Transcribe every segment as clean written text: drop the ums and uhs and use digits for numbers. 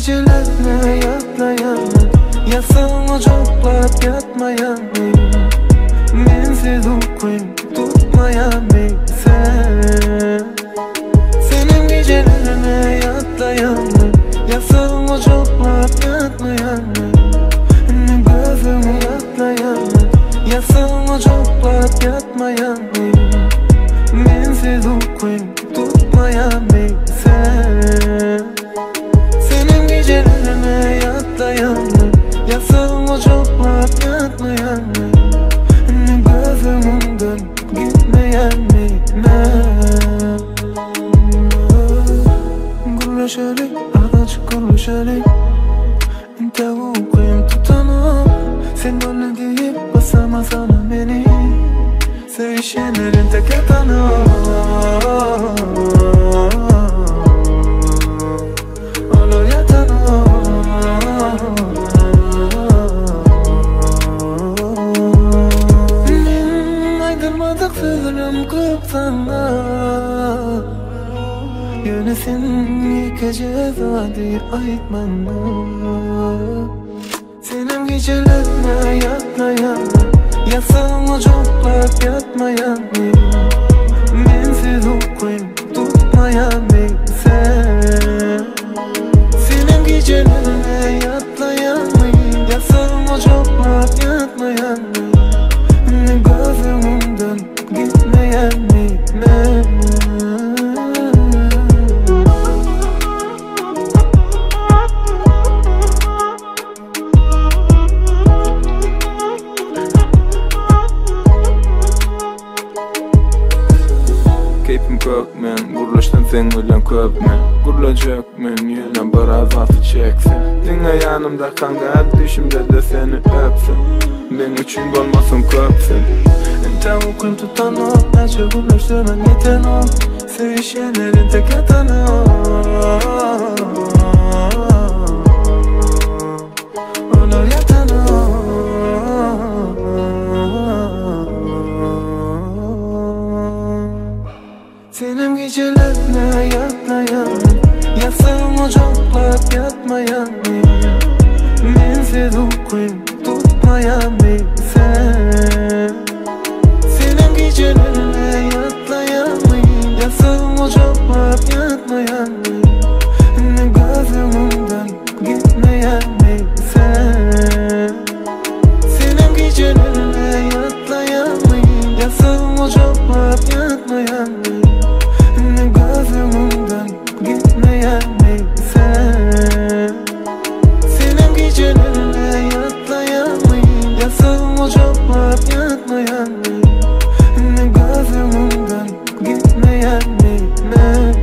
gecelerine yatlayanı, yasağını coplap yatmayanı, mensiz uykum tutmayan sen. Senin gecelerine yatlayanı, yasağını coplap yatmayanı, gözümü yatlayanı, yasağını coplap yatmayanı, mensiz uykum tutmayan sen. Senin gecelerine yatlayanı, yasağını coplap yatmayanı, gözümden gitmeyen mi ben? Gürleşelim, azıcık gürleşelim. İnte uykum tutanım, sen öyle deyip basamasana beni. Sevişenlerin tek yatanı. Olur yatanı. Men aydırmadık sözlerim köp sana. Yönesin yıkacağız hadi aytmana. Senin gecelerine yatlayan, yasağını coplap yatmayan, mensiz uykum tutmayan sen. Senin gecelerine yatlayan, yasağını coplap yatmayan, gözümden gitmeyen ben. Keyfim kök men, gurluşdan sen bilen köp men. Gurlacak men, ýene bir azatı çeksin. Diňe yanımda kangal düşümde de seni öpsün. Men üçün bolmasın köpsün. Ente uykum tutanok, näçe gurluşdurman yetenok. Sevişenlerin tek yatanı. Olur yatanı. Senin gecelerine yatlayan, yasağını coplap yatmayan, mensiz uykum tutmayan sen. Senin gecelerine yatlayan, yasağını coplap yatmayan, gözümden gitmeyen sen. Senin gecelerine yatlayan, yasağını coplap yatmayan, gözümden gitmeyen sen. Senin gecelerine yatlayan, yasağını coplap yatmayan, gözümden gitmeyen ben.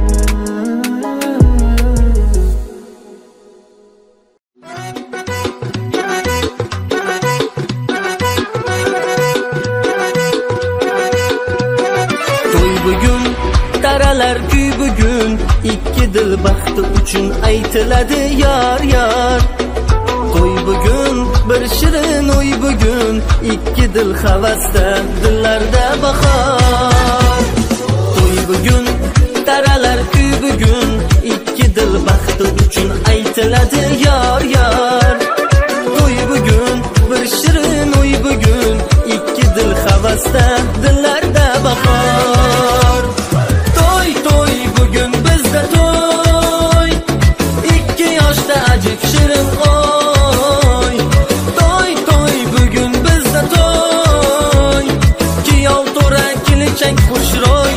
To'y bugun, taralar kuy bugun, ikki dil baxti uchun aytiladi yor yor. To'y bugun, bir shirin o'y bugun, ikki dil havasda, dillarda bahor. To'y bugun, taralar kuy bugun, ikki dil baxti uchun aytiladi yor yor. To'y bugun, bir shirin o'y bugun, ikki dil havasda, dillarda bahor. To'y to'y bugun bizda to'y, ikki yoshda ajib shirin oy. To'y to'y bugun bizda to'y, kiyov to'ra kelinchak xushro'y.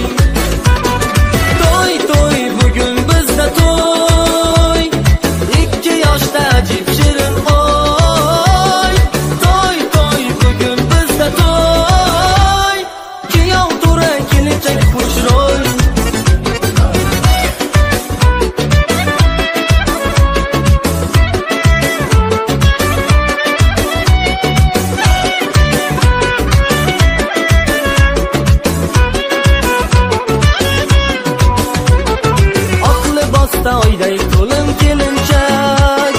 To'y to'y bugun bizda to'y, ikki yoshda ajib shirin oy. To'y to'y bugun bizda to'y, kiyov to'ra kelinchak xushro'y. Oyday to'lim kelinchak,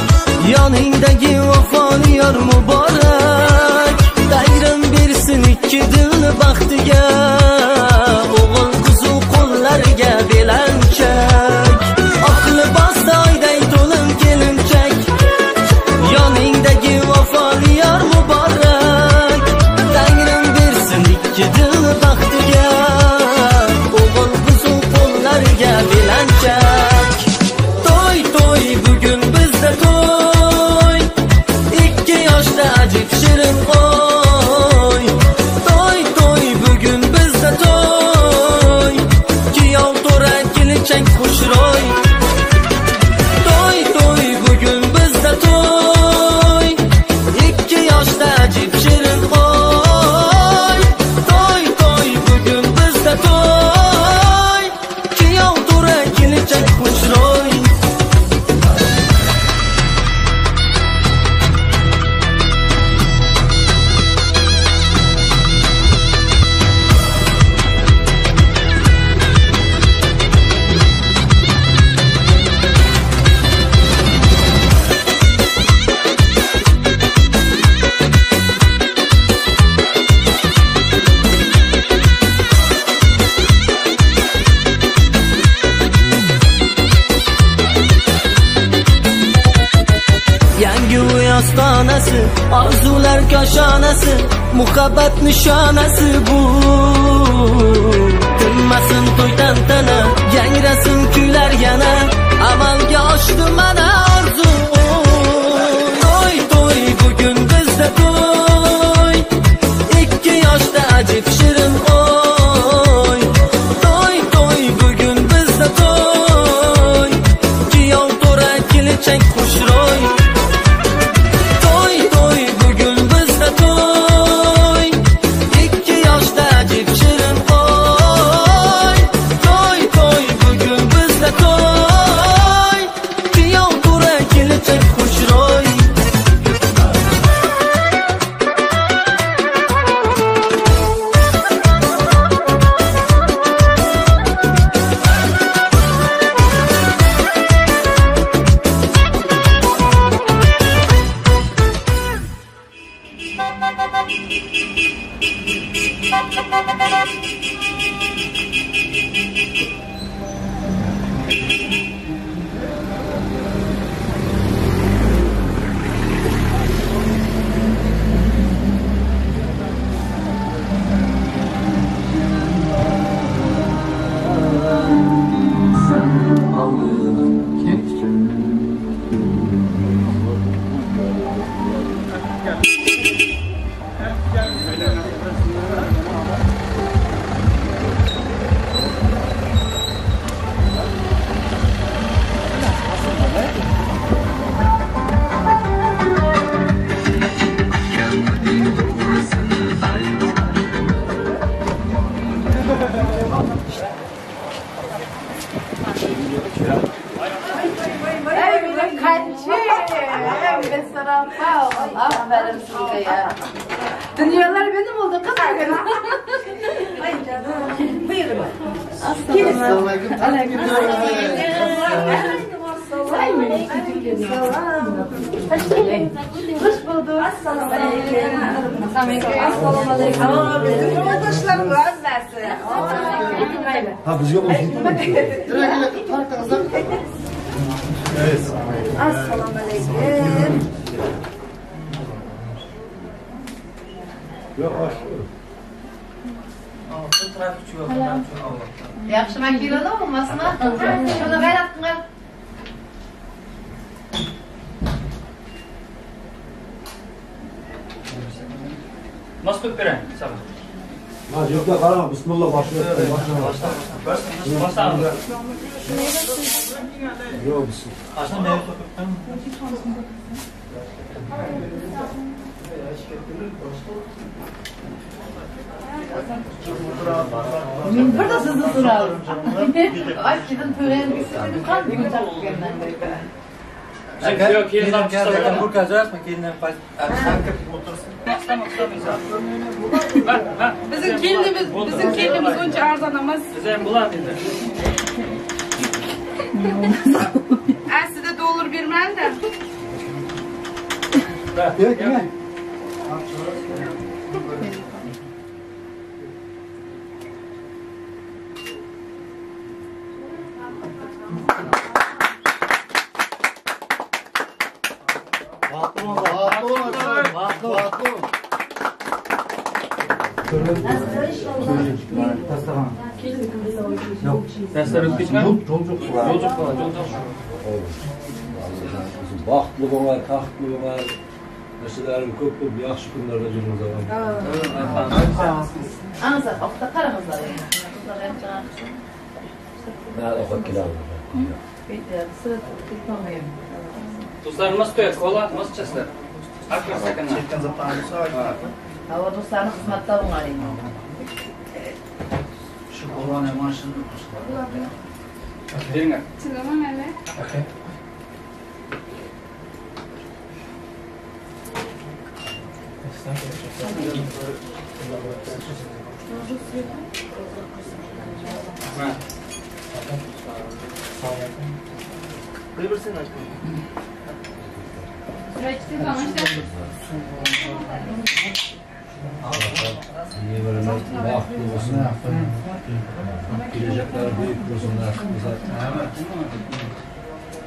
yoningdagi vafoli yor muborak. Tangrim bersin ikki dilni baxtiga, o'g'il qizu qo'llariga belanchak. Oq libosda oyday to'lim kelinchak, ostonasi, orzular koshonasi, muhabbat nishonasi bu. Tinmasin to'y tantana, yangrasin kuylar yana, amalga oshdi mana orzu. To'y to'y bugun bizda to'y, ikki yoshda ajib shirin o'y. To'y to'y bugun bizda to'y, kuyov to'ra kelinchak xushro'y. To'y to'y bugun bizda to'y, ikki yoshda ajib shirin o'y. To'y to'y bugun bizda to'y, kuyov to'ra kelinchak xushro'y. Aferin size ya. Dünyalar benim oldu kız bugün. Ay canım. Buyurun. Assalamualaikum. Hoş bulduk. Assalamualaikum. Bizim yoldaşlarım ölmesin. Ha biz yok olsun. Assalamualaikum. Yok aşırı. Yaxşı makina olmasın ha? Şunu ver aklına. Nasıl koyup vereyim sana? Ha yok da karama bismillah başlıyor. Başla. Yok bismillah. Aslında meyve sokup ben. Bir de sizni so'ralım. Ay kedim to'ygan dedim qanday bo'lgan Yok, kelindan bu kazas mı kelindan Bizim kelinimiz onca arzan emas. Bizim bular dedi. Aslida dollar bermadi. Yok, yok. Dersler ötmüşler. Yol yok. Yol yok. Baxtlı bolar, taxtlı bolar. Neselerim ko'p ko'p yaxshi kunlarda yurimiz. Anza, oqta qarangizlar. Ben ovqat keladi. Do'stlar nima qo'yadi? Kola nima ichasizlar? Akbar stakanlar. Çekten zaten. Hava do'stlarni xizmatda o'ng'aring. Şu kolanı maşını Beringlar. Chidaman hali. Okay. Baxtlı olsun, gelecekler büyük olsun,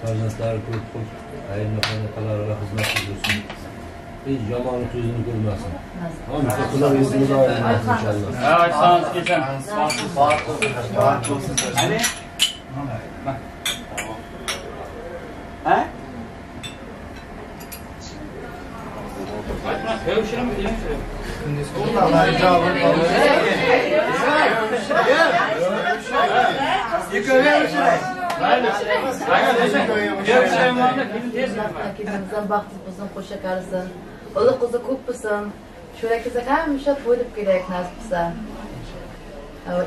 farzandlar ko'p ko'p, hayırlı xonaqalarga xizmat qilsin. Hech yomonlik yuzini ko'rmasin. Hamma yuzimiz ayrilmasin inshaalloh. Ha, sağ geçen. Hadi. Ha? Kelinimizdan baxtsiz bo'lsin, qo'sha qarisin. O'g'il qizi ko'p bo'lsin. Cho'rakizga hamisha to'yib kelaylik nasib qilsa.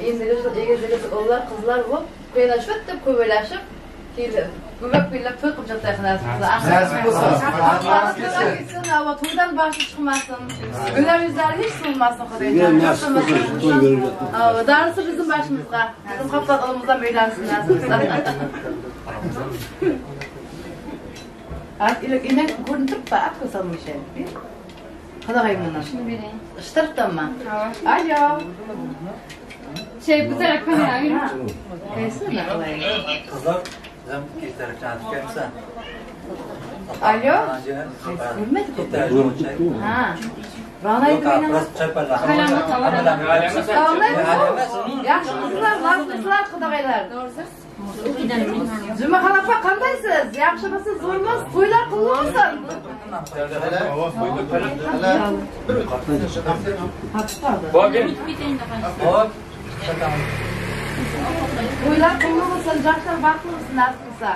Endi egiz o'g'illar, qizlar bo'lib, qo'ylashib deb ko'baylashib, kelib, ko'bak ko'ylab to'y qilib jataylik nasib qilsa. Nasib bo'lsin. To'ydan boshi chiqmasin. Ular yuzlari hech so'lmasin Xudoyjon. Darisi bizim boshimizga, bizim qopqog'imizdan uylansin nasib qilsa. Inak ko'rinib turibdi, at ko'rsanmi şey. Qadag'ayman. Shuni bering. Ishtiribdimi? Alo. Şey bu tarafdan ayrim. Qaysi naqlay? Qizlar, bizam ketarkan tutgansan. Alo. Ko'rmadik. Ha. Ra'noy bilan yaxshimisizlar, lazizlar, qudag'aylar. Juma xalafa qandaysiz? Yaxshimisiz, zo'rmisiz? To'ylar qullu bo'lsin. To'ylar qullu bo'lsin, yoshlar baxtli bo'lsin, nasib qilsa.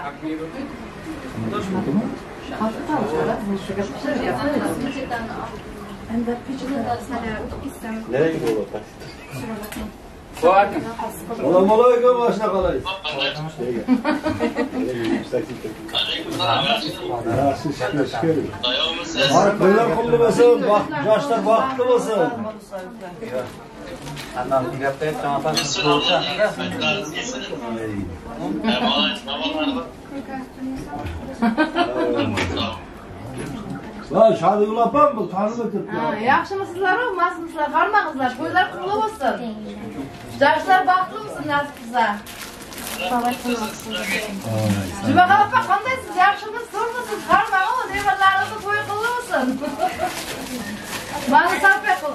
Nereye gidiyor taksi? Selamun aleyküm, başına qalayız. To'ylar qullu bo'lsin, yoshlar baxtli bo'lsin. Lan Şadigul opam bu tanib o'tiribdi. Ha, yaxshimisizlar, masmisizlar, qarmag'izlar, to'ylar qullu bo'lsin. Yoshlar baxtli bo'lsin nasib qilsa. Juma opa qandaysiz? Yaxshimisiz, zo'rmisiz? Qarmag'u, nevaralaringizni to'y qullu bo'lsin. Mani sarfay qil.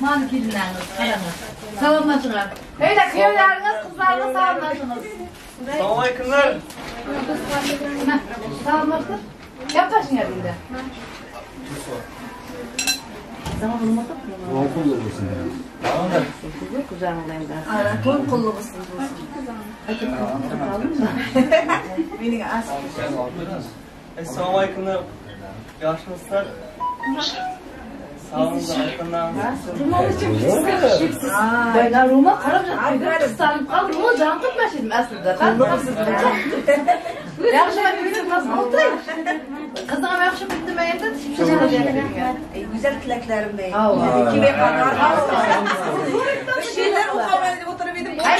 Mani kelinlaringiz, qaranglar. Salomlashinglar. Eyda kuyovlaringiz, qizlaringiz salomlashingiz. Assalomu alaykumlar. Salomlashtir. Gaplashinglar endi. Zaman bulmadık mı? To'y qullu bo'lsin. To'y qullu bo'lsin. Mening Assalomu alaykumlar. Yaxshimisizlar? Ben Roma qarab jatdim, qoldim, Roma jon qilmash edim aslida. Yaxshi o'tiray. Qizim ham yaxshi bildimi endi? Güzel tilaklarim bey. Kime kadar bir şeyler o'qaman deb o'tirib edim. Ay,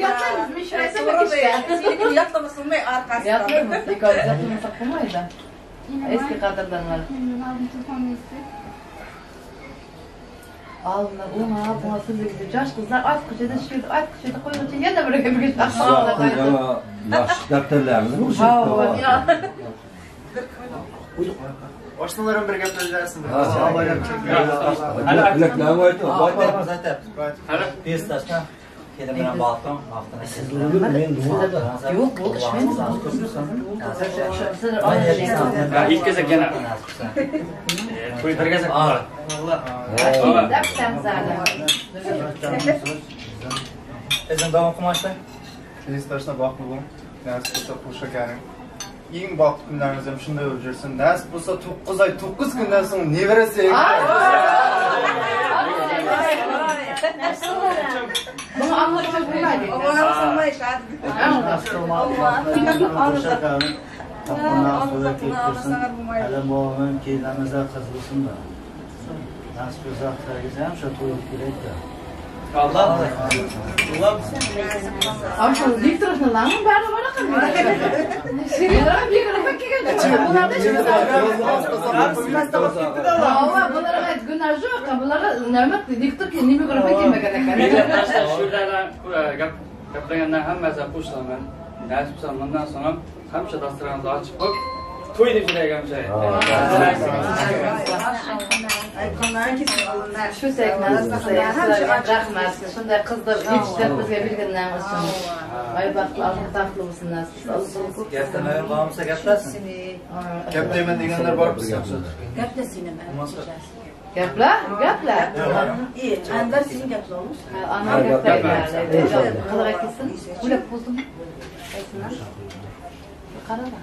yotmaymiz, men yotlamasam arkasida. Yotmaymiz, yotmasak bo'lmaydi. Eski qadrdonlar. Alınlar, ona, buna sözü yosh qizlar ot ko'chada shu, ot ko'chada qo'yguncha yana birga birga yaxshi daftarlarimiz bu. Oshnalarım birga gaplashsin. Yo'q, bu ilk gezek yana. To'y bir gezek. Ezin davom qilmoqchi. Kelingiz baxtli bo'ling. Nasib bo'lsa qo'sha karim. Eng baxtli kunlaringiz ham shunday bo'lib yursin. Nasib bo'lsa 9 oy 9 kundan so'ng nevarasi. Bunu anlatmak bo'lmaydi. Hali mo'min kelinimizlar qiz bo'lsin-da. Nasib bo'lsa qizlaringiz ham shu to'y kerak-da. Allah. Allah. Amca Viktor'un lan bari bana qilmaydi. Bularga gunoh yo'q, bularga nima Viktor nima ko'rib kelmagan ekan. Shulardan gaplagandan hammasi qo'shilaman. Nasib bo'lsa bundan so'ng hamisha dasturxonni ochib qo'yib to'y deb yurayotgan joy. Shu rahmat. Shunday qizni yetishtirib bizga berganlaringiz uchun. Oy baxtli, taxtli bo'lsin nasib. Gaplamagan bo'lmasa gaplasin. Gaplayman deganlar bormi? Gaplasin nima? Gapla, gapla. Anvar senin gapla olmuş. Anvar gaplaydi. Qiliq kelsin. O'ylab qo'ydim. Qaysidan? Qarama.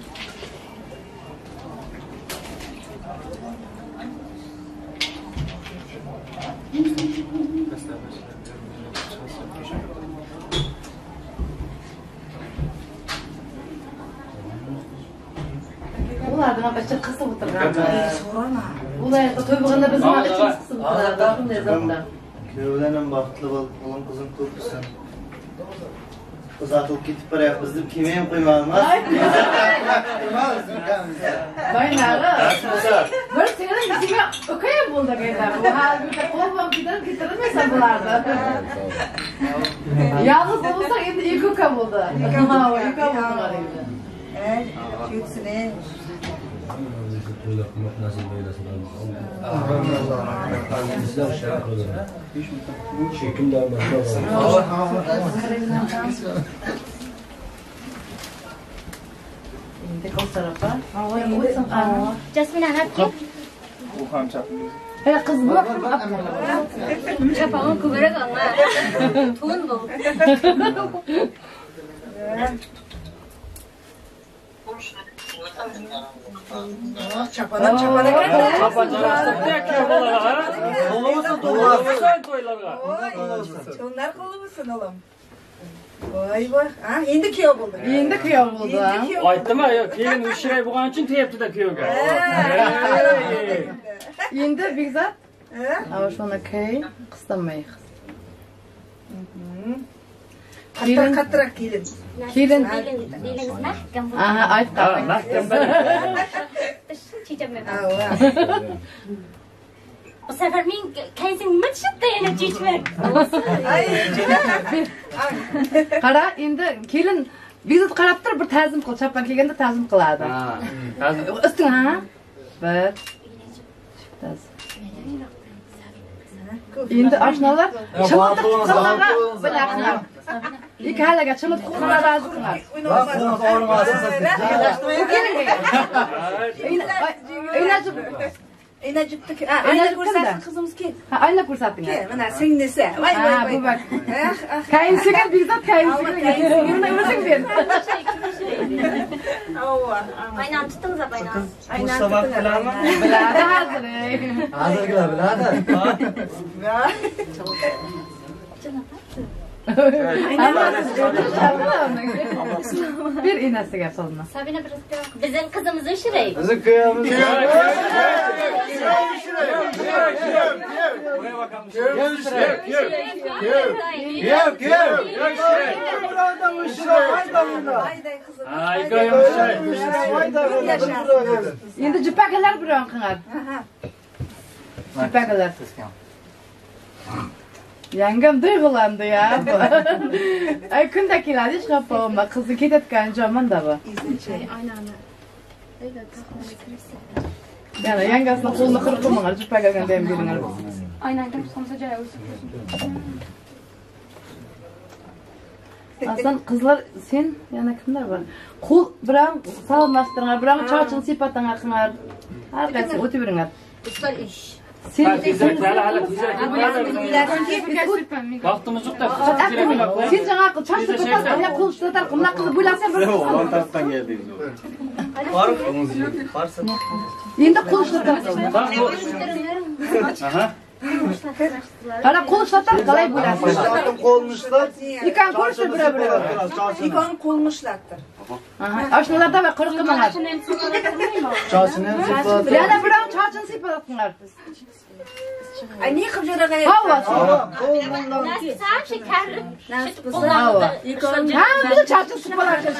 Ulardan başka qisib o'tirgan. Ular to'y bo'lganda biz nima ichimiz qisib o'tiradi, shunday zotlar. Kuyovdan ham baxtli bo'lib, o'g'lim qizim ko'p bo'lsin. Uzatilib ketib boryapmiz deb kelmay ham qo'ymaymiz. Baynag'i. Bir seni bizga ukayam bo'ldi qayta. Bu hali bitta qo'l bilan ketirmaysan bularni. Yolg'iz bo'lsak endi ikki uka bo'ldi. Ikki uka bo'ldi endi. Yutsin. Endi Kavsar opa. Jasmina hep Hey kız bu. Çapağın kubarak ama. Tun bu. Çapana çapana. Onlar kolu musun oğlum? Vay vay. Ha, endi kuyov bo'ldi. Endi kuyov bo'ldi. Aytdimi, kelin ushiray bo'lgani uchun teyapti-da kuyovga. Endi Bekzod. Ana shuni key, qistamay. Qattiq qattiqroq kelin. Kelin. Beliniz mahkam bo'lsin. Aha, aytqan. Mahkam. Chechamay. Bu sefer men kaysin mitshitda yana chechmak. Qara, endi kelin Bekzod qarab tur, bir ta'zim qil, chapon kelganda ta'zim qiladi. Ha, ta'zim. Usting ha? Bir. Ta'zim. Endi oshnalar chimildiq qilmaga bilaqlar. Ikki halaga chimildiq qilmaga rozi qiladi. Inajibni, ayna ko'rsating qizimiz kel. Ha, ayna ko'rsating. Kel, mana singlisi. Voy voy voy. Kayinsiga Bekzod kayinsiga. Buni o'zing ber. Avva. Aynani tutdingiz, aynani. Aynani tutdinglar. Biladi hozir. Hozirgilar biladi. Bir inasiga solma. Sabina bir bizim qizimiz ushiray. Bizim kuyovimiz. Endi jupakalar biron qiladi. Jupakalar. Yangam duyg'ulandi ya. Ay kunda keladi hech xafa bo'lma. Qizi ketayotgan joymanda bu. Yana yangasini qo'lini qirib qo'ymanglar, jupaga olganda ham beringlar. Aynan kim somsa joy o'sib. Aslan qizlar sen yana kimlar bor? Qo'l bilan salomlashtiringlar, bilan chochini sipatinglar qilinglar. Har qaysi o'tib yuringlar. Ustoz ish. Sen Vaqtimiz yo'q-da. Sen жаңа чашты көтөр, мына qo'l ishlatar, мына qilib bo'lasan bir. Olan tarafdan keldingiz. Endi qo'l ishlatar. Aha. Qara qo'l ishlatar, qalay bo'lasiz? Qo'lni ishlat. Ikon ko'rishtir bir-biri. Ikon qo'lni ishlattir. Aha, oshnalarda va qirq qilmanglar. Chochini ham siplattir. Yana birov chochini siplatinglar. Ay ne qilib jo'ragan? Havo. Nasib shekar. Ha, bu chochini siplattir.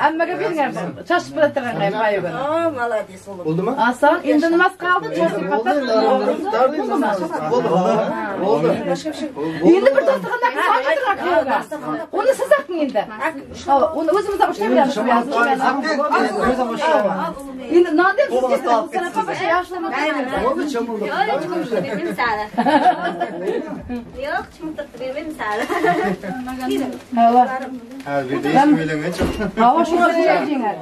Hammaga beringlar. Choch siplattirgan payı. Ha, молодец oğlum. Bo'ldimi? Ason, endi nimasi qoldi? Choch siplattir. Bo'ldi. Bo'ldi. Endi bir dasturxonda sochtirlar kuyovga. Uni siz aqing endi. Uni o'zimiz ham ushlayveramiz. Endi nonni ham siz kesib, yaxshilab Bo'ldi, cho'mildi. Yo'q, cho'miltirib bermaymiz hali. Yo'q, cho'miltirib bermaymiz hali. Hava. Ha, bir de hech kim uylangan yo'q. Hava shu jengar.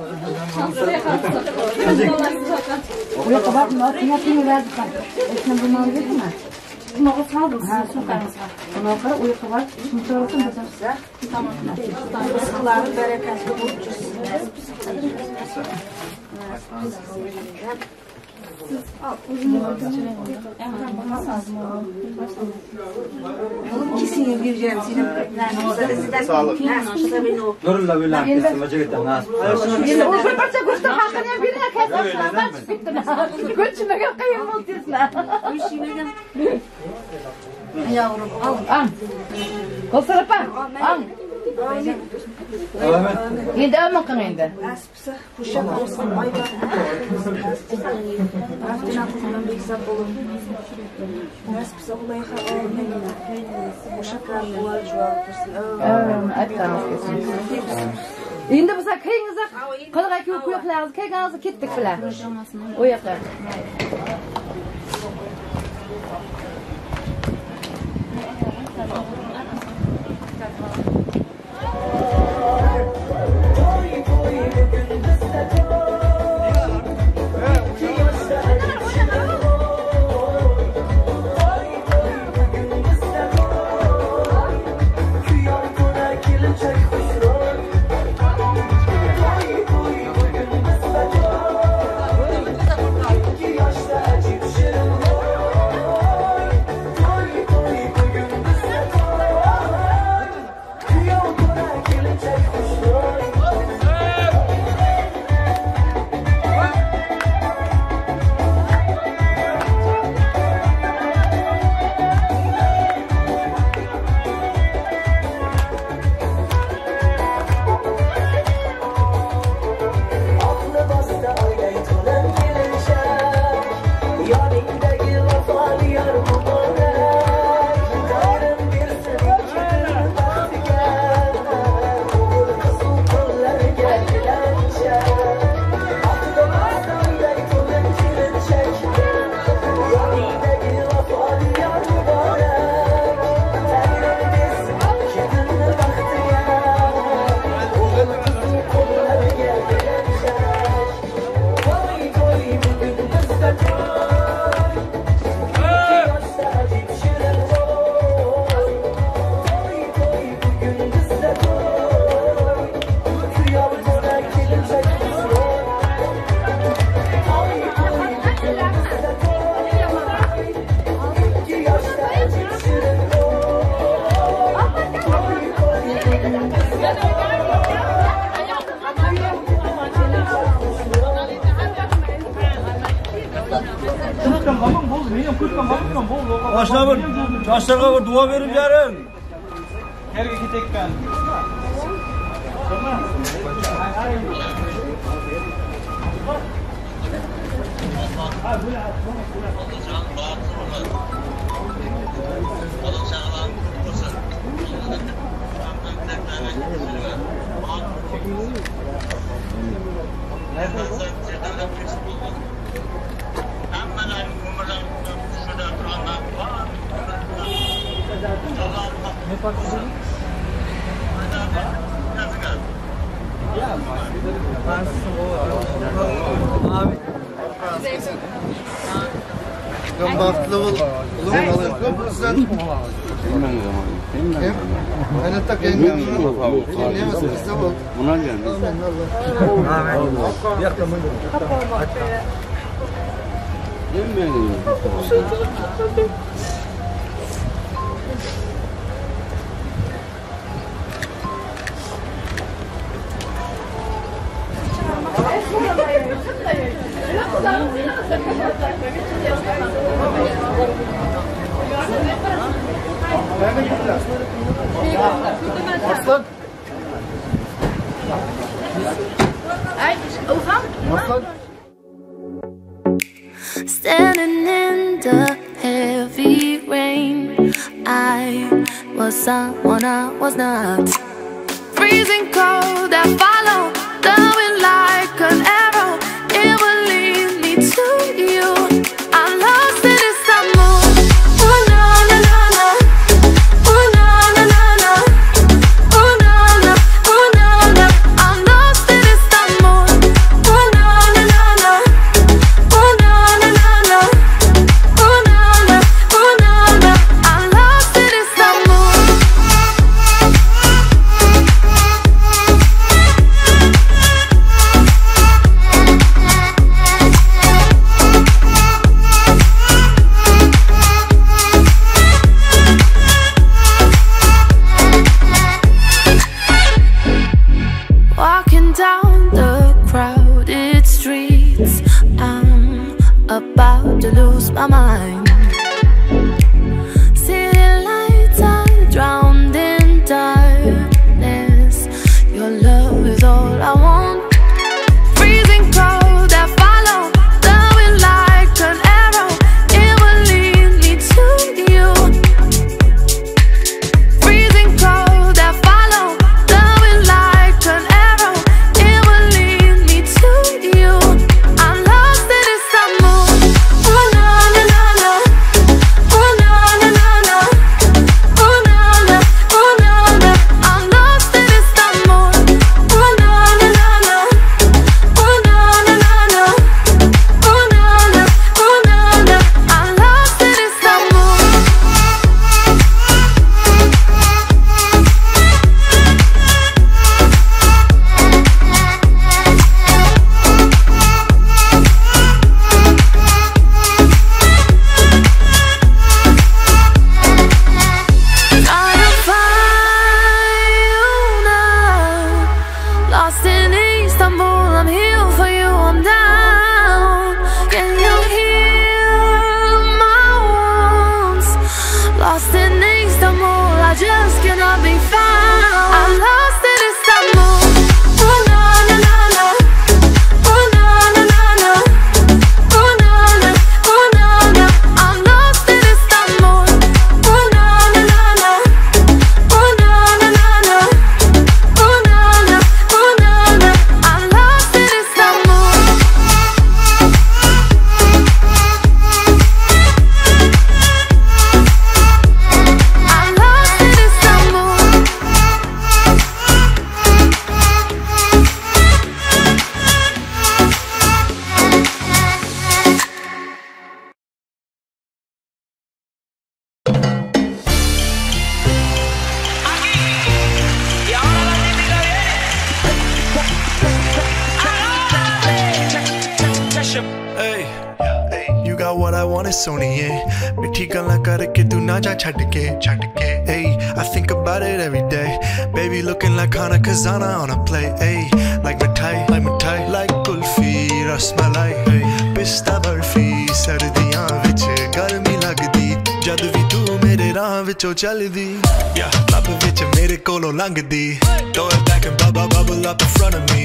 U yoqqa borib, nima Esni buni berdimi? Bunaqa soldim sizni sumkangizga. Bunaqa u yoqqa borib, shuncha olsin bizlar. Tamam. Rizqlari barakatli bo'lib tursin. Kesin vereceğim seni. Sağlık. Nurullah uylanib ketsin, jigitlar nasib. Endi u bir parcha go'shtni haqqini ham bering, kasabchilardan chiqib ketdi. Go'sht qiyin bo'ldi desizlar. Yavrum al. Al. Gulsar opa, al. Endi amin qiling endi. Nasib bo'lsa, qo'sha olsin, oyman. Baxtini qilgan bekzod bo'lib. Nasib bo'lsa, Ulayha amin. Qo'sha bo'lar javob bersin. Aytamiz kelsin. Endi bo'lsa kiringiz, qilg'ak kuyoqlaringiz, kelganingiz ketdik bilan. U yoqqa. Yoshlarga bir duo berib bering. Yerga ketayotgan. Baxtli bo'l. Arslan. Arslan. Standing in the heavy rain, I was someone I was not. Freezing cold that follow the wind like an arrow. It will lead me to you. I'm lost in Istanbul. Ooh na na na na. Ooh na na na na. Ooh na na, ooh na na. I'm lost in Istanbul. Ooh na na na na. Ooh na na na na. Ooh na na, ooh na na. I'm lost in Istanbul. Walking down the crowded streets, I'm about to lose my mind. City lights are drowned in darkness. Your love is all I want. Freezing cold that follow the wind like an arrow. It will lead me to you. Freezing cold that follow the wind like an arrow. It will lead me to you. I'm lost in Istanbul. Ooh na na na na. Ooh na na na na. Ooh na na, ooh na na. I'm lost in Istanbul. Ooh na na na na. Ooh na na na na. Ooh na na, ooh na na. I'm lost in Istanbul. Trying to find you now. Lost in Istanbul, I'm here for you, I'm down. Can you heal my wounds? Lost in Istanbul, I just cannot be found. I'm lost in Istanbul. Ooh na na na na. Ooh na na na na. Ooh na na, ooh na na. I'm lost in Istanbul. Ooh na na na na. Ooh na na na na. Ooh na na, ooh na na. I'm lost in Istanbul. I'm lost in Istanbul. Y ahora la típica viene. Hey, you got what I want, it's Sony, yeah. ਮਿੱਠੀ ਗੱਲਾਂ ਕਰਕੇ ਤੂੰ ਨਾ ਜਾ ਛੱਡ ਕੇ ਛੱਡ ਕੇ. Hey, I think about it every day. Baby looking like Hana Khazana on a play. Hey, like mithai, like mithai, like kulfi, rasmalai. Hey, pista barfi, ਸਰਦੀਆਂ ਵਿੱਚ ਗਰਮੀ ਲੱਗਦੀ ਜਦ ਵੀ ਤੂੰ ਮੇਰੇ ਰਾਹ ਵਿੱਚੋਂ ਚੱਲਦੀ. Yeah, ਲੱਭ ਵਿੱਚ ਮੇਰੇ ਕੋਲੋਂ ਲੰਘਦੀ. Throw it back and bubble bubble up in front of me.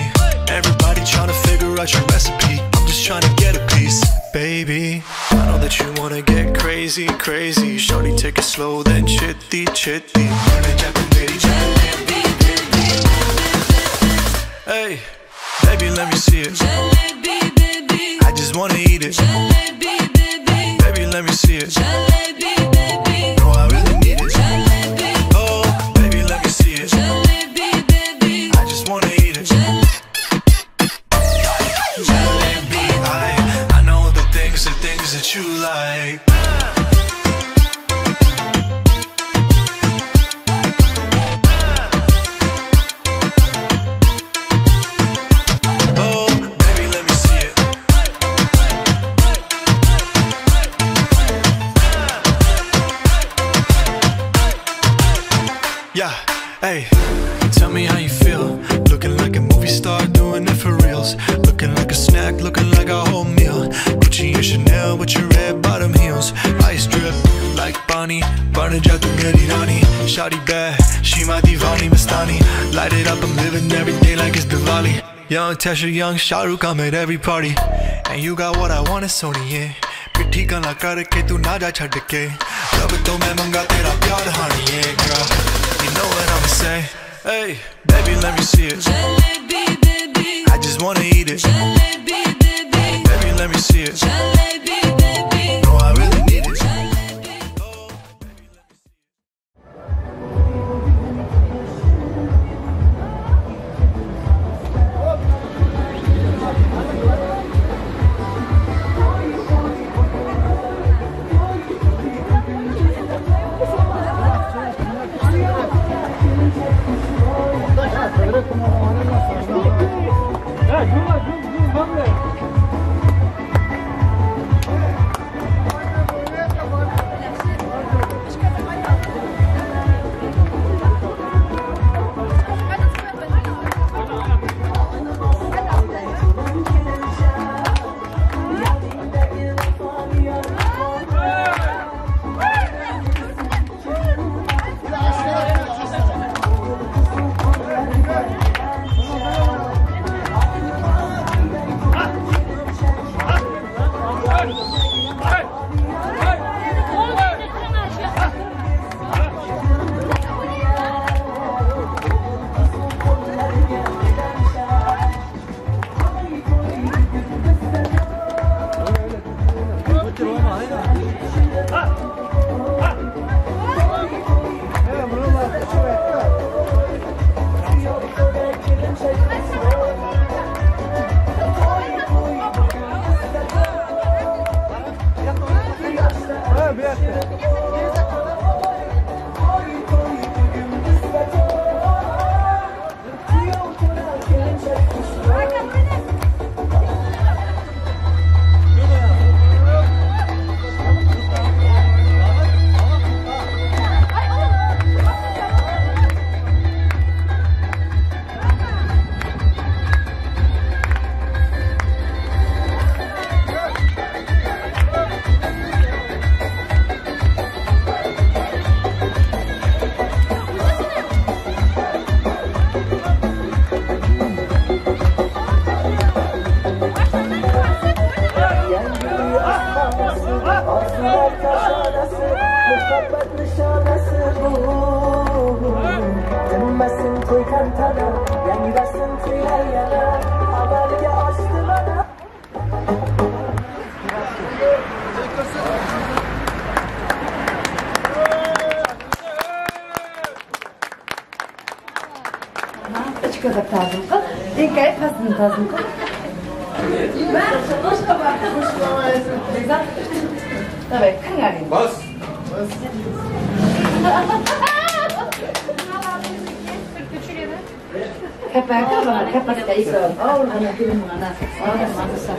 Everybody tryna figure out your recipe. I'm just tryna get a piece, baby. I know that you wanna get crazy, crazy. Shorty, take it slow, then chitty, chitty. Hey, baby, let me see it. I just wanna eat it. Baby, let me see it. No, I really need it. Oh, baby, let me see it. I just wanna eat it. I know the things that you like. Oh, baby, let me see it. Yeah, hey, tell me how you feel. Looking like a movie star, doing it for reals. Looking like a snack, looking like a whole meal. Gucci and Chanel with your red bottom heels. Ice drip like Bonnie, burn ja tu meri rani. Shawty bad, she my divani Mastani. Light it up, I'm living every day like it's Diwali. Young Tesha, young Shahrukh, I'm at every party. And you got what I want, it's Sony, yeah. ਮਿੱਠੀ ਗੱਲਾਂ ਕਰਕੇ ਤੂੰ ਨਾ ਜਾ ਛੱਡ ਕੇ, ਰੱਬ ਤੋਂ ਮੈਂ ਮੰਗਾ ਤੇਰਾ ਪਿਆਰ ਹਾਣੀ, yeah, girl. You know what I'ma say. Hey, baby, let me see it. Jalebi, baby. I just wanna eat it. Jalebi, baby. Baby, let me see it. Jalebi, baby. No, I really need it.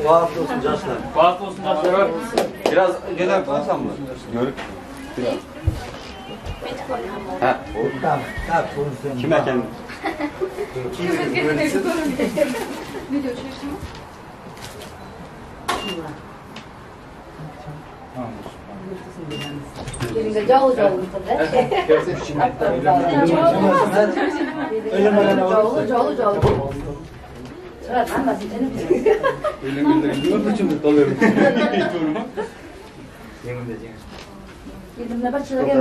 Bahtlı olsun yaşlar. Bahtlı olsun yaşlar. Biraz neden kalsam mı? Görük. Biraz. Ha. Kim erken? Video çekti mi? Kelinga jol jol jol jol jol. Endi bachchalarga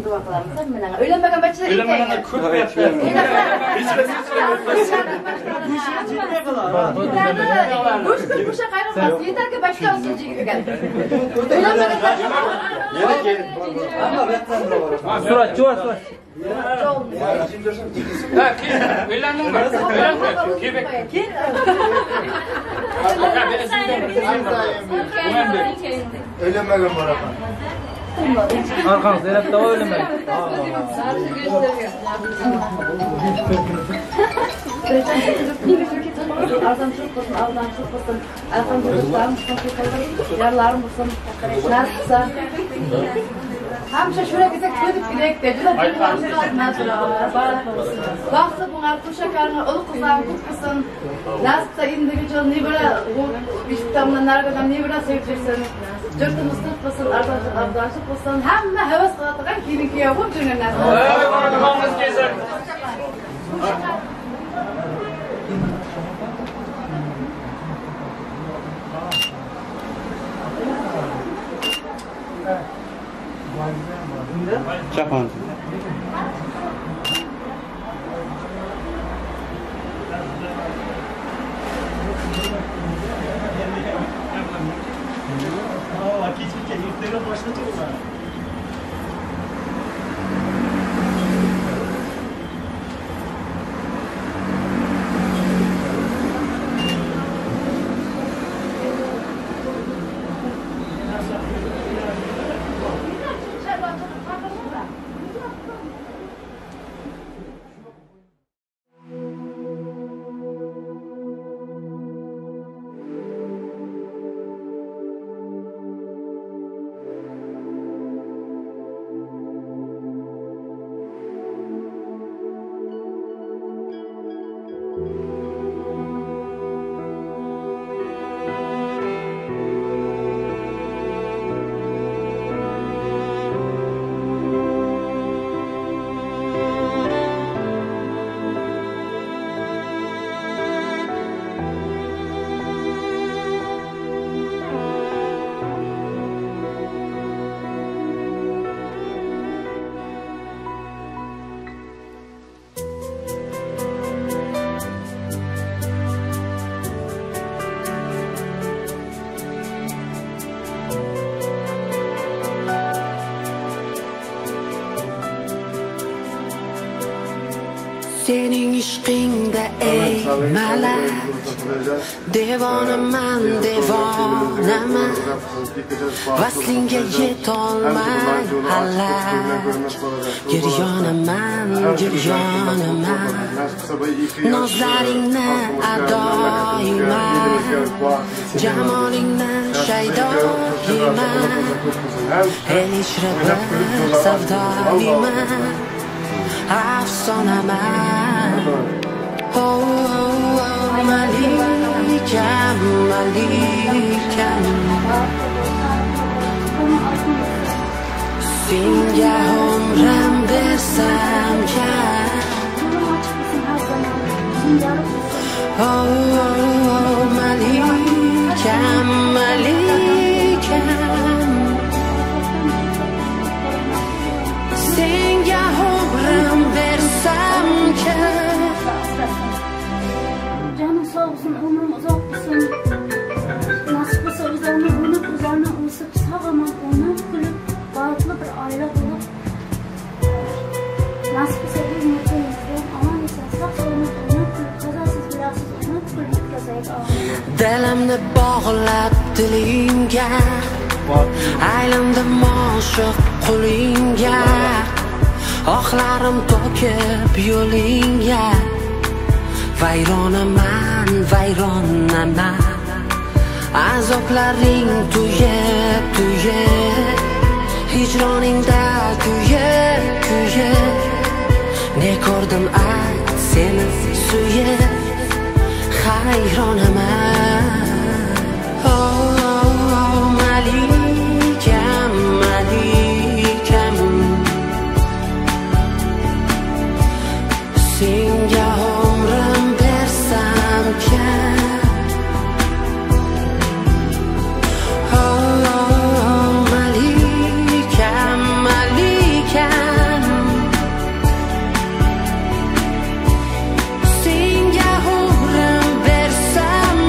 duo qilamiz. Uylanmagan bachchalar Uylanmaganlar ko'p yapti. Go'sht qo'sha qayg'urmas, yetarki bachcha olsin jigiga. Uylanmaganlar Surat, surat, surat. Ha, uylandingmi? Uylanding. Kebek. Uylanmagan boraman. Arkanızda elab da o'ylamang. Arzamchilik qilsin, aldamchilik qilsin, alhamdulillah, yarlarim bo'lsin, nasibsa. Hamisha shura kelsak ko'rib kelaylik-da, juda baxtli bo'lar, qo'shakarni, ul qizlarni ko'p qilsin. Nasibsa endigi jil nevara, beshtamdan naridan nevara sevib yursin. Yurtimiz tinch bo'lsin, arzonchilik bo'lsin. Hamma havas qiladigan kelin kuyov bo'lib yurgan nasib. Duomiz kelsin. Chapon. Kechgacha ertaga boshqacha bo'ladi. Sening ishqingda ey malak, devonaman, devonaman, vaslingga yetolmay halak, giryonaman, giryonaman, nozlaringni adoyman, jamolingni shaydoyman, el ichra bir savdoyman, afsonaman. Oh, oh, oh, malikam, malikam, senga umrim bersam kam. Oh, oh, oh, malikam, malikam, senga umrim bersam kam. Canım sağ olsun, ömrüm uzak olsun. Nasip olsa o'zlarini o'ynab, o'zlarini o'sib, sog'-omon o'ynab, kulib, baxtli bir oila bo'lib, nasib bo'lsa biz murtayimizda omon eson, sog'-salomat o'ynab, kulib, qazosiz, balosiz o'ynab, kulib o'tkazaylik. Dilimni bog'lab dilingga, aylandim oshiq qulingga, ohlarim to'kib yo'lingga, vayronaman, vayronaman, azoblaring tuyib, tuyib, hijroningda kuyib, kuyib, ne ko'rdim ayt seni suyib, hayronaman. Oh, oh, oh, malikam, malikam, senga umrim bersam kam. Oh, oh, malikam, malikam, senga umrim bersam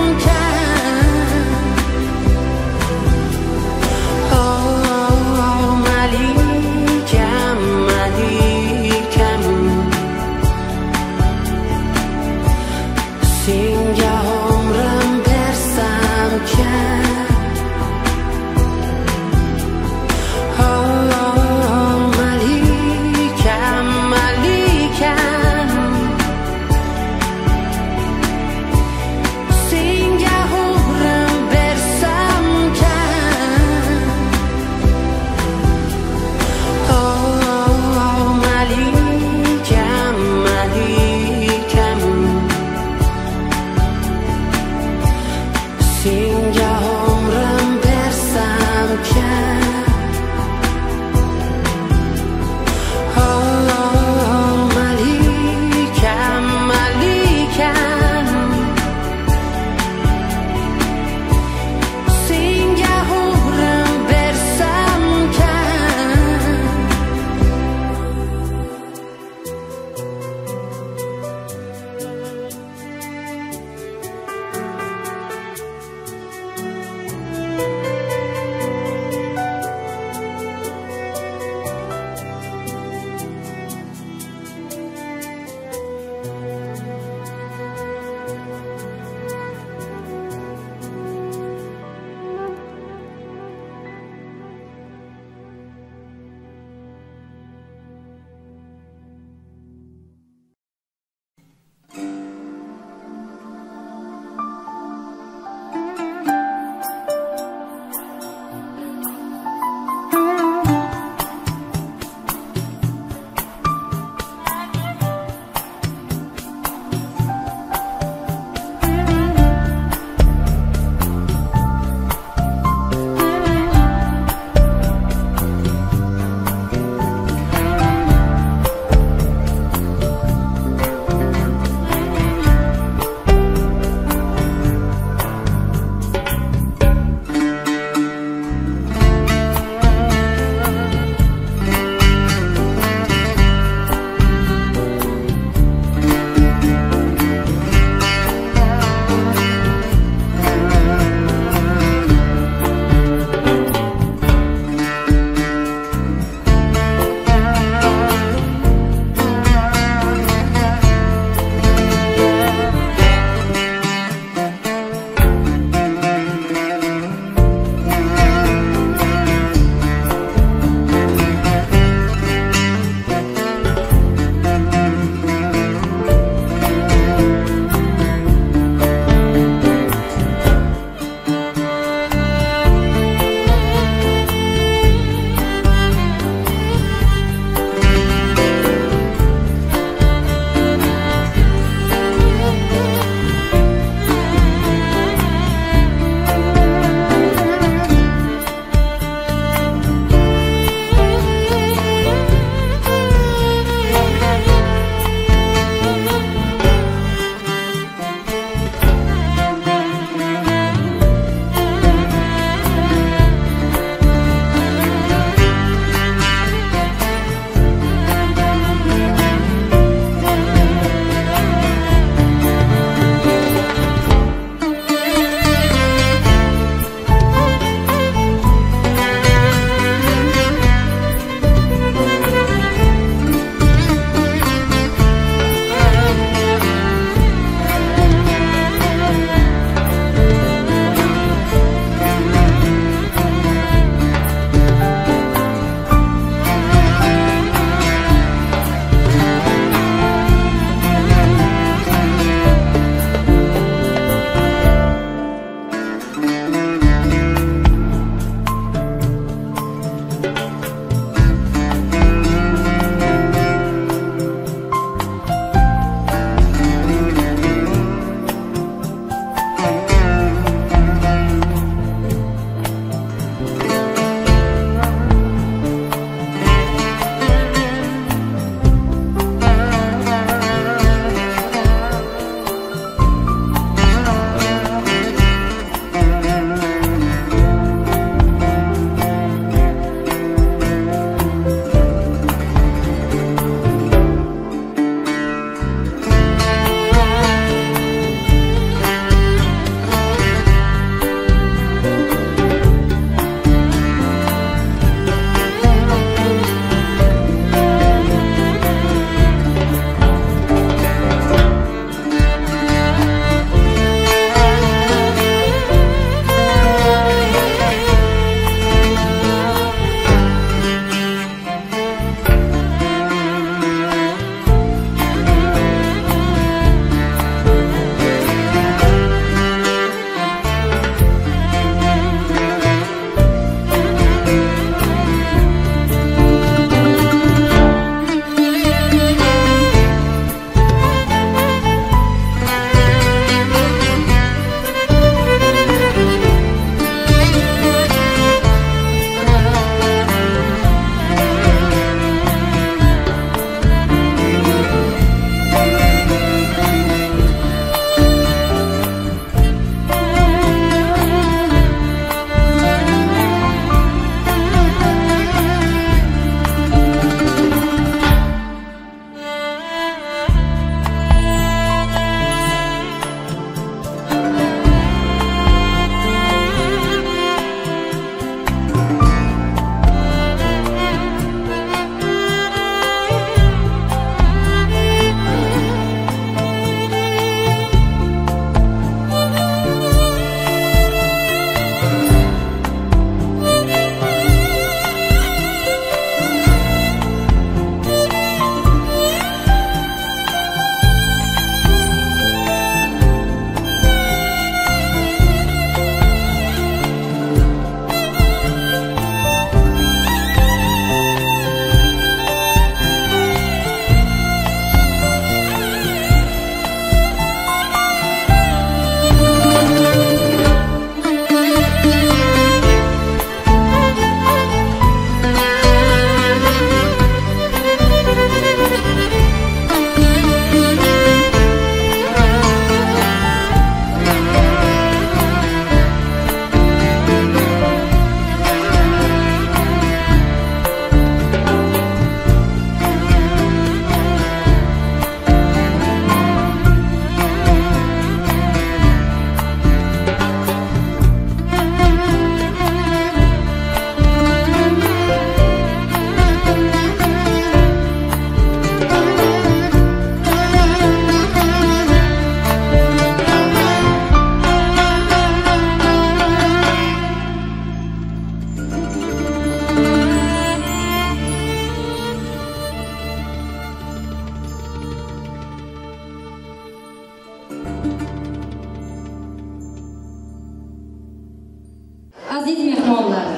Aziz mehmonlar,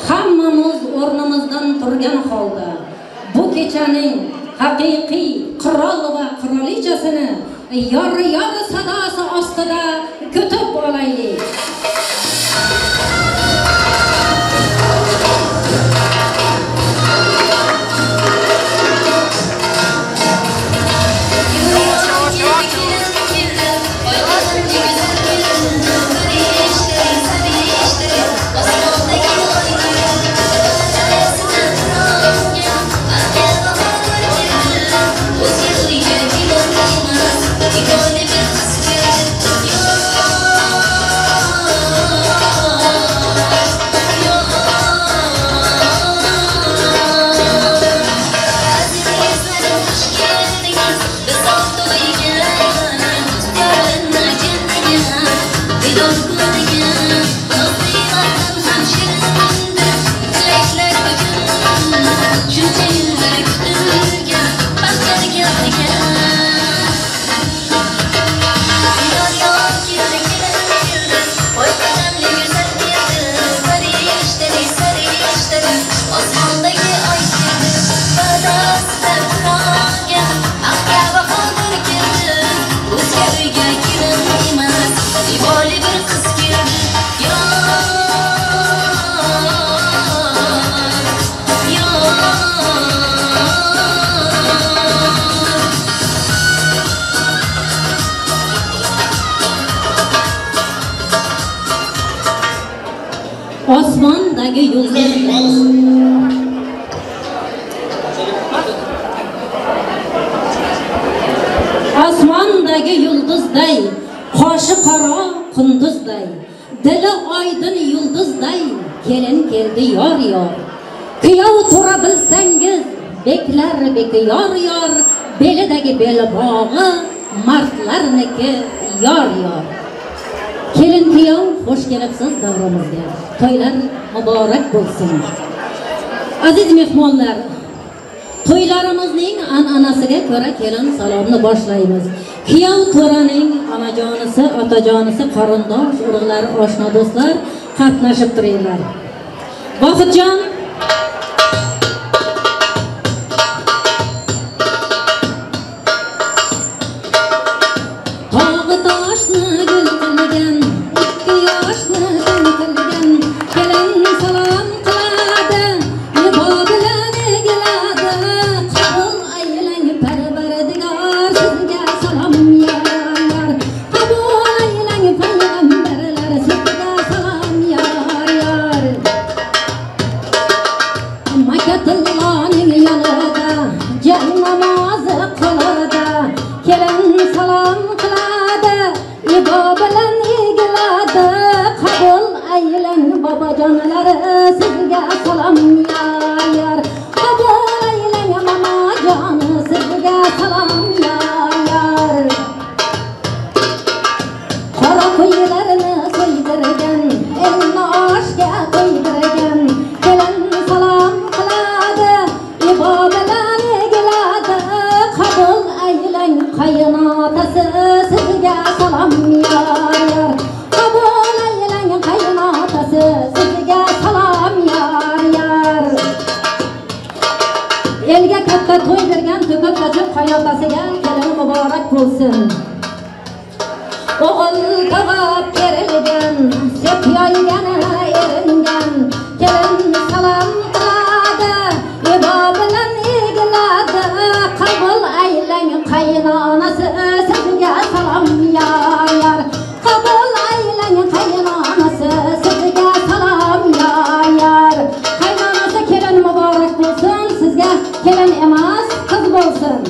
hammamiz o'rnimizdan turgan holda bu kechaning haqiqiy qirol va qirolichasini yor yor sadosi ostida kutib olaylik. Osmondagi yulduzlar, osmondagi yulduzday, qoshi qora qunduzday, dili oydin yulduzday kelin keldi yor yor. Kuyov tura bilsangiz beklar beki yor yor, belidagi belbog'i mardlarniki yor yor. Kelin kuyov xush kelibsiz davramizga. To'ylar muborak bo'lsin. Aziz mehmonlar, to'ylarimizning an'anasiga ko'ra kelin salomni boshlaymiz. Kuyov to'raning onajonisi, otajonisi, qarindosh, urug'lar, oshna do'stlar qatnashib turinglar. Vohidjon, tog'i toshni gul qilgan, ikki yoshni teng qilgan, kelin salom qiladi, ibo bilan egiladi. Qabul aylang Parvardigor, sizga salom yor yor. Qabul aylang payg'ambarlar, sizga salom yor yor. Makkatilloning yo'lida, jang namozi qo'lida, kelin salom qiladi, ibo bilan egiladi. Qabul aylang bobojonlari, sizga salom yor yor. Qabul aylang momajoni, sizga salom yor yor. Qora qo'ylarni so'ydirgan, elni oshga to'ydirgan, kelin salom qiladi, ibo bilan egiladi. Qabul aylang qaynotasi, sizga salom yor yor. Qabul aylang qaynotasi, sizga salom yor yor. Elga katta to'y bergan to'kib sochib qaynotasiga kelin muborak bo'lsin. O'g'il tug'ib kerilgan, sep yoygani eringan, kelin salom qiladi, ibo bilan egiladi. Qabul aylang qaynonasi, sizga salom yor yor. Qabul aylang qaynonasi, sizga salom yor yor. Qaynonasi kelin muborak bo'lsin, sizga kelin emas qiz bo'lsin.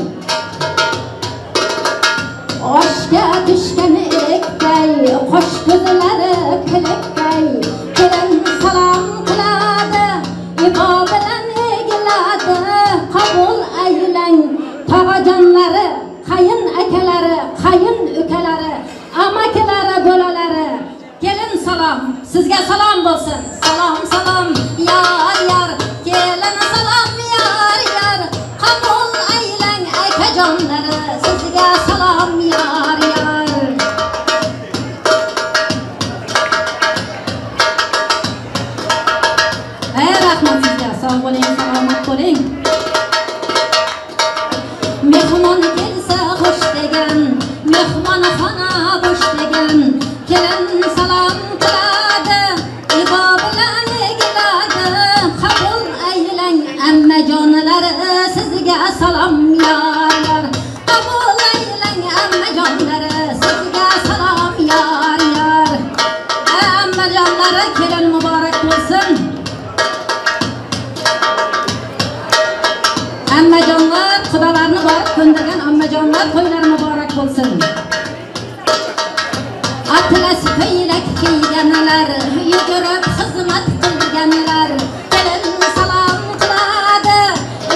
Oshga tushgan erikday, qosh ko'zlari pilikday, kelin salom qiladi, ibo bilan egiladi. Qabul aylang tog'ajonlari, qayin akalari, qayin ukalari, amakilari, bolalari, kelin salom, sizga salom bo'lsin. Salom salom yor yor, kelin salom yor yor. Qabul aylang akajonlari, sizga salom yor yor. bo'ling. Mehmon kelsa xush degan, mehmonxona bo'sh degan, kelin salom qiladi, ibo bilan egiladi. Qabul aylang ammajonlari, sizga salom yorlar. Qabul aylang ammajonlari, sizga salom yor yor. Ammajonlari kelin muborak bo'lsin. Ammajonlar, xudolarni borib ko'ndirgan ammajonlar to'ylari muborak bo'lsin. Atlas ko'ylak kiyganlar, yugurib xizmat qilganlar, kelin salom qiladi,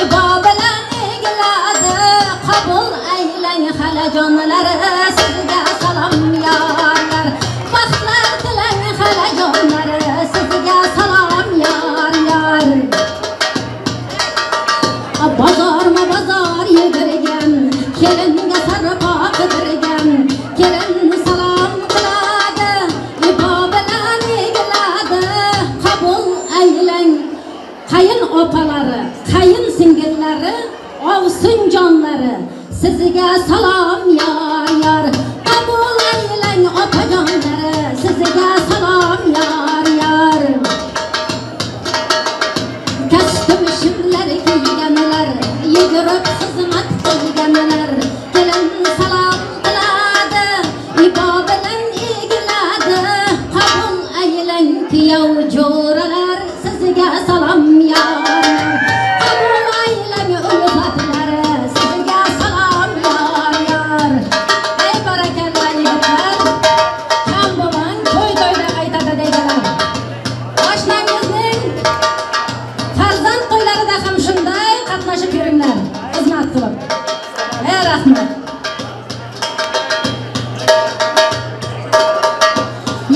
ibo bilan egiladi. Qabul aylang xalajonlari, sizga salom yorlar. Baxtlar tilang xalajonlari, sizga salom yor yor. Bozorma bozor yugurgan, kelinga sarpo qidirgan, kelin salom qiladi, ibo bilan egiladi. Qabul aylang qayin opalari, qayin singillari, ovsin jonlari, sizga salom yor yor. Qabul aylang opajonlari, sizga salom yor yor. Kostyum shimlar kiyganlar, yugurib xizmat qilganlar, kelin salom qiladi, ibo bilan egiladi. Qabul aylang kuyov jo'ralar, sizga salom yor. Qabul aylang ulfatlari, sizga salom yor yor. Ey barakalla yigitlar, kam bo'lmang, to'y to'yda qaytadi deydilar. Oshnangizning farzand to'ylarida ham shunday qatnashib yuringlar, xizmat qilib. Ey rahmat.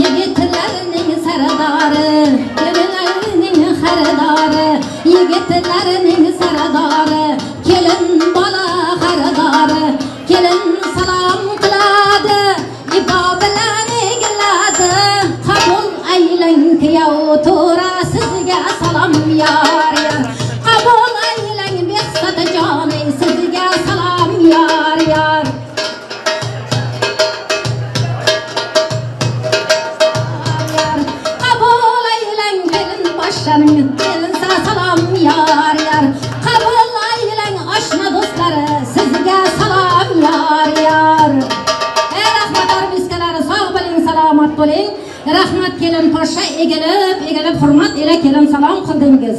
Yigitlarning sardori, kelinlarning xaridori, yigitlarning sardori, kelin bola xaridori, kelin salom qiladi, ibo bilan egiladi. Qabul aylang kuyov to'ra, sizga salom yor yor. Qabul aylang behzod joni, sizga salom yor yor. Qabul aylang kelin boshlaring, kelinsa salom yor yor. Qabul aylang oshna do'stlari, sizga salom yor yor. Ey rahmat armiskalari, sog' bo'ling, salomat bo'ling. Rahmat kelin poshsha, egilib egilib hurmat ila kelin salom qildingiz.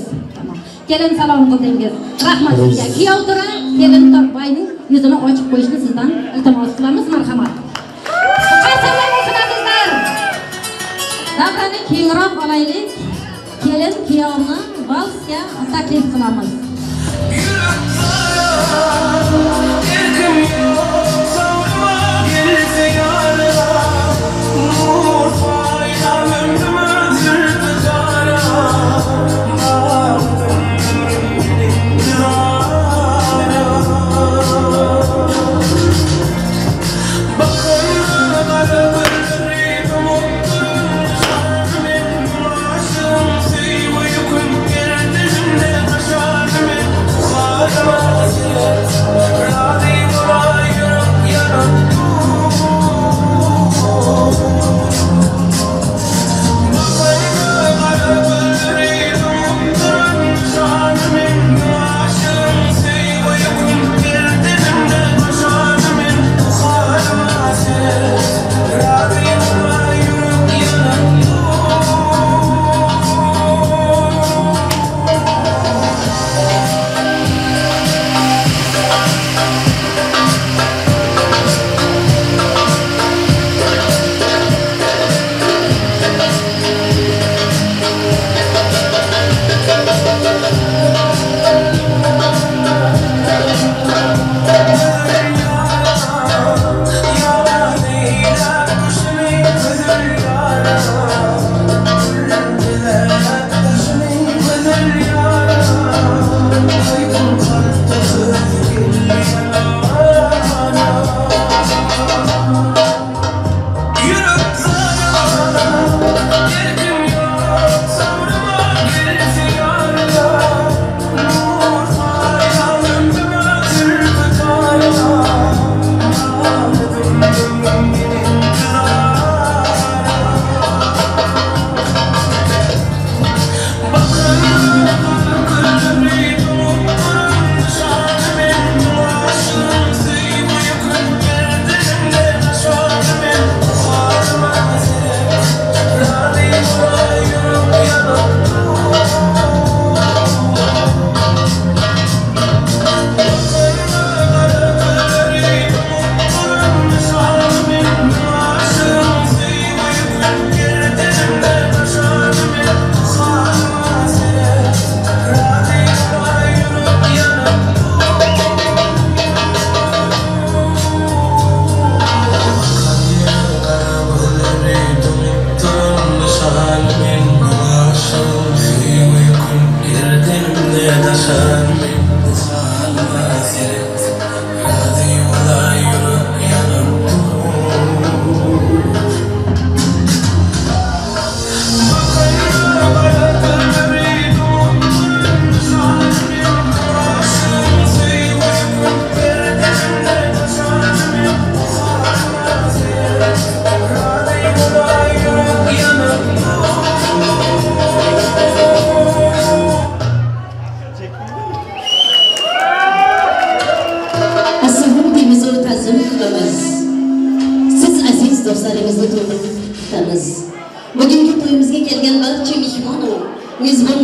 Kelin salom qildingiz. Rahmat sizga. Kuyov tura, kelin boyning yuzini ochib qo'yishni sizdan iltimos qilamiz, marhamat. Qarsaklar bo'lsin azizlar. Davrani kengroq olaylik. Kelin kuyovni valsga taklif qilamiz. Yeah.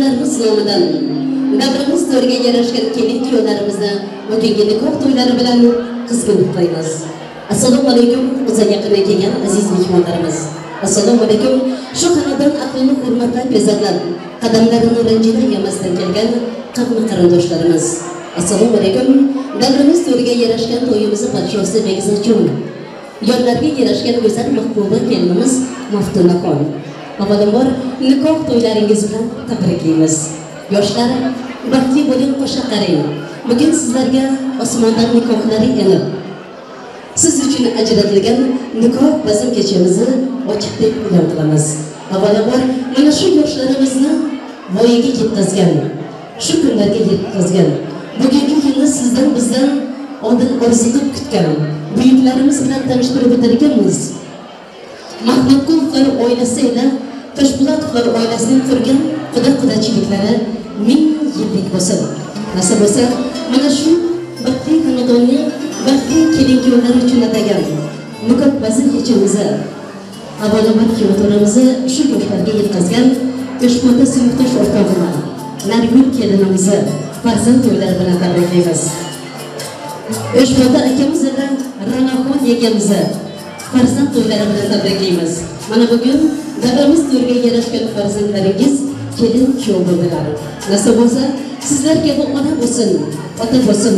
onalarimiz nomidan davramiz to'riga yarashgan kelin kuyovlarimizni bugungi nikoh to'ylari bilan qizg'in qutlaymiz. Assalomu alaykum o'za yaqindan kelgan aziz mehmonlarimiz. Assalomu alaykum shu xonadon ahlini hurmatlab bezatlar, qadamlarini ranjidan yamasdan kelgan qavmi qarindoshlarimiz. Assalomu alaykum davramiz to'riga yarashgan to'yimizni podshosi Bekzodjon, yonlarga yarashgan go'zal mahbuba kelinimiz Maftunaxon. Avvalambor nikoh to'ylaringiz bilan tabriklaymiz. Yoshlar baxtli bo'ling, qo'sha qarang. Bugun sizlarga osmondan nikohlari inib, siz uchun ajratilgan nikoh bazm kechamizni ochiq deb e'lon qilamiz. Avvalambor mana shu yoshlarimizni voyaga yetkazgan, shu kunlarga yetkazgan, bugungi kunni sizdan bizdan oldin orziqib kutgan buyuklarimiz bilan tanishtirib o'tarkanmiz. Mahmudkovlar oilasi ila Toshpo'latovlar oilasining qurgan quda-qudachiliklari 1000 yillik bo'lsin. Nasib bo'lsa, mana shu baxtli xonadonning baxtli kelin-kuyovlar uchun atagan nikoh bazm kechamizni avvalambor kuyovlarimizni shu yoshlarga yetkazgan Toshpo'lat sinfdosh o'rtog'ini Nargul kelinimizni farzand to'ylari bilan tabriklaymiz. Toshpo'lat akamiz bilan Ra'noxon yangamizni farzand to'ylari bilan tabriklaymiz. Mana bugun davramiz to'riga yarashgan farzandlaringiz kelin kuyov bo'ldilar. Nasib bo'lsa, sizlar kabi ona bo'lsin, ota bo'lsin.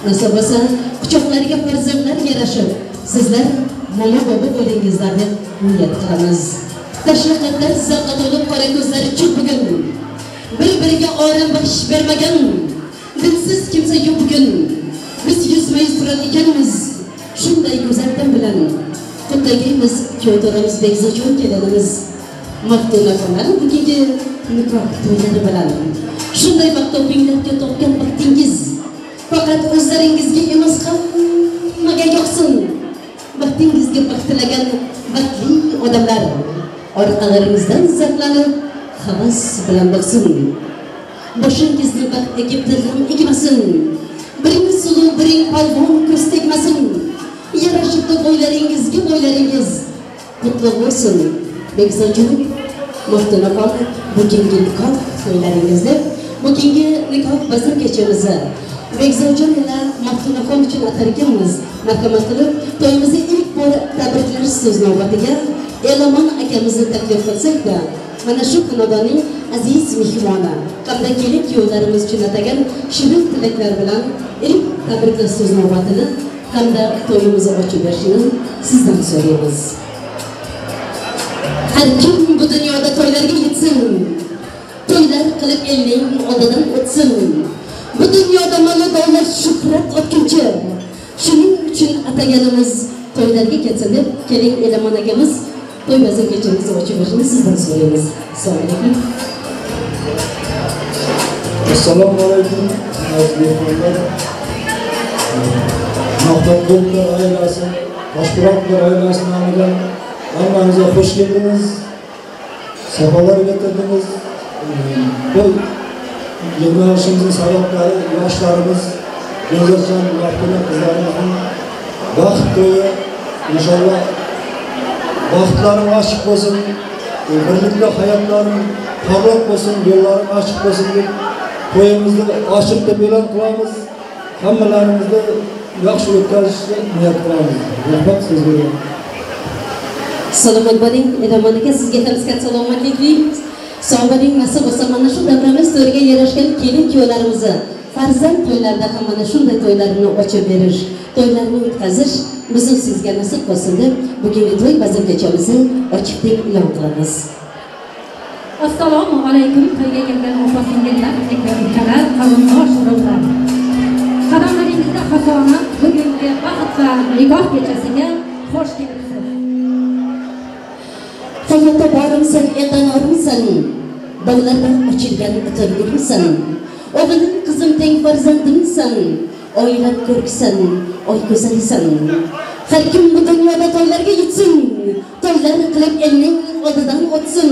Nasib bo'lsa, quchoqlariga farzandlar yarashib, sizlar momo bobo bo'lingizlar deb niyat qilamiz. Tashviqatlar zavqqa to'lib qora ko'zlari chuq bugun. Bir-biriga orom baxshish bermagan, dinsiz kimsa yo'q bugun. Biz yuzma-yuz turar ekanmiz, shunday go'zal til bilan qutlaymiz kuyovlarimiz Bekzodjon kelinimiz Maftunaxonlar bugungi nikoh to'ylari bilan. Shunday baxt topinglarga topgan baxtingiz faqat o'zlaringizga emas, hammaga yoqsin. Baxtingizga baxt tilagan baxtli odamlar orqalaringizdan zavqlanib havas bilan boqsin. Boshingizni baxt egib g'am egmasin. Biring suluv, biring palvon ko'z tegmasin. Yarashibdi bo'ylaringizga bo'ylaringiz qutlug' bo'lsin. Bekzodjon, Maftunaxon bugungi nikoh to'ylaringizda, bugungi nikoh bazm kechamizni Bekzodjon ila Maftunaxon uchun atar ekanmiz. Marhamat qilib to'yimizni ilk bor tabriklash so'z navbatiga Elomon akamizni taklif qilsak-da, mana shu xonadonning aziz mehmoni hamda kelin kuyovlarimiz uchun atagan shirin tilaklar bilan ilk tabriklash so'z navbatini hamda to'yimizni ochib berishini sizdan so'raymiz. Har kim bu dunyoda to'ylarga yetsin, to'ylar qilib elning oldidan o'tsin. Bu dunyoda mol davlat shuhrat otguncha, shuning uchun ataganimiz to'ylarga ketsin deb keling Elomon akamiz to'y bazm kechamizni ochib berishini sizdan so'raymiz. Assalomu alaykum. Assalomu alaykum aziz mehmonlar. Mahmudkovlar oilasi, Toshpo'latovlar oilasi nomidan hammangizga xush keldingiz. Safolar getirdiniz. Bu yig'ilishimizning sabablari yoshlarimiz, Bekzodjon Maftuna qizlarimizning baxt to'yi inshaalloh baxtlari ochiq bo'lsin, birlikda hayotlari porloq bo'lsin, yo'llari ochiq bo'lsin deb to'yimizni ochiq deb e'lon qilamiz. Hammalarimizni yaxshi o'tkazishni niyat qilamiz. Rahmat sizga. Salomat bo'ling, Elomon aka, sizga ham sihat salomatlik tilaymiz. Sog' bo'ling, nasib bo'lsa mana shu davramiz to'riga yarashgan kelin kuyovlarimizni farzand to'ylarida ham mana shunday to'ylarni ochib berish, to'ylarni o'tkazish bizni sizga nasib qilsin deb bugungi to'y bazm kechamizni ochiq deb e'lon qilamiz. Assalomu alaykum to'yga kelgan opa singillar, aka ukalar, qarindosh urug'lar. Qadamlaringizda xazona bugungi baxt va nikoh kechasiga xush kelibsiz. Hayotda borimsan, eldan ormisan, dog'larda ochilgan o'tirgurmisan, o'g'lim qizim teng farzandimsan, oilam ko'rkisan, oy go'zalisan. Har kim bu dunyoda to'ylarga yetsin, to'ylar qilib elning oldidan o'tsin.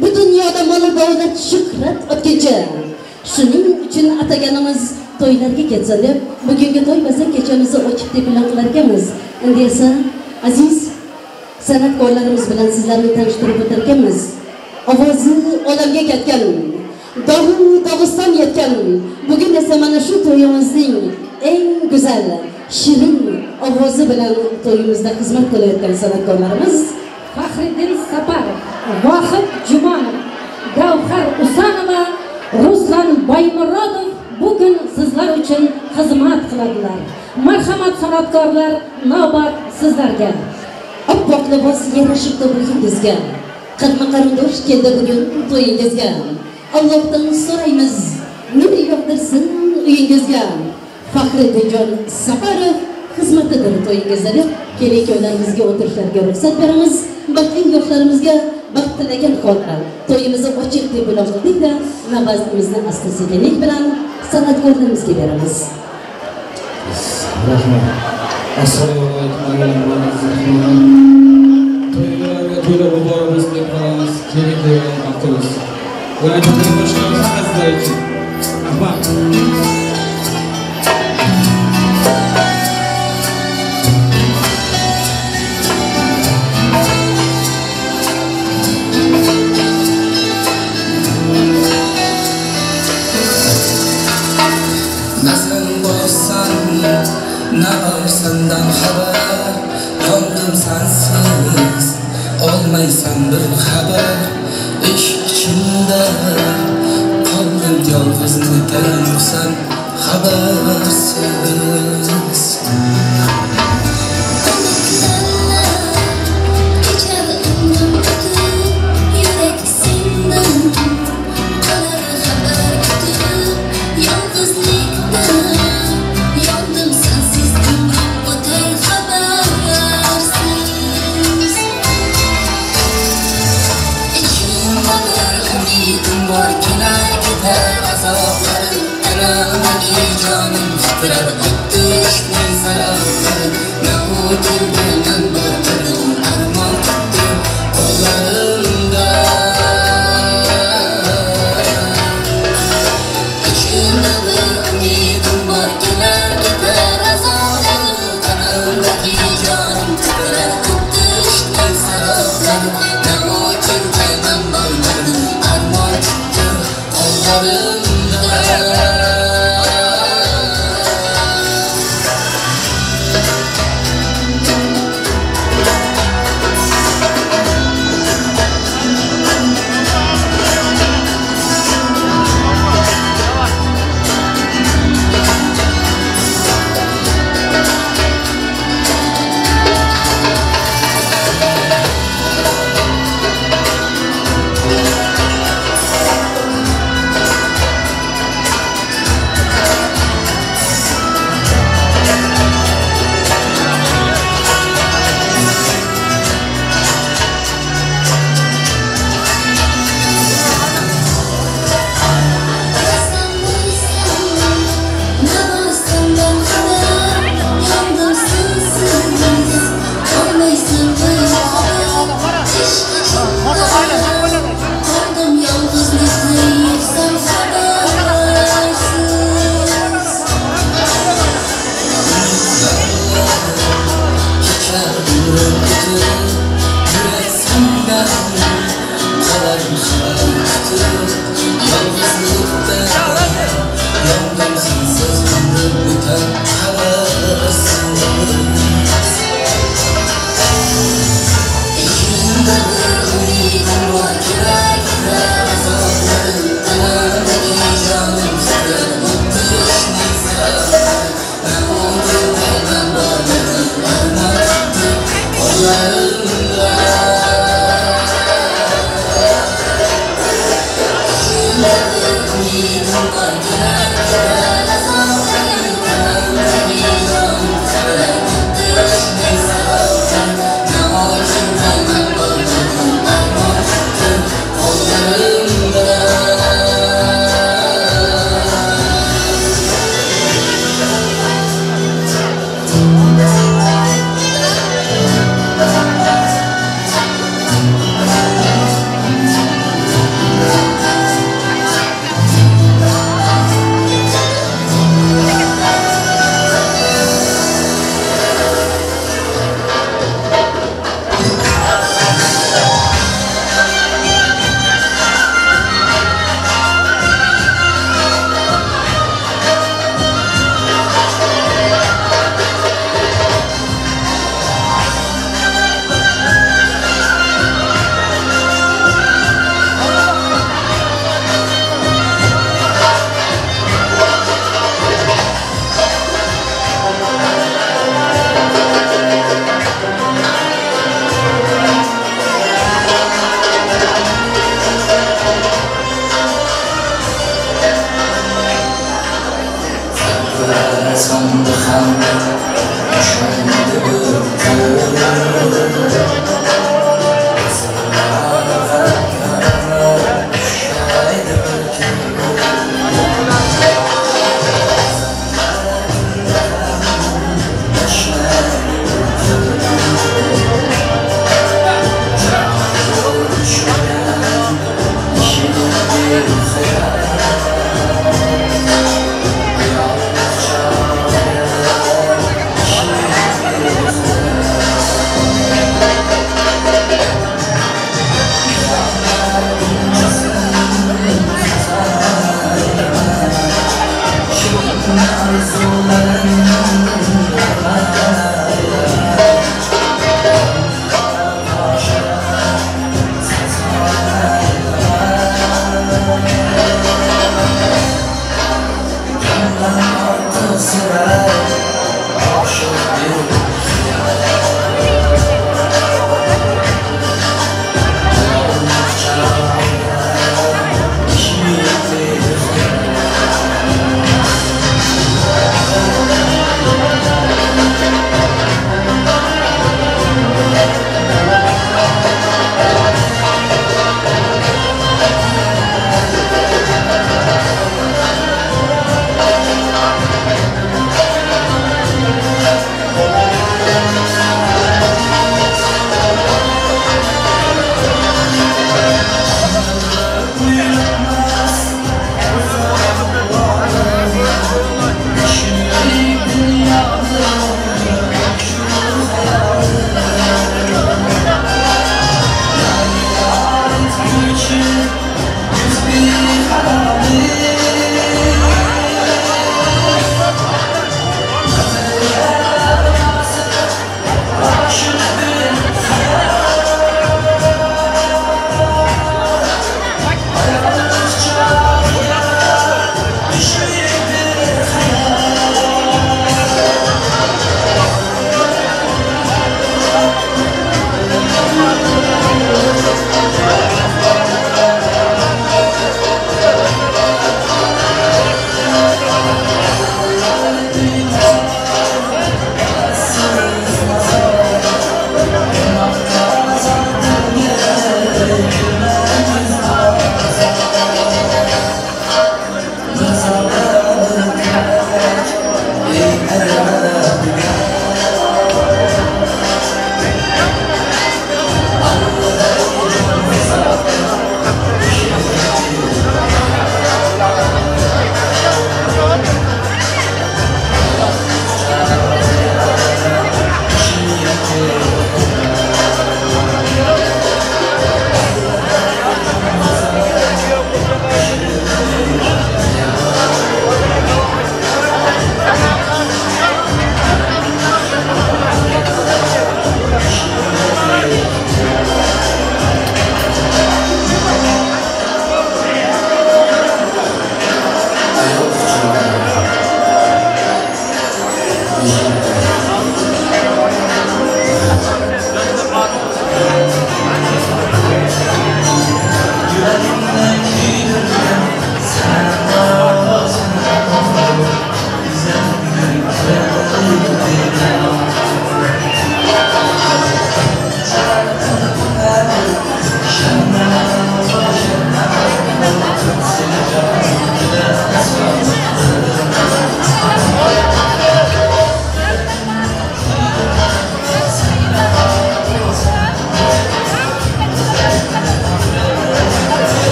Bu dunyoda mol davlat shuhrat otguncha, shuning uchun ataganimiz to'ylarga ketsin deb bugungi to'y bazm kechamizni ochiq deb e'lon qilar ekanmiz. Endi esa aziz san'atkorlarimiz bilan sizlarni tanishtirib o'tar ekanmiz. Ovozi olamga ketgan, Dog'u Dog'iston yetgan. Bugun esa mana shu to'yimizning eng go'zal, shirin ovozi bilan to'yimizda xizmat qilayotgan san'atkorlarimiz Faxriddin Saparov, Vohid Jumanov, Gavhar Usanova, Ruslan Boymurodov bugun sizlar uchun xizmat qiladilar. Marhamat san'atkorlar, navbat sizlarga. Oppoq libos yarashibdi bo'yingizga. Qadma qarindosh keldi bugun to'yingizga. Allohdan so'raymiz, nur yog'dirsin uyingizga. Faxriddinjon Saparov xizmatidir to'yingizda deb kelin-kuyovlarimizga o'tirishlariga ruxsat beramiz. Baxtli yoshlarimizga baxt tilagan holda to'yimizni ochiq deb e'lon qildik-da, navbatimizni asta-sekinlik bilan san'atkorlarimizga beramiz. Rahmat. Assalomu alaykum. To'ylarga to'ylar muborak bo'lsin deb qolamiz. Kelin-kuyovlar baxtli bo'lsin. Sizlar uchun. Rahmat. Sendan xabar, yondim sensiz, olmaysan bir xabar. Ish içinde kaldım yalnız, neden yoksan habersiz. Geçer ömrüm ötüp, yürek senden kalar haber kütüp, yalnızlıkta yandım sensiz ömrüm öter habersiz. İçimde bir ümidim var, kenar gider azaplarım. Enamdaki canım titrer, öttü işten zararlarım. Ne o dilden bakırım, arman tuttu kollarımda. İçimde bir ümidim var, kenar gider azaplarım. Kanımdaki canım titrer, öttü işten zararlarım. Ne o dilden bakırım, arman tuttu kollarımda. ham yoshaydi bir kun. Yoshaydi bir kun.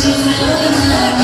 We'll be right back.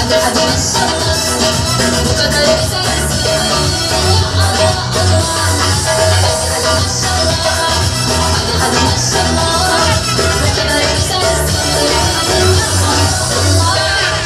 Hadi hadi maşallah, bu kadar güzelsin. Allah Allah. Hadi hadi maşallah, hadi hadi maşallah, bu kadar güzelsin. Allah Allah.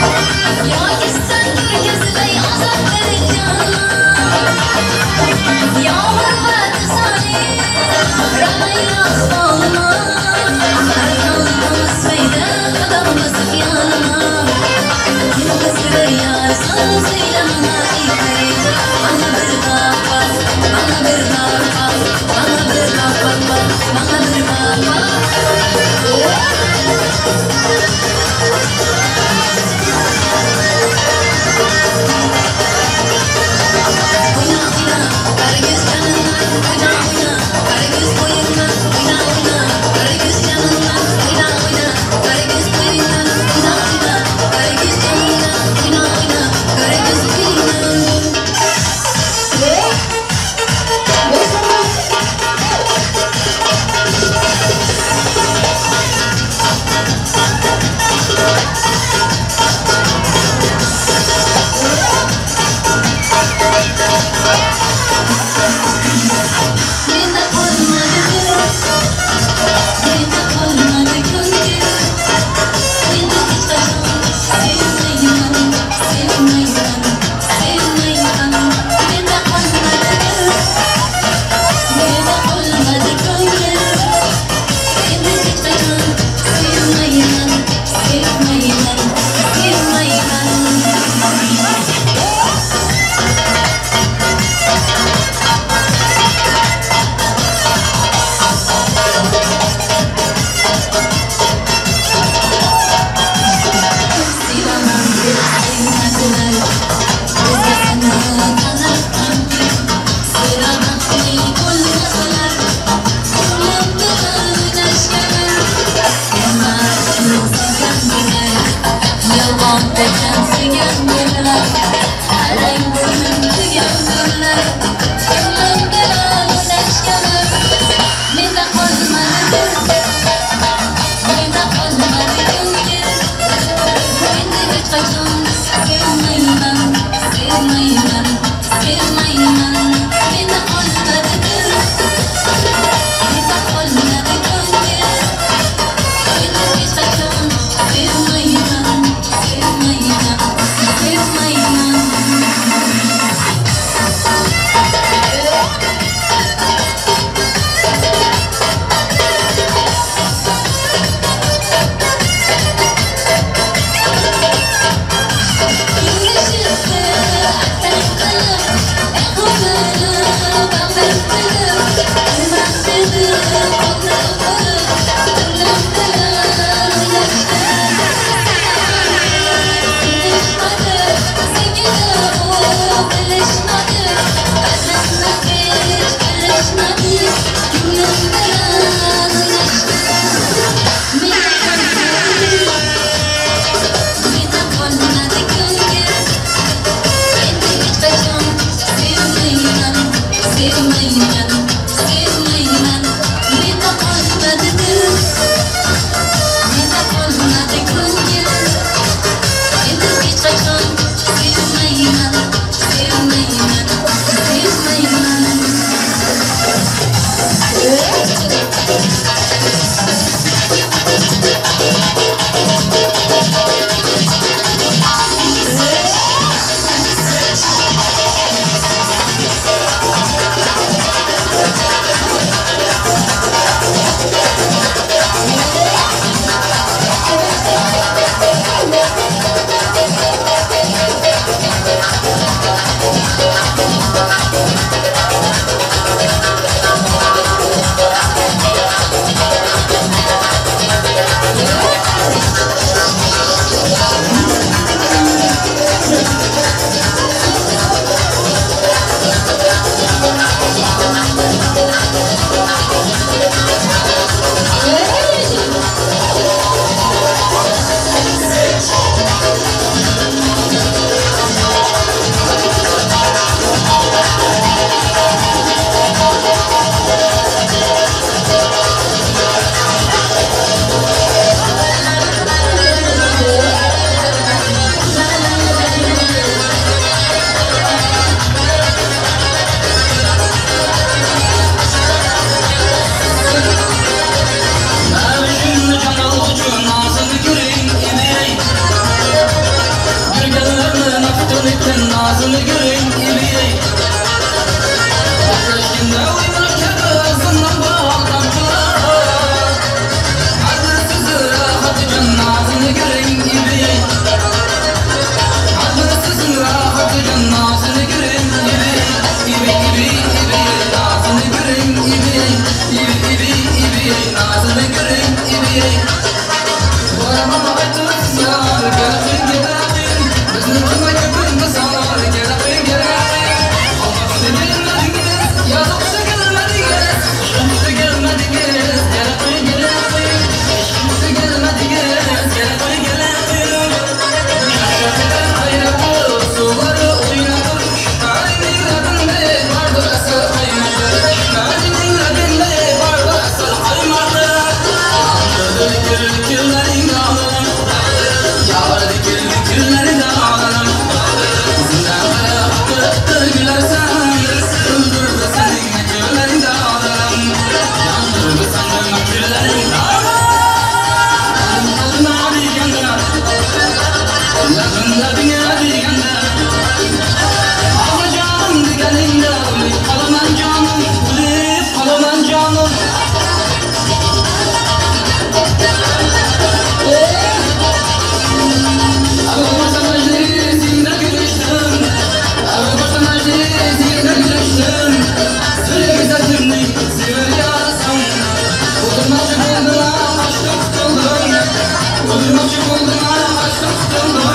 Thank you. Açtım tutuldum.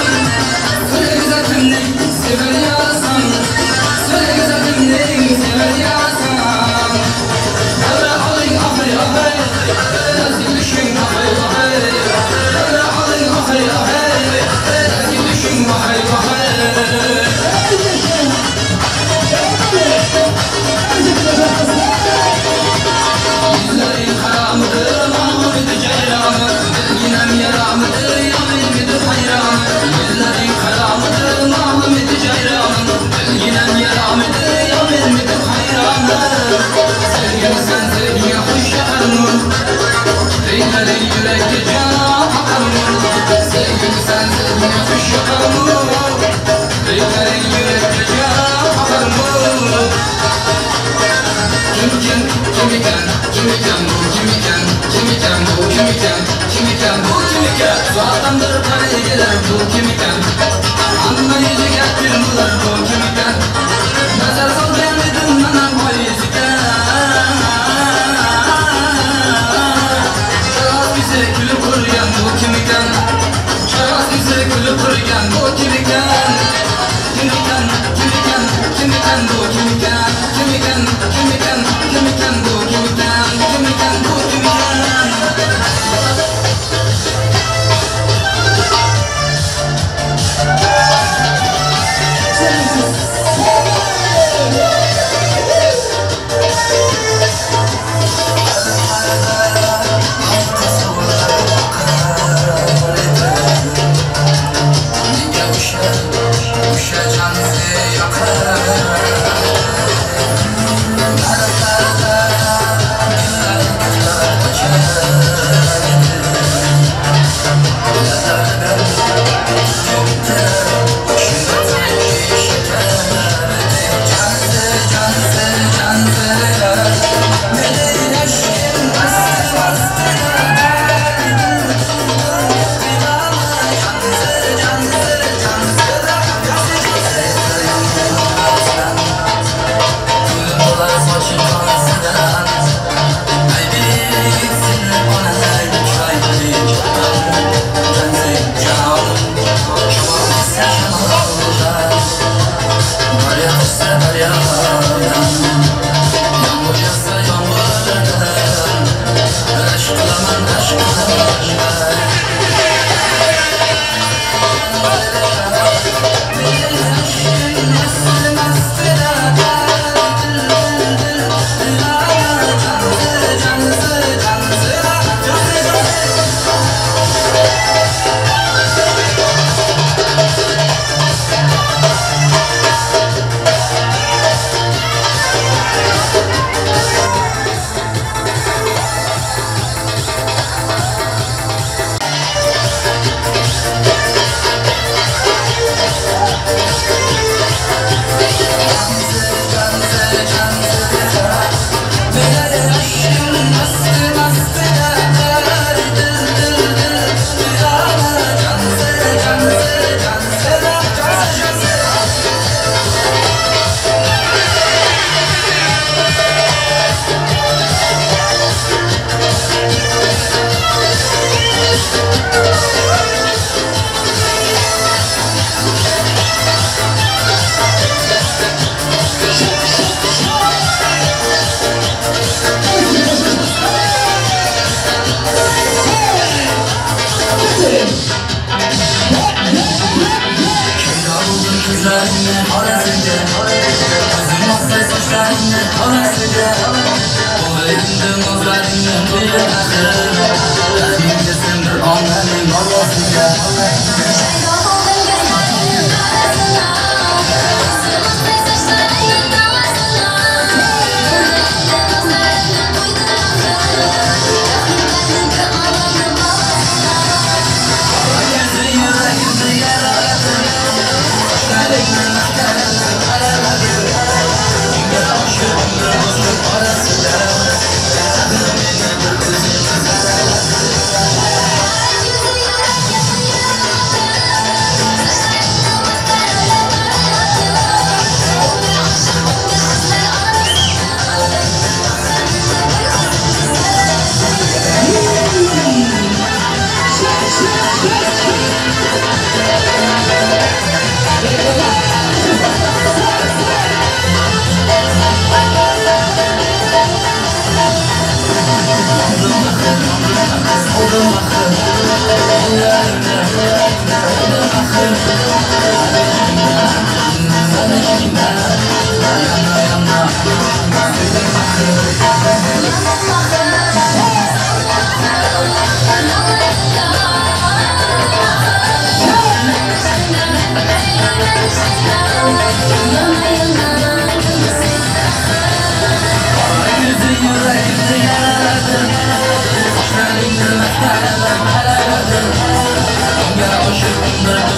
Unga oshiq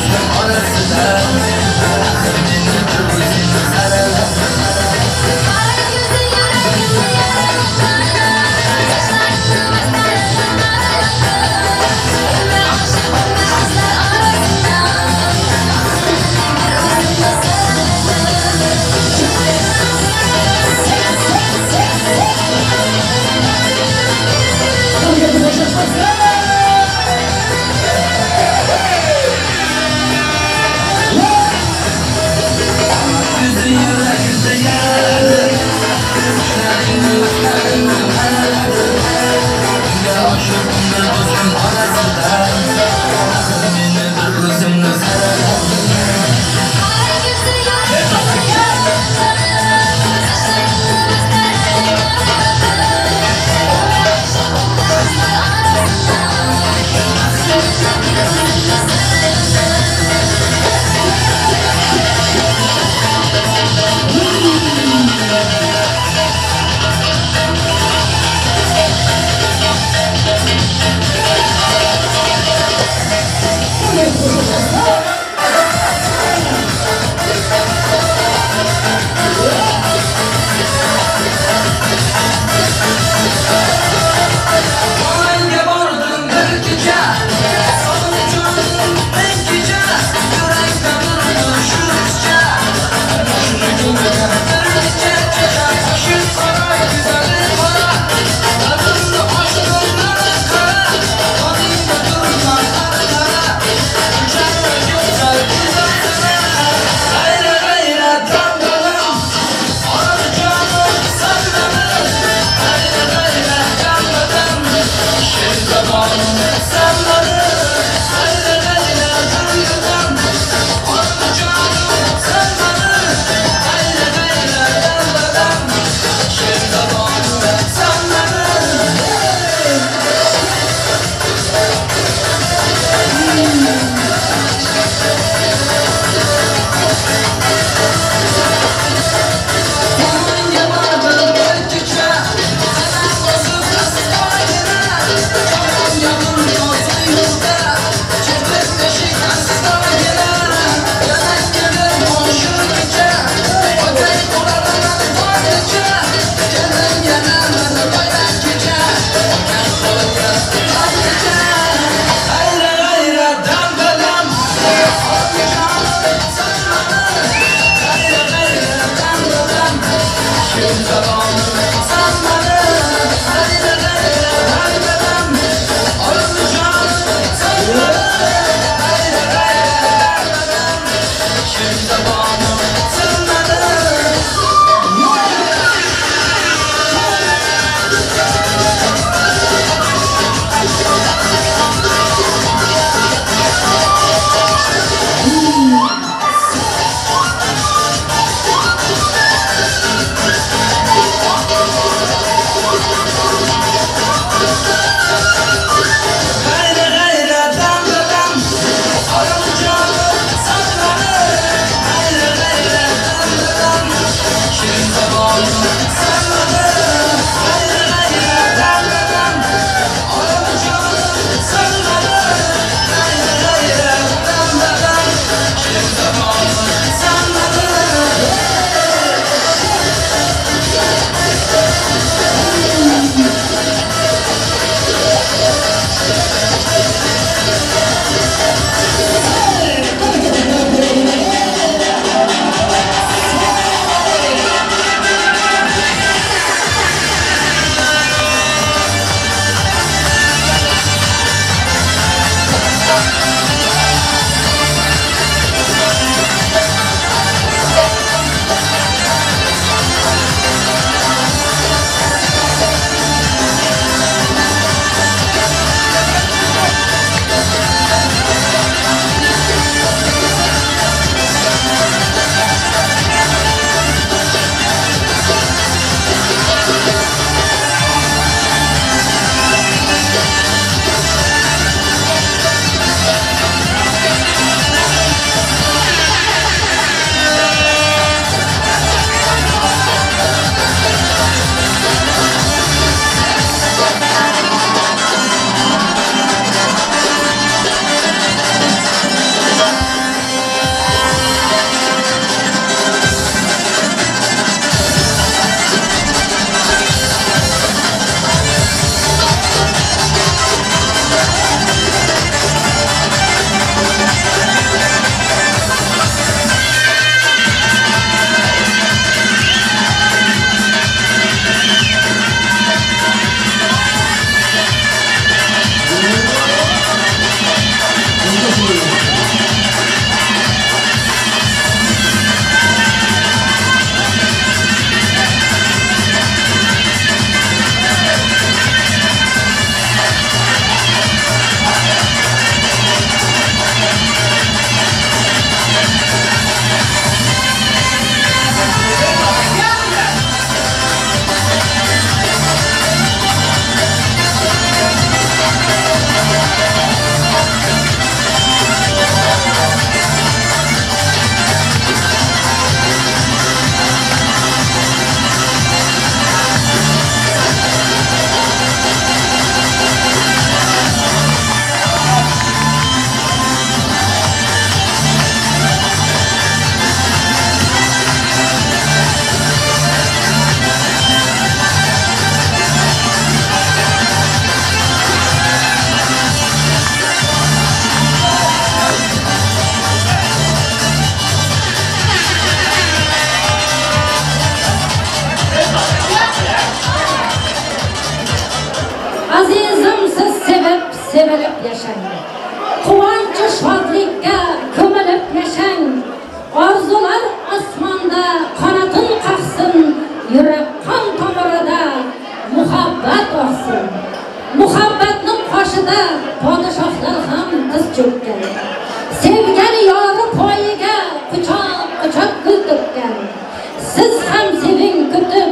Seving kutib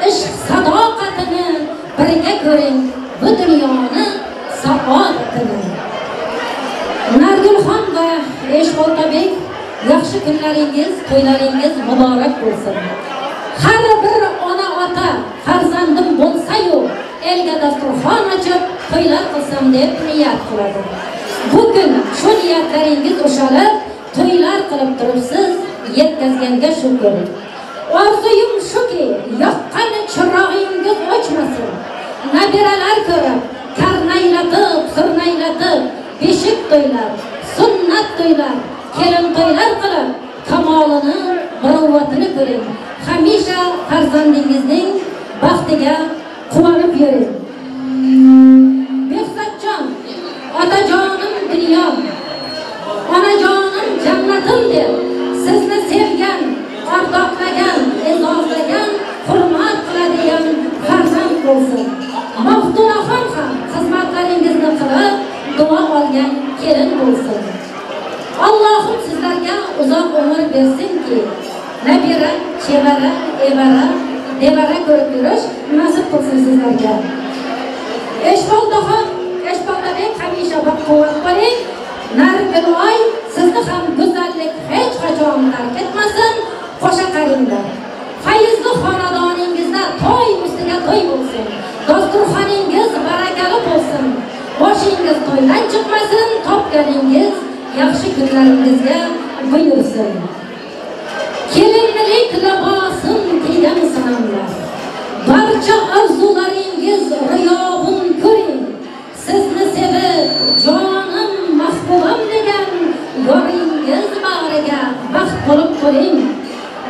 ishq sadoqatini, birga ko'ring bu dunyoni saodatini. Nargulxon va Eshboltabek, yaxshi kunlaringiz, to'ylaringiz muborak bo'lsin. Har bir ona ota farzandim bo'lsa-yu, elga dasturxon ochib to'ylar qilsam deb niyat qiladi. Bugun shu niyatlaringiz ushalib, to'ylar qilib turibsiz, yetkazganga shukr. Orzuyim shuki, yoqqan chirog'ingiz o'chmasin. Nabiralar ko'rib, karnaylatib, surnaylatib, beshik to'ylar, sunnat to'ylar, kelin to'ylar qilib, kamolini, muruvvatini ko'ring. Hamisha farzandingizning baxtiga quvonib yuring. Behzodjon, otajonim dunyom, onajonim jannatim deb sizni sevgan, ardoqlagan, e'zozlagan, hurmat qiladigan farzand bo'lsin. Maftunaxon ham xizmatlaringizni qilib, duo olgan kelin bo'lsin. Allohim sizlarga uzoq umr bersinki, nabira, chevara, evara, devara ko'rib yurish nasib qilsin sizlarga. Eshboltaxon, Eshboltabek hamisha baquvvat bo'ling. Nargiloy sizni ham go'zallik hech qachon tark etmasin, qo'sha qaringlar. Fayzli xonadoningizda to'y ustiga to'y bo'lsin. Dasturxoningiz barakali bo'lsin. Boshingiz to'ydan chiqmasin, topganingiz yaxshi kunlaringizga buyursin. Kelinlik libosin kiygan sanamlar. Barcha orzularingiz riyobun ko'ring. Sizni sevib, jonim mahbubam degan yoringiz bag'riga baxt bo'lib qo'ling.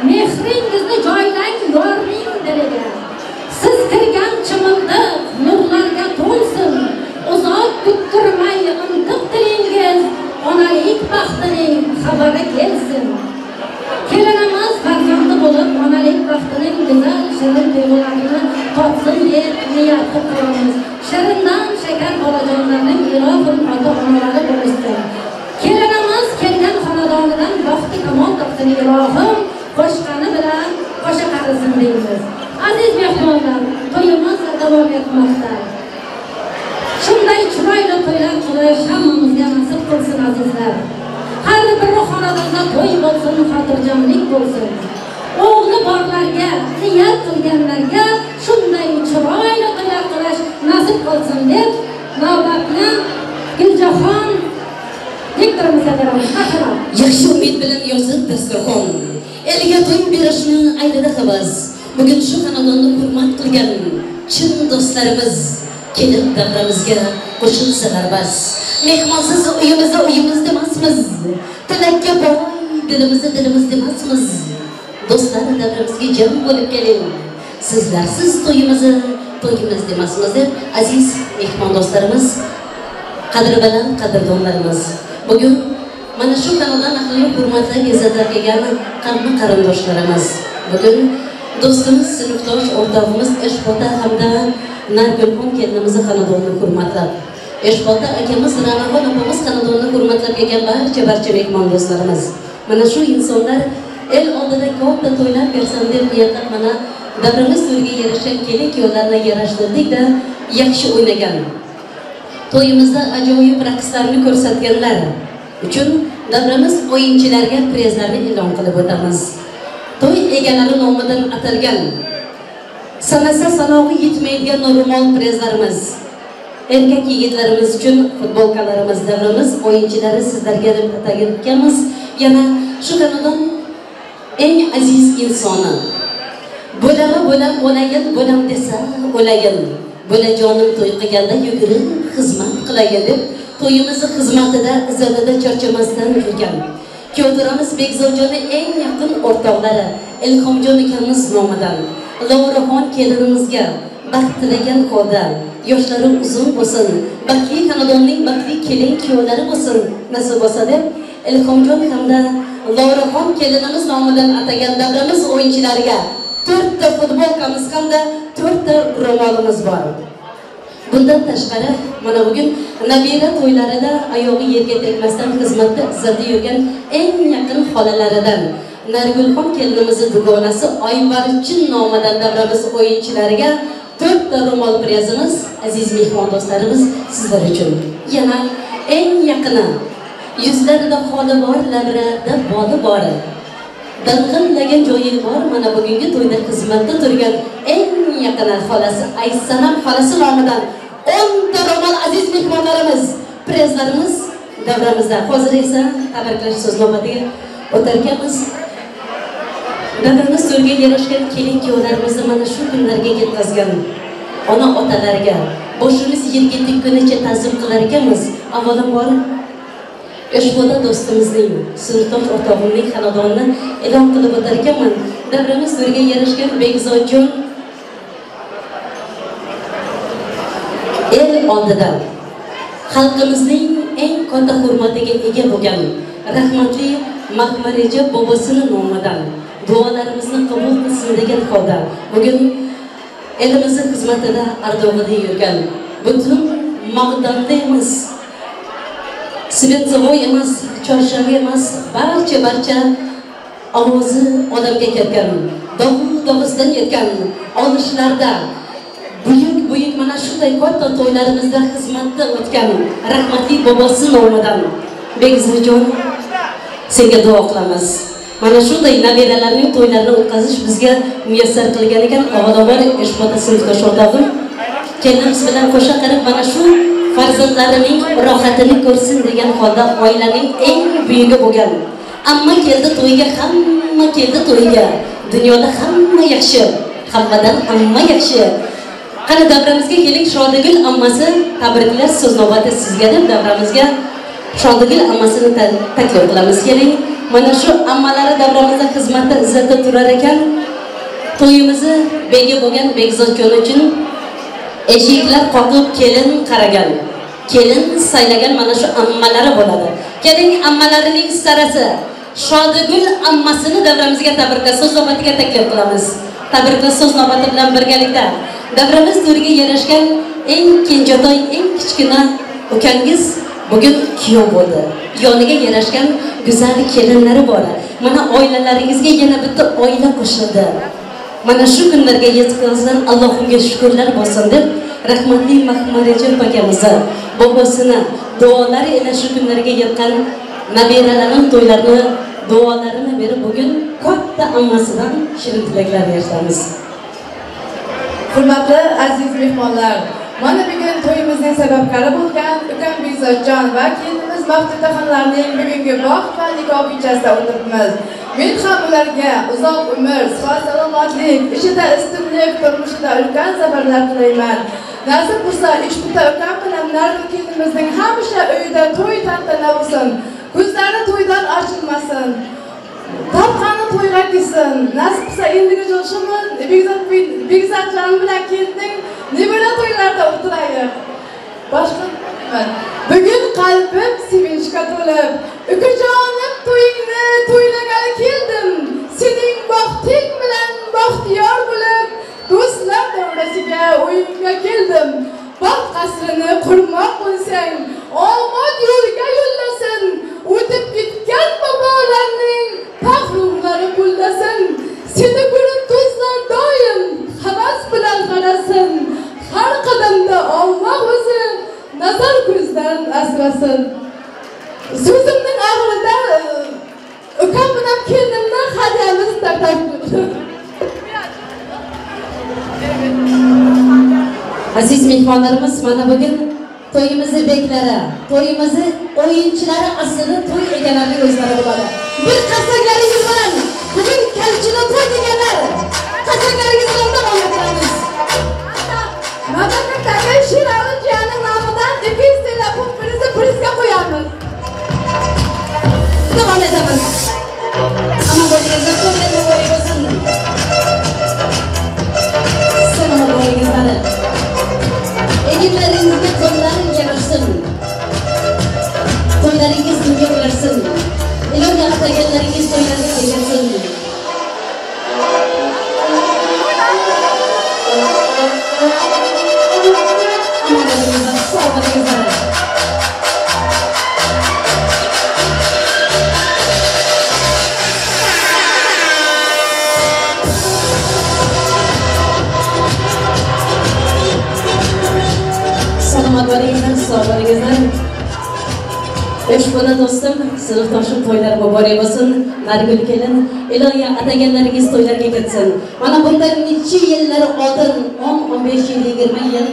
Mehringizni joylang yorning diliga. Siz kirgan chimildiq nurlarga to'lsin. Uzoq kuttirmay intiq tilingiz, onalik baxtining xabari kelsin. Kelinimiz farzandi bo'lib, onalik baxtining go'zal shirin tuyg'ularini totsin deb niyat qilib qolamiz. Shirindan shakar bolajonlarning ilohim ota-onalari bo'lishsin. Kelinimiz kelgan xonadonidan baxti kamol topsin ilohim, qo'shqani bilan qo'sha qarisin deymiz. Aziz mehmonlar, to'yimiz davom etmoqda. Shunday chiroyli to'ylar qilish hammamizga nasib qilsin azizlar. Har bir xonadonda to'y bo'lsin, xotirjamlik bo'lsin. O'g'li borlarga, niyat qilganlarga shunday chiroyli to'ylar qilish nasib qilsin deb navbatni Guljahon diktorimizga beramiz. Marhamat. Yaxshi umid bilan yozib dasturxon. Elga to'y berishni ayladi havas. Bugun shu xonadonni hurmat qilgan chin do'stlarimiz kelib davramizga qo'shilsalar bas. Mehmonsiz uyimizda uyimiz demasmiz. Tilakka boy dilimizni dilimiz demasmiz. Do'stlar davramizga jam bo'lib keling. Sizlarsiz to'yimizni to'yimiz demasmiz deb aziz mehmon do'stlarimiz, qadri baland qadrdonlarimiz. Bugun mana shu xonadon ahlini hurmatlab izzatlab kelgan qavmi qarindoshlarimiz. Bugun do'stimiz, sinfdosh o'rtog'imiz Eshbota hamda Nargulxon kelinimizni xonadonini hurmatlab, Eshbota akamiz, Ra'noxon opamiz xonadonini hurmatlab kelgan barcha mehmon do'stlarimiz. Mana shu insonlar el oldida katta to'ylar bersam deb niyatlab mana davramiz to'yga yarasha kelin kuyovlarni yarashtirdik-da, yaxshi o'ynagan. To'yimizda ajoyib raqslarni ko'rsatganlar uchun davramiz o'yinchilarga prizlarni e'lon qilib o'tamiz. To'y egalari nomidan atalgan sanasa sanog'i yetmaydigan ro'mol prizlarimiz, erkak yigitlarimiz uchun futbolkalarimiz, davramiz o'yinchilari sizlarga deb atagan ekanmiz. Yana shu xonadon eng aziz insoni bo'lama bo'lam o'layin bo'lam desa o'layin, bo'lajonim to'y qilganda yugurib xizmat qilayin deb to'yimizni xizmatida izzatida charchamasdan yurgan Kuyovturamiz Bekzodjonni eng yaqin o'rtoqlari Ilhomjon ukamiz nomidan Lo'raxon kelinimizga baxt tilagan holda yoshlari uzun bo'lsin, baxtli xonadonning baxtli kelin kuyovlari bo'lsin nasib bo'lsa deb Ilhomjon hamda Lo'raxon kelinimiz nomidan atagan davramiz o'yinchilariga 4 ta futbolkamiz hamda 4 ta ro'molimiz bor. Bundan tashqari mana bugun nabira to'ylarida oyog'i yerga tegmasdan xizmatda izzatda yurgan eng yaqin xolalaridan Nargulxon kelinimizni dugonasi Oybarchin nomidan davramiz o'yinchilariga 4 ta ro'mol prezimiz, aziz mehmon do'stlarimiz sizlar uchun. Yana eng yaqini, yuzlarida xoli bor, lablarida boli bor, dang'illagan joyi bor, mana bugungi to'yda xizmatda turgan eng yaqini xolasi Aysanam xolasi nomidan 10 ta ro'mol aziz mehmonlarimiz, prezlarimiz davramizda. Hozir esa tabriklash so'z navbatiga o'tarkanmiz. Davramiz to'rga yarashgan kelin kuyovlarimizni mana shu kunlarga yetkazgan ona otalarga boshimiz yerga tekkunicha ta'zim qilar ekanmiz. Avvalambor Yoshbola do'stimizning, sinfdosh o'rtog'imning xonadonini e'lon qilib o'tar ekanman. Davramiz to'rga yarashgan Bekzodjon el oldida xalqimizning eng katta hurmatiga ega bo'lgan rahmatli Mahmareja bobosini nomidan duolarimizni qabul qilsin degan holda bugun elimizning xizmatida ardog'ida yurgan butun Mag'donda emas, Svetsovoy emas, Chorshanba emas, barcha ovozi odamga ketgan, dog'u-dog'isidan yetgan, olishlarda buyuk mana shunday katta to'ylarimizda xizmatda o'tgan rahmatli bobosi nomidan Bekzodjon senga duo qilamiz. Mana shunday nabiralarning to'ylarini o'tkazish bizga muyassar qilgan ekan. Avvalambor Eshbota sinfdosh o'rtog'im kelinimiz bilan qo'sha qarab mana shu farzandlarining rohatini ko'rsin degan holda oilaning eng buyugi bo'lgan. Amma keldi to'yga, hamma keldi to'yga. Dunyoda hamma yaxshi, hammadan hamma yaxshi. Qani davramizga keling Shodigul ammasi, tabriklar so'z navbati sizga deb davramizga Shodigul ammasini taklif qilamiz. Keling, mana shu ammalari davramizda xizmatda izzatda turar ekan, to'yimizni begi bo'lgan Bekzodjon uchun eshiklar qoqib kelin qaragan, kelin saylagan mana shu ammalari bo'ladi. Keling, ammalarining sarasi Shodigul ammasini davramizga tabriklar so'z navbatiga taklif qilamiz. Tabriklar so'z navbati bilan birgalikda davramiz to'riga yarashgan eng kenjatoy, eng kichkina ukangiz bugun kuyov bo'ldi. Yoniga yarashgan go'zal kelinlari bor. Mana oilalaringizga yana bitta oila qo'shildi. Mana shu kunlarga yetkazgan Allohimga shukrlar bo'lsin deb rahmatli Mahmareja akamizni bobosini duolari ila shu kunlarga yetgan nabiralarining to'ylarini duolarini berib bugun katta ammasidan shirin tilaklarni eshitamiz. Hurmatli aziz mehmonlar, mana bugun to'yimizning sababkori bo'lgan ukam Bekzodjon va kelinimiz Maftudaxonlarning bugungi baxt va nikoh kechasida o'tiribmiz. Men ham ularga uzoq umr, sihat salomatlik, ishida ustunlik, turmushida ulkan zafarlar tilayman. Nasib bo'lsa, Eshbota ukam bilan Nargul kelinimizning hamisha uyida to'y tantana bo'lsin, ko'zlari to'ydan ochilmasin. Topqani to'yga kelsin. Nasib bo'lsa endigi jo'shimiz Bekzodjon bilan kelinning nabira to'ylarida o'tiraylik. Boshqa bugun qalbim sevinchga to'lib, ukajonim to'yingni to'ylagani keldim. Sening baxting bilan baxtiyor bo'lib, do'stlar davrasiga o'yinga keldim. Baxt qasrini qurmoq bo'lsang, omad yo'lga yo'llasin. O'tib ketgan bobolarning faxrlari qo'llasin. Seni ko'rib do'stlar doim havas bilan qarasin. Har qadamda Alloh o'zi nazar ko'zdan asrasin. So'zimning oxirida ukam bilan kelinimdan hadyamiz taklif. Aziz mehmonlarimiz, mana bugun to'yimizni beklari, to'yimizni o'yinchilari aslida to'y egalarining o'zlari bo'ladi. Bir qarsaklaringiz bilan bugun kalchini to'y deganlar, qarsaklaringiz bilan davom ettiramiz. Mamlakatdagi Sherali jiyaning nomidan 200 TL pul prizni prizga qo'yamiz. Davom etamiz. Aman bo'lingizlar, to'ylar muborak bo'lsin. Salomat bo'lingizlar. Eginlaringizga qo'llar yarashsin. To'ylaringiz nurga ularsin. Ilohiy ataganlaringiz to'ylarga tegasin. Aman bo'lingizlar, sog' bo'lingizlar. Sog' bo'lingizlar. Eshbona do'stim, sinfdoshim to'ylari muborak bo'lsin. Nargul kelin, ilohiy ataganlaringiz to'ylarga ketsin. Mana bundan necha yillar oldin, 10-15 yil, 20 yil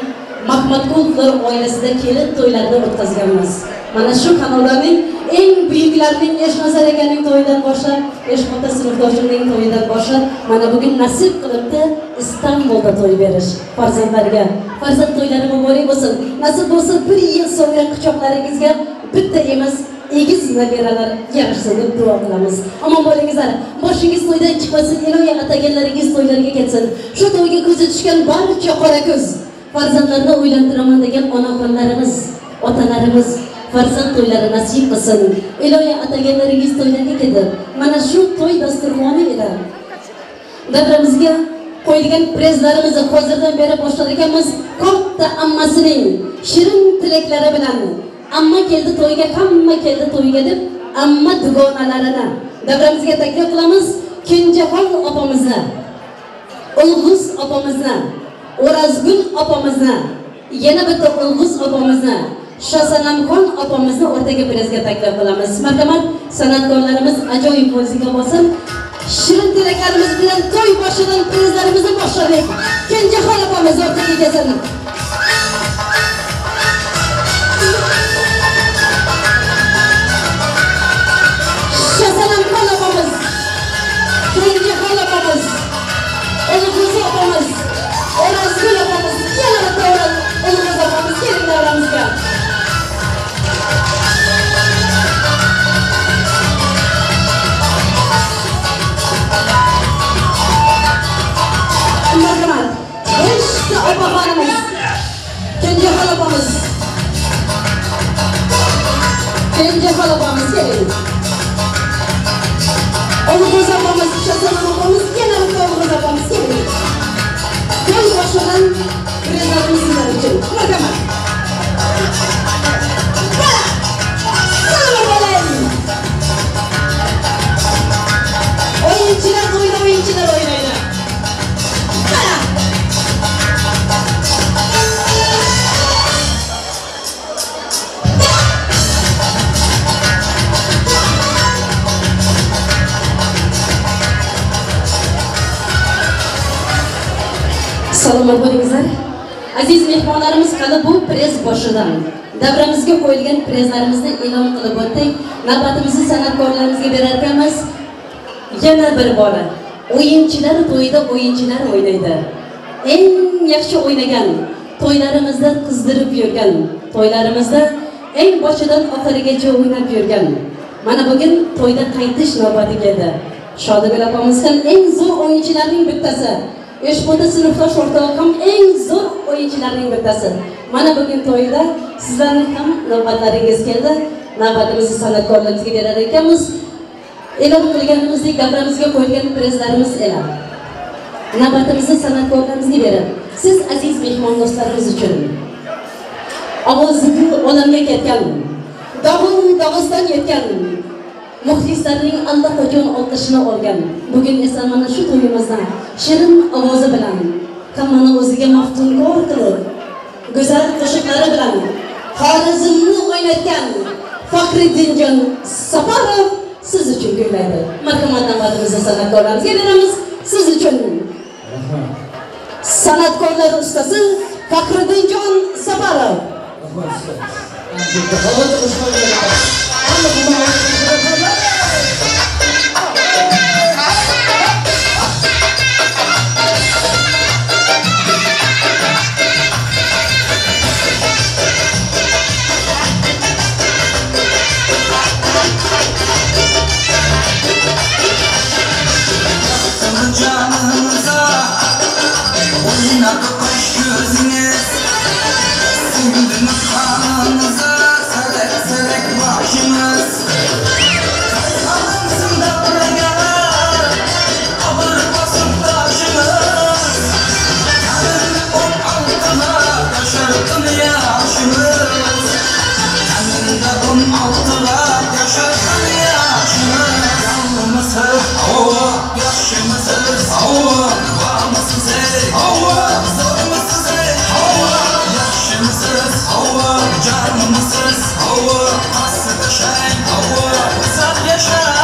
Mahmadqulovlar oilasida kelin to'ylarini o'tkazganmiz. Mana shu xonadonning eng buyuklarining Eshnazar akaning to'yidan boshlab, Eshmota sinfdoshimning to'yidan boshlab, mana bugun nasib qilibdi Istanbulda to'y berish farzandlarga. Farzand to'ylari muborak bo'lsin. Nasib bo'lsa bir yil so'ngra quchoqlaringizga bitta emas, egiz nabiralar yarashsin deb duo qilamiz. Omon bo'lingizlar. Boshingiz to'ydan chiqmasin, ilohiy ataganlaringiz to'ylarga ketsin. Shu to'yga ko'zi tushgan barcha qora ko'z farzandlarni o'ylantiraman degan onaxonlarimiz, otalarimiz farzand to'ylari nasib qilsin. Ilohiy ataganlaringiz to'ylarga ketib, mana shu to'y dasturxoni ila davramizga qo'yilgan prezlarimizni hozirdan beri boshlar ekanmiz. Katta ammasining shirin tilaklari bilan amma keldi to'yga, hamma keldi to'yga deb amma dugonalarini davramizga taklif qilamiz. Kenjaxon opamizni, Ulg'uz opamizni, O'razgul opamizni, yana bitta Ulg'uz opamizni, Shosanamxon opamizni o'rtaga prezga taklif qilamiz. Marhamat, san'atkorlarimiz ajoyib muzika bo'lsin. Shirin tilaklarimiz bilan to'y boshidan prezlarimizni boshladik. Kenjaxon opamiz o'rtaga kelsin. Shosanamxon opamiz, Kenjaxon opamiz, Ulg'uz opamiz, O'razgul opamiz, yana bitta Ulg'uz opamiz keling davramizga. Marhamat, 5ta opaxonimiz, Kenjaxon opamiz, Kenjaxon opamiz keling. Ulg'uz opamiz, Shosanam opamiz, yana bitta Ulg'uz opamiz keling. To'y boshidan prezlarimiz sizlar uchun. Marhamat. Salom alaykum. O'yinchilar to'yda o'yinchilar o'ynaydi. Mana. Salomat bo'lingizlar. Aziz mehmonlarimiz, qani bu prez boshidan davramizga qo'yilgan prezlarimizni e'lon qilib o'tdik. Navbatimizni san'atkorlarimizga berar ekanmiz. Yana bir bora o'yinchilar to'yida o'yinchilar o'ynaydi. Eng yaxshi o'ynagan, to'ylarimizda qizdirib yurgan, to'ylarimizda eng boshidan oxirigacha o'ynab yurgan. Mana bugun to'yda qaytish navbati keldi. Shodigul opamiz ham eng zo'r o'yinchilarning bittasi. Eshmota sinfdosh o'rtog'i ham eng zo'r o'yinchilarning bittasi. Mana bugun to'yda sizlarning ham navbatlaringiz keldi. Navbatimizni san'atkorlarimizga berar ekanmiz. E'lon qilganimizdek davramizga qo'yilgan prezlarimiz e'lon. Navbatimizni san'atkorlarimizga berib, siz aziz mehmon do'stlarimiz uchun ovozi olamga ketgan, dog'u Dog'iston yetgan, muxlislarning allaqachon olqishini olgan. Bugun esa mana shu to'yimizda shirin ovozi bilan hammani o'ziga maftunkor qilib, go'zal qo'shiqlari bilan Xorazmni o'ynatgan Faxriddinjon Saparov siz uchun kuylaydi. Marhamat, navbatimizni san'atkorlarimizga beramiz. Siz uchun san'atkorlar ustasi Faxriddinjon Saparov. Canımıza oynadı kaş gözünüz, sindiniz kanınıza, selek selek başınız. Kayhanımsın davraga, ağır basıp taşınız. Kendini 16'la yaşardın yaşınız. Kendinde 16'la yaşardın yaşınız. Canlımısın, hava, yaşımısın, hava, varmısın ey, hava, zormısın ey, hava, yaşımısın, hava, canlımısın. Hava, pastda shang, hava, uzoq yasha.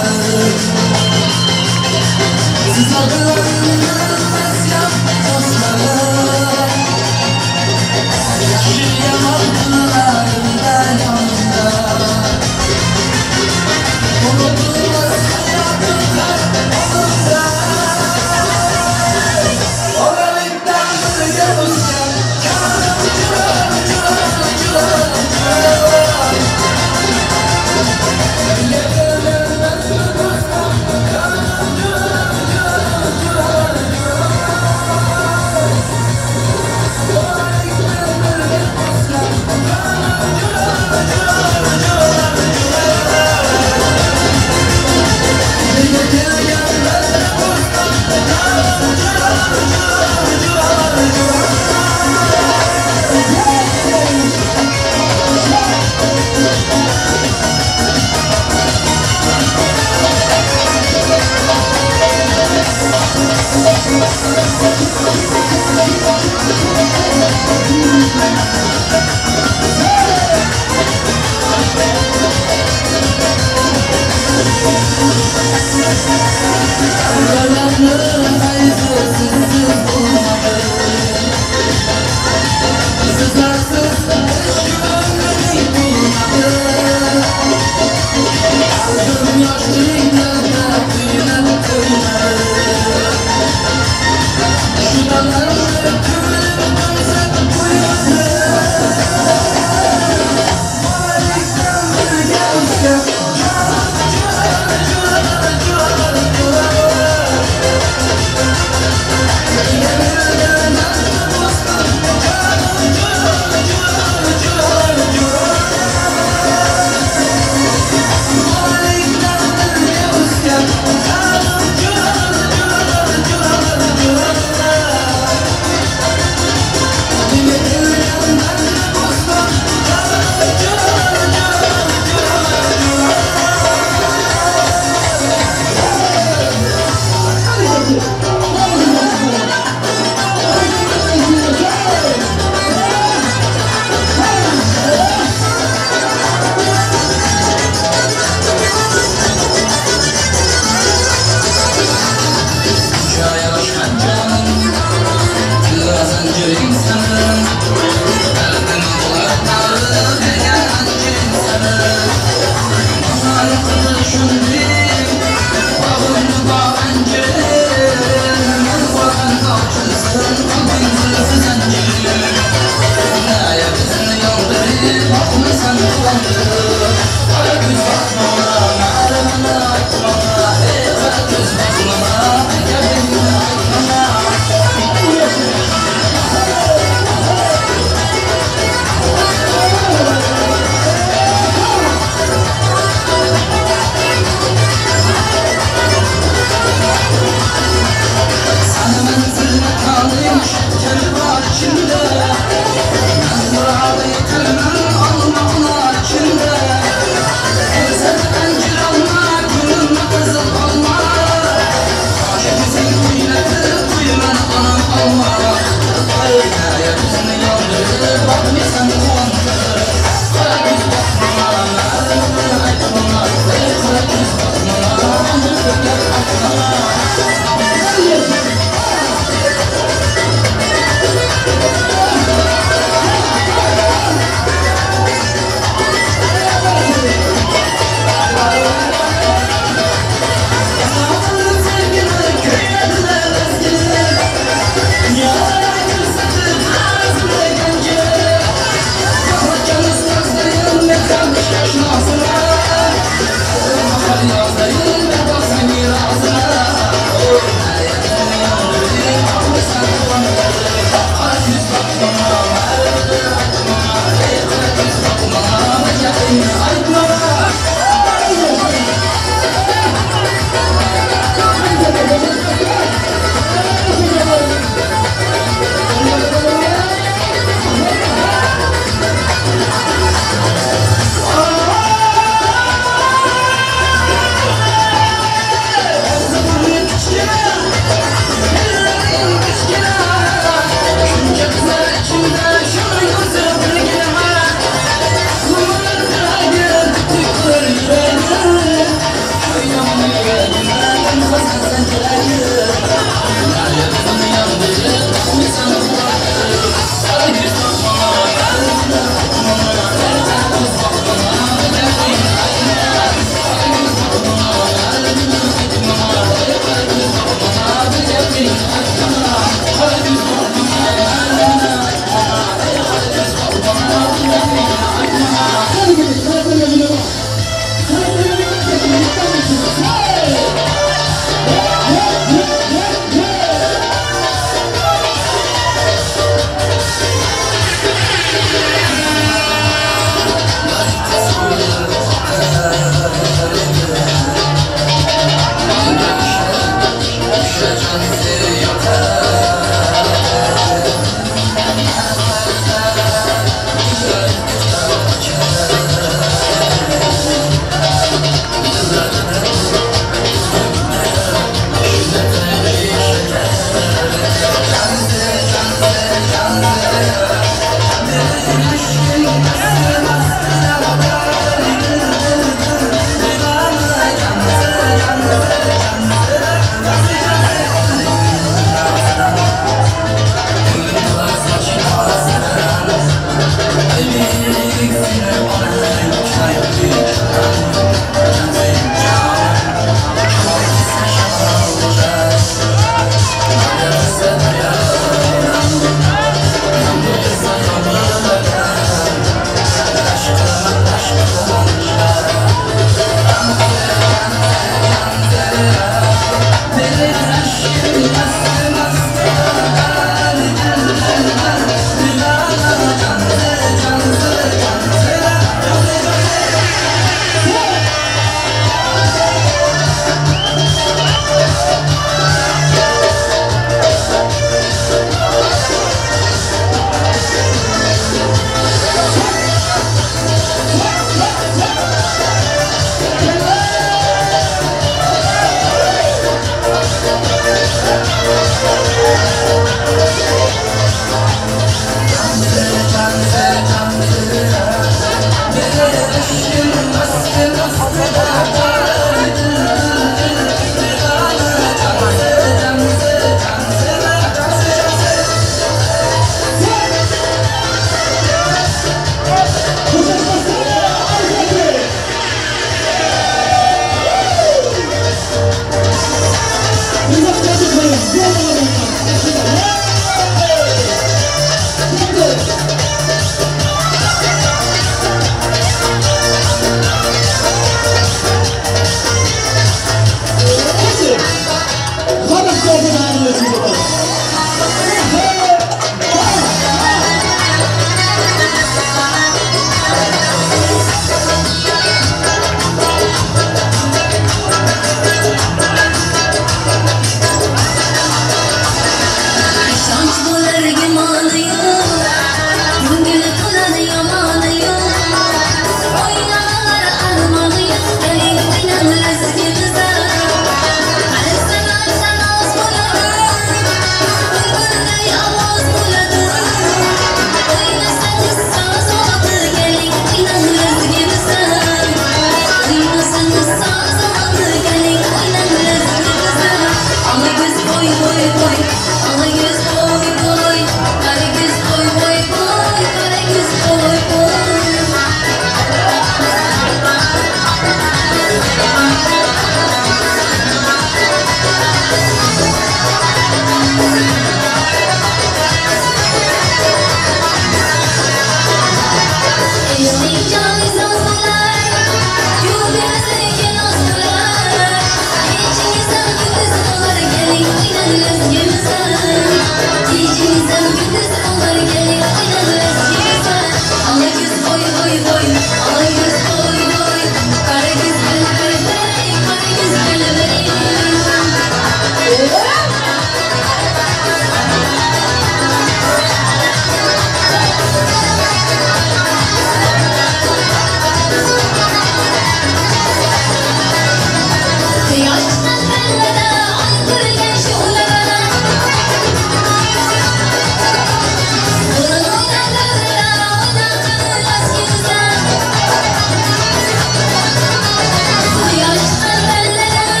Quyoshdan pallada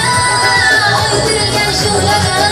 oy kulgan shu'lada.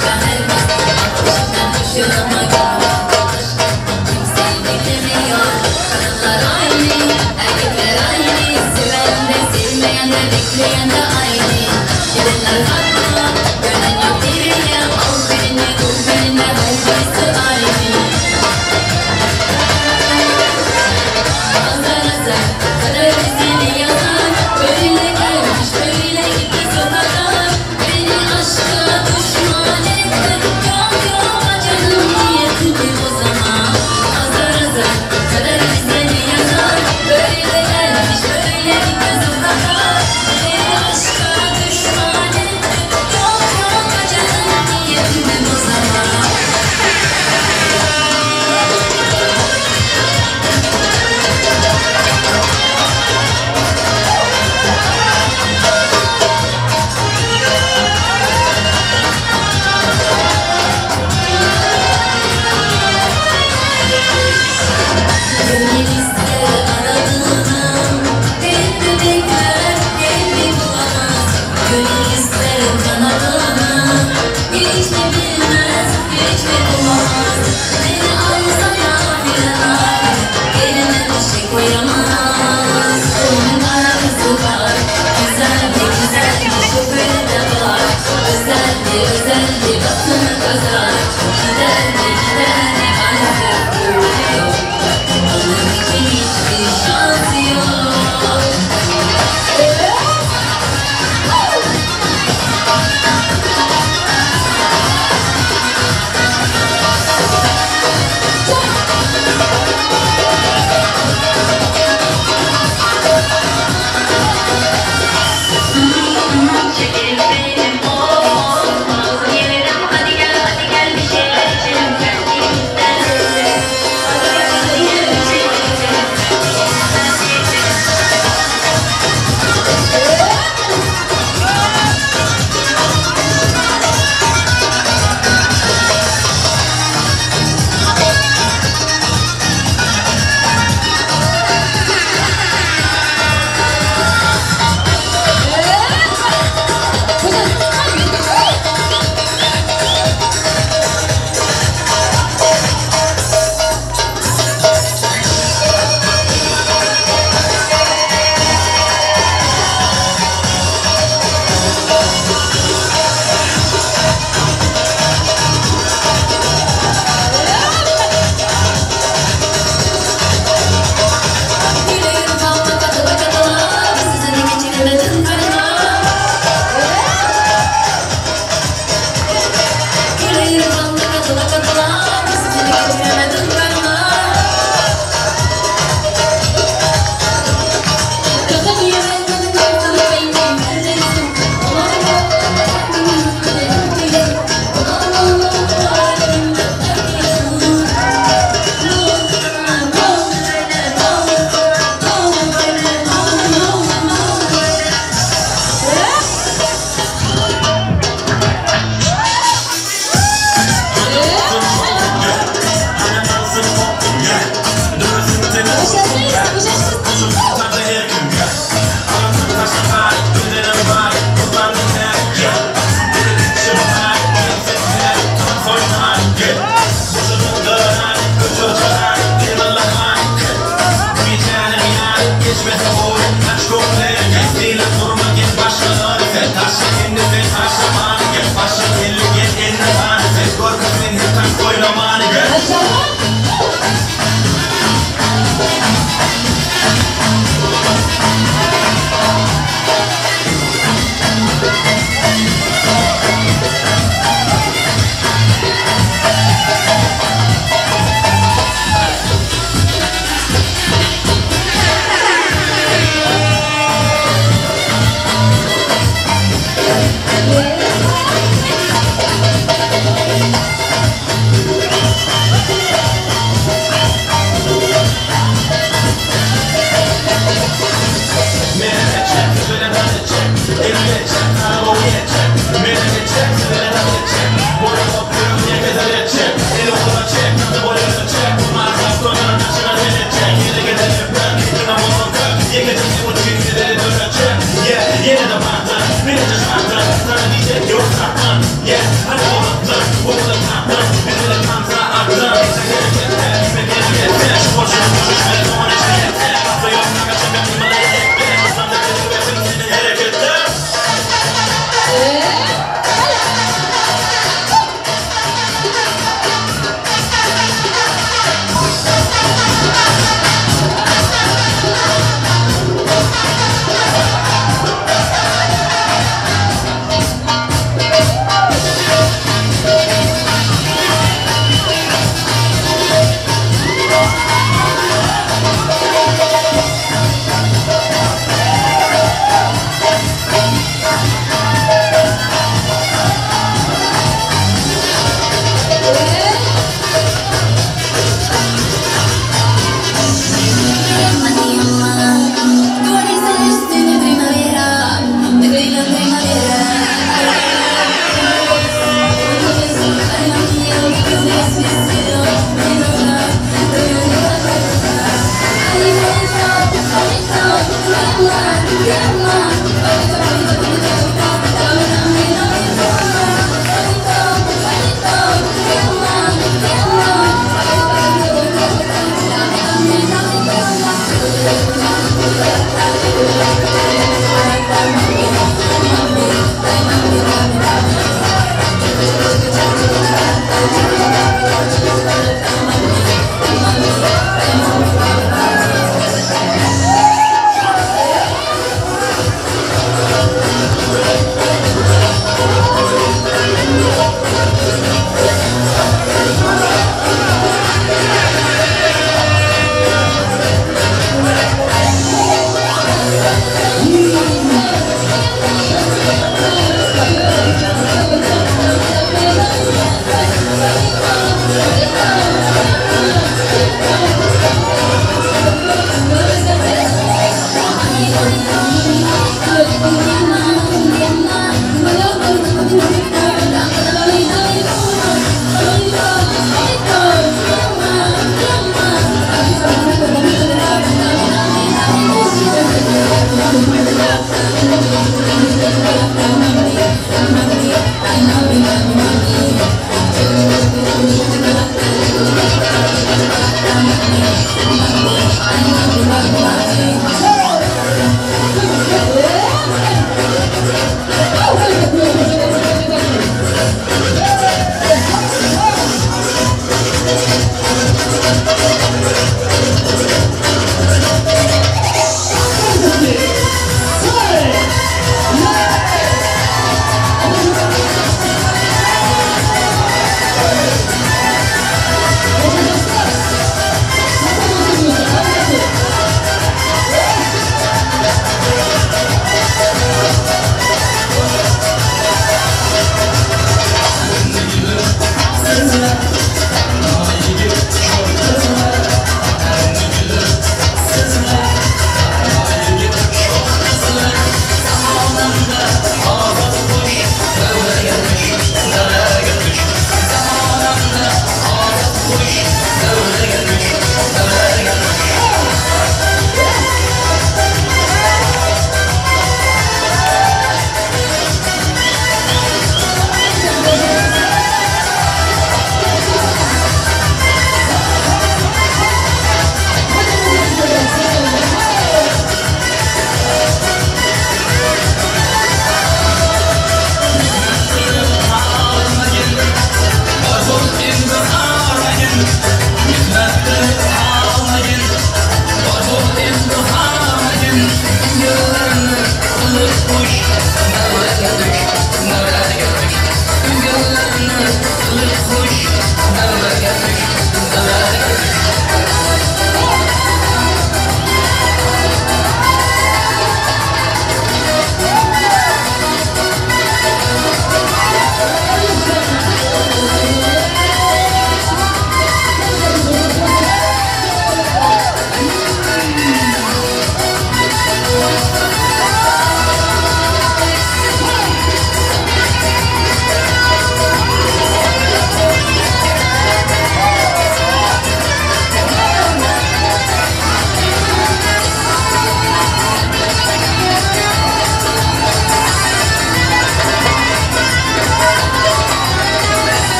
Aşka ermez, ateşinden boşuna gitmez. Kimseyi beklemiyor. Kadınlar aynı, erkekler aynı. Seven de sevmeyen de bekleyen de aynı. Gidenler farklı, dönen yok geriye. Al beni, vur beni, herkesi aynı. Azar azar, kader bizi yazar. Böyle gelmiş, böyle gitmez o kadar. Beni aşka düşman ettin. Yok yok canım niyetimi bozamam. Azar azar, kader bizi yazar. Böyle gelmiş, böyle gitmez o kadar. Beni aşka düşman ettin. Yok yok canım niyetimi bozamam. Gönül ister aradığını, kendi bekler, kendi bulamaz. Gönül ister kanadını, hiç mi bilmez, hiç mi bulamaz. Beni alsa nafile nafile, yerine bir şey koyamaz. Onun arabası var, güzel mi güzel mi, şoförü de var. Özel mi özel mi, basını kazar. Gider mi gider mi, artık yok. Onun için hiçbir şans yok. Şekerim benim of, yerim. Hadi gel hadi gel bir şeyler içelim kendimizden. Hadi gel hadi gel bir şeyler içelim kendimizden. Yüreğim kalma katıla katıla, sizini geçiremedim karına. Yüreğim kalma katıla katıla, sizini geçiremedim karına. Kafamı yemedim, yırtılıp beynim neredeysin? Ne oldu böyle, ne oldu? Ne oldu böyle, ne oldu, ne oldu, ne oldu böyle? Yeah,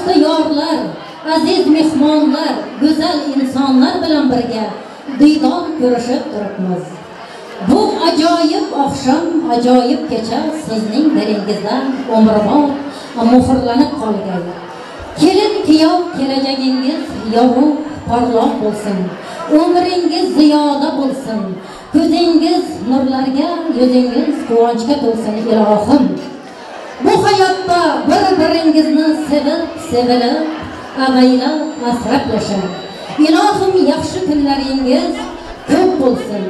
do'sti yorlar, aziz mehmonlar, go'zal insonlar bilan birga diydor ko'rishib turibmiz. Bu ajoyib oqshom, ajoyib kecha sizning dilingizda umrbod muhrlanib qolgan. Kelin kuyov kelajagingiz yorug' porloq bo'lsin, umringiz ziyoda bo'lsin, ko'zingiz nurlarga, yuzingiz quvonchga to'lsin ilohim. Bu hayotda bir-biringizni sevib, sevilib, avaylab, asrab yashang. Ilohim yaxshi kunlaringiz ko'p bo'lsin.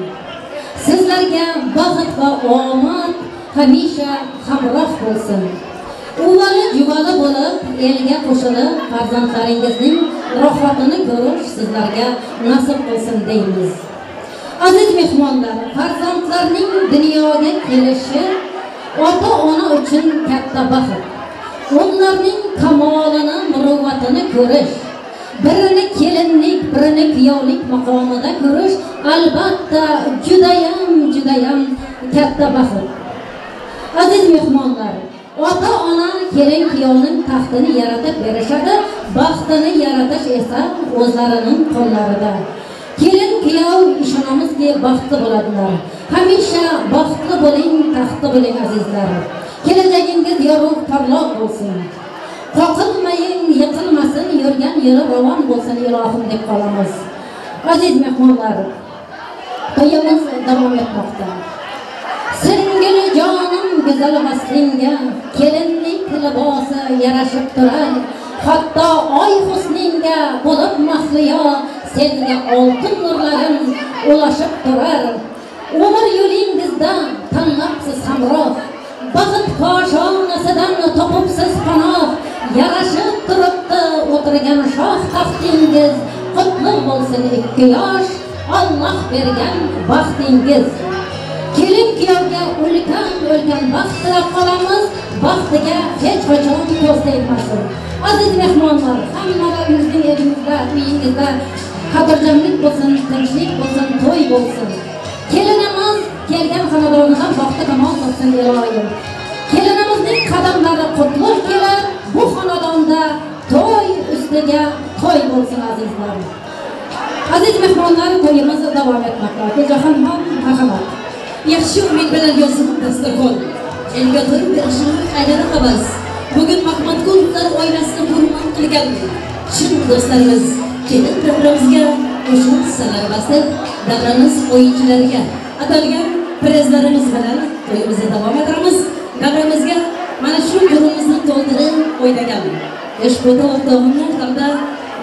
Sizlarga baxt va omad hamisha hamroh bo'lsin. Uvali juvali bo'lib, elga qo'shilib, farzandlaringizning rohatini ko'rish sizlarga nasib qilsin deymiz. Aziz mehmonlar, farzandlarning dunyoga kelishi ota-ona uchun katta baxt. Ularning kamolini, muruvvatini ko'rish, birini kelinlik, birini kuyovlik maqomida ko'rish albatta judayam katta baxt. Aziz mehmonlar, ota-ona kelin kuyovning taxtini yaratib berishadi, baxtini yaratish esa o'zlarining qo'llarida. Kelin kuyov ishonamizki baxtli bo'ladilar. Hamisha baxtli bo'ling, taxtli bo'ling azizlar. Kelajagingiz yorug' porloq bo'lsin. Qoqilmaying, yiqilmasin, yurgan yeri ravon bo'lsin ilohim deb qolamiz. Aziz mehmonlar, to'yimiz davom etmoqda. Singil jonim go'zal vaslingga, kelinlik libosi yarashib turar. Hatto oy husningga bo'lib mahliyo, senga oltin nurlarim ulashib turar. Umr yo'lingizda tanlabsiz hamroh, baxt koshonasidan topibsiz panoh. Yarashib turibdi o'tirgan shoh taxtingiz, qutlug' bo'lsin ikki yosh, Alloh bergan baxtingiz. Kelin kuyovga ulkan baxt tilab qolamiz, baxtiga hech qachon ko'z tegmasin. Aziz mehmonlar, hammalaringizning evingizda, uyingizda xotirjamlik bo'lsin, tinchlik bo'lsin, to'y bo'lsin. Kelinimiz kelgan xonadonidan baxti kamol topsin iloyim. Kelinimizning qadamlari qutlug' kelar, bu xonadonda to'y ustiga to'y bo'lsin azizlar. Aziz mehmonlar, to'yimiz davom etmoqda. Guljaxonxon, marhamat. Yaxshi umid bilan yozilib dasturxon. Elga to'y berishini aylana havas. Bugun Mahmadqulovlar oilasini hurmat qilgan chin do'stlarimiz kelin davramizga qo'shil salar bosib, davramiz o'yinchilariga atalgan prezlarimiz bilan to'yimizni davom ettiramiz. Davramizga mana shu guruhimizni to'ldirib o'ynagan Eshbota o'rtog'imni hamda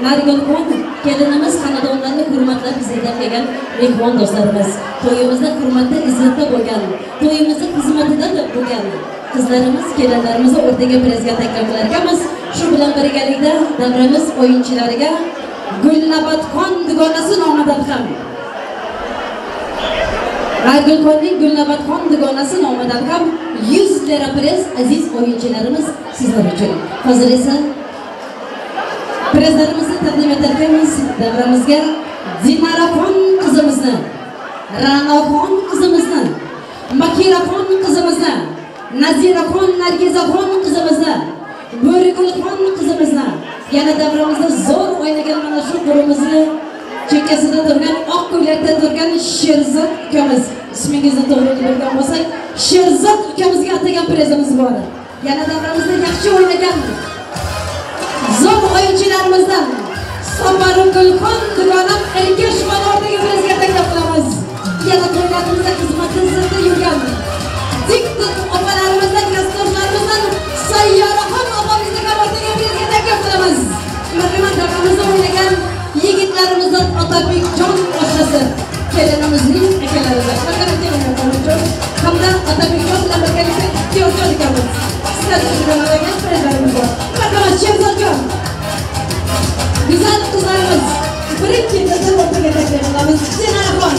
Nargulxon kelinimiz xonadonlarini hurmatlab izzatda kelgan mehmon do'stlarimiz, to'yimizda hurmatda izzatda bo'lgan, to'yimizda xizmatida bo'lgan qizlarimiz, kelinlarimizni o'rtaga prezga taklif qilar ekanmiz. Shu bilan birgalikda davramiz o'yinchilariga Gulnabatxon dugonasi nomidan ham, Nargulxonning Gulnabatxon dugonasi nomidan ham 100 lira prez aziz o'yinchilarimiz sizlar uchun. Hozir esa prezlarimizni taqdim etarkanmiz. Davramizga Dinaraxon qizimizni, Ra'noxon qizimizni, Makiraxon qizimizni, Naziraxon, Nargizaxon qizimizni, Bo'rigulxon qizimizni, yana davramizda zo'r o'ynagan mana shu qo'limizni chekkasida turgan, oq ko'ylakda turgan Sherzod ukamiz, ismingizni to'g'ri bilgan bo'lsak, Sherzod ukamizga atagan prezimiz bor. Yana davramizda yaxshi o'ynagan zo'r o'yinchilarimizdan Sapargulxon dugonam Erkash Manordagi prezga taklif qilamiz. Yana to'ylarimizda xizmatda izzatda yurgan diktor opalarimizdan, kasbdoshlarimizdan Sayyoraxon opamizni ham o'rtaga prezga taklif qilamiz. Marhamat, davramizda o'ynagan yigitlarimizdan Otabekjon oshnasi, kelinimizning akalaridan. Marhamat, keling Otabekjon hamda Otabekjon bilan birgalikda Ixtiyorjon ukamiz. Sizlar uchun o'ynagan prezlarimiz bor. Marhamat, Sherzodjon. Güzel kızlarımız, birinchi ketin o'rtaga taklif qilamiz. Dinaraxon,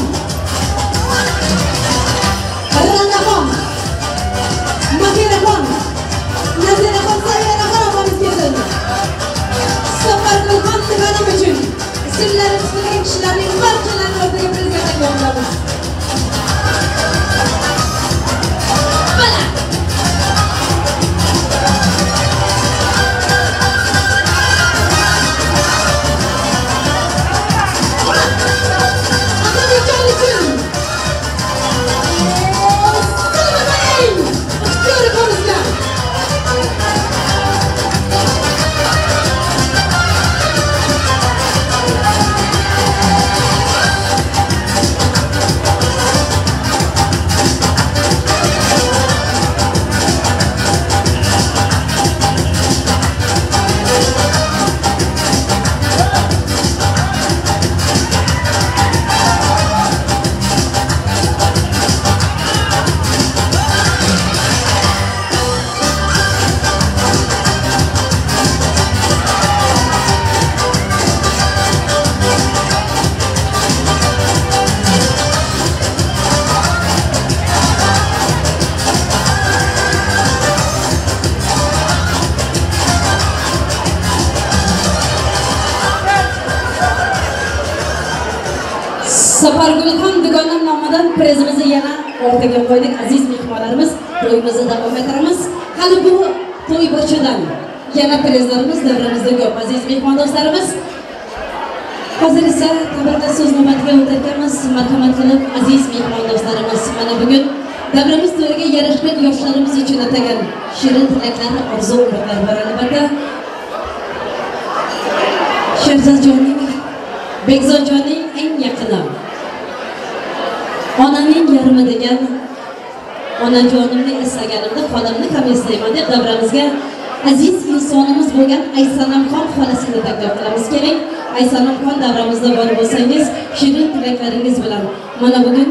Ra'noxon, Makiraxon, Naziraxon, Sayyoraxon opamiz kelsin. Safargulxon dugonam uchun ismlari chiqilgan kishilarning barchalarini o'rtaga prezga taklif qilamiz. Mana Sapargulxon dugonam nomidan prezimizni yana o'rtaga qo'ydik. Aziz mehmonlarimiz, to'yimizni davom ettiramiz. Hali bu to'y boshidan yana prezlarimiz davramizda ko'p. Aziz mehmon do'stlarimiz, hozir esa tabriklar so'z navbatiga o'tarkanmiz. Marhamat qilib, aziz mehmon do'stlarimiz, mana bugun davramiz to'yiga yarashgan yoshlarimiz uchun atagan shirin tilaklar, orzu umidlar bor albatta. Sherzodjonning, Bekzodjonning eng yaqini, onaning yarmi degan onajonimni eslaganimda xolamni ham eslayman deb davramizga aziz insonimiz bo'lgan Aysanamxon xolasini taklif qilamiz. Keling, Aysanamxon davramizda bor bo'lsangiz, shirin tilaklaringiz bilan mana bugun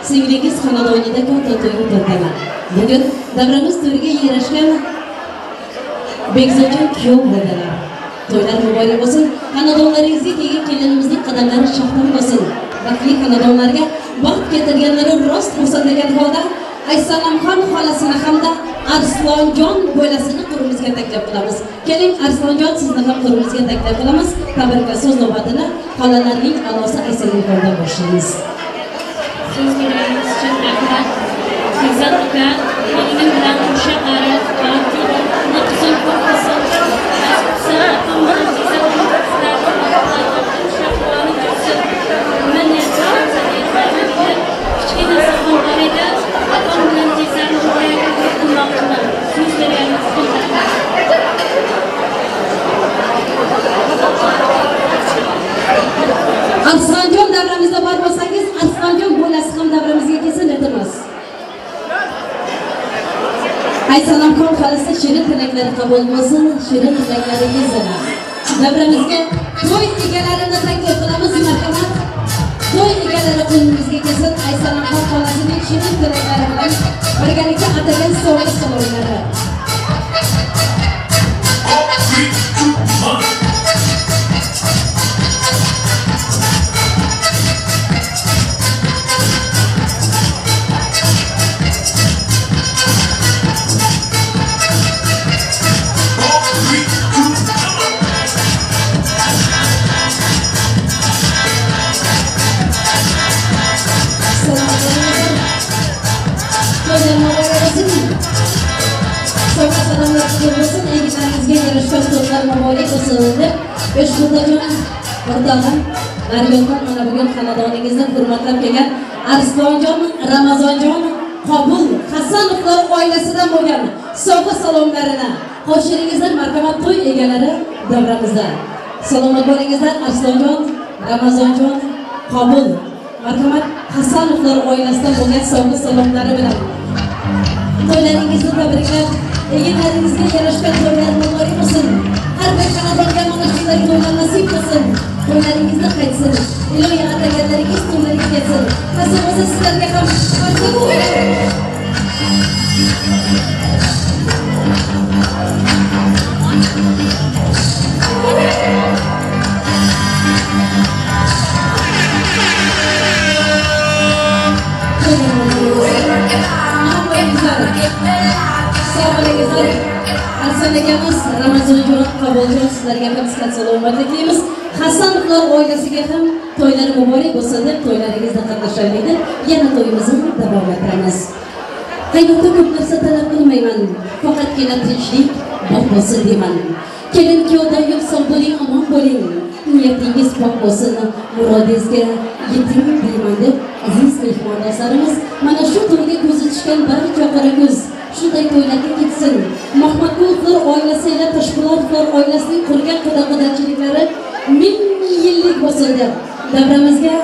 singlingiz xonadonida katta to'y o'tkazadi. Bugun davramiz to'yiga yarashgan Bekzodjon kuyov bo'ldilar. To'ylar muborak bo'lsin. Xonadonlaringizga kelgan kelinimizning qadamlari shohdan bo'lsin. Baxtli xonadonlarga baxt keltirganlari rost bo'lsin degan holda Aysanamxon xolasini hamda Arslonjon bolasini qo'limizga taklif qilamiz. Keling Arslonjon, sizni ham qo'limizga taklif qilamiz. Tabriklar so'z navbatini xolalarning a'losi Aysanamxondan boshlaymiz. So'z berganingiz uchun rahmat. Bekzod aka, kelinim bilan qo'sha qari, qizim ko'p bo'lsin. Arslonjon davramizda bor bo'lsangiz, Arslonjon bolasi ham davramizga kelsin, iltimos. Aysanamxon xolasi shirin tilaklari qabul bo'lsin, shirin tilaklaringiz bilan. Davramizga to'y egalarini taklif qilamiz, marhamat. To'y egalari qo'limizga kelsin, Aysanamxon xolasining shirin tilaklari bilan birgalikda atagan sovg'a salomlari. Muborak bo'lsin deb Beshxo'jajon o'rtog'im Nargulxon mana bugun xonadoningizni hurmatlab kelgan Arslonjon, Ramazonjon, Qobul Hasanovlar oilasidan bo'lgan sovg'a salomlarini qo'shiringizlar, marhamat to'y egalari davramizda. Salomat bo'lingizlar Arslonjon, Ramazonjon, Qobul. Marhamat Hasanovlar oilasidan bo'lgan sovg'a salomlari bilan to'ylaringizni tabriklab, eginlaringizga yarashgan to'ylar muborak bo'lsin. Har bir xonadonga mana shunday to'ylar nasib qilsin. To'ylaringizni qaytsin. Ilohiy ataganlaringiz to'ylarga kelsin. Nasib bo'lsa sizlarga ham Arslon akamiz, Ramazonjon, Qabuljon, sizlarga ham sihat salomatlik tilaymiz. Hasanovlar oilasiga ham to'ylar muborak bo'lsin deb to'ylaringizda qatnashaylik deb yana to'yimizni davom ettiramiz. Hayotda ko'p narsa talab qilmayman, faqatgina tinchlik, baxt bo'lsin deyman. Kelin kuyov doim sog' bo'ling, omon bo'ling. Niyatingiz pok bo'lsin, murodingizga yeting deyman deb aziz mehmon do'stlarimiz mana shu to'yga ko'zi tushgan barcha qorako'z shunday to'ylarga ketsin. Mahmadqulovlar oilasi ila Toshpo'latovlar oilasining qurgan quda-qudachiliklari 1000 yillik bo'lsin deb davramizga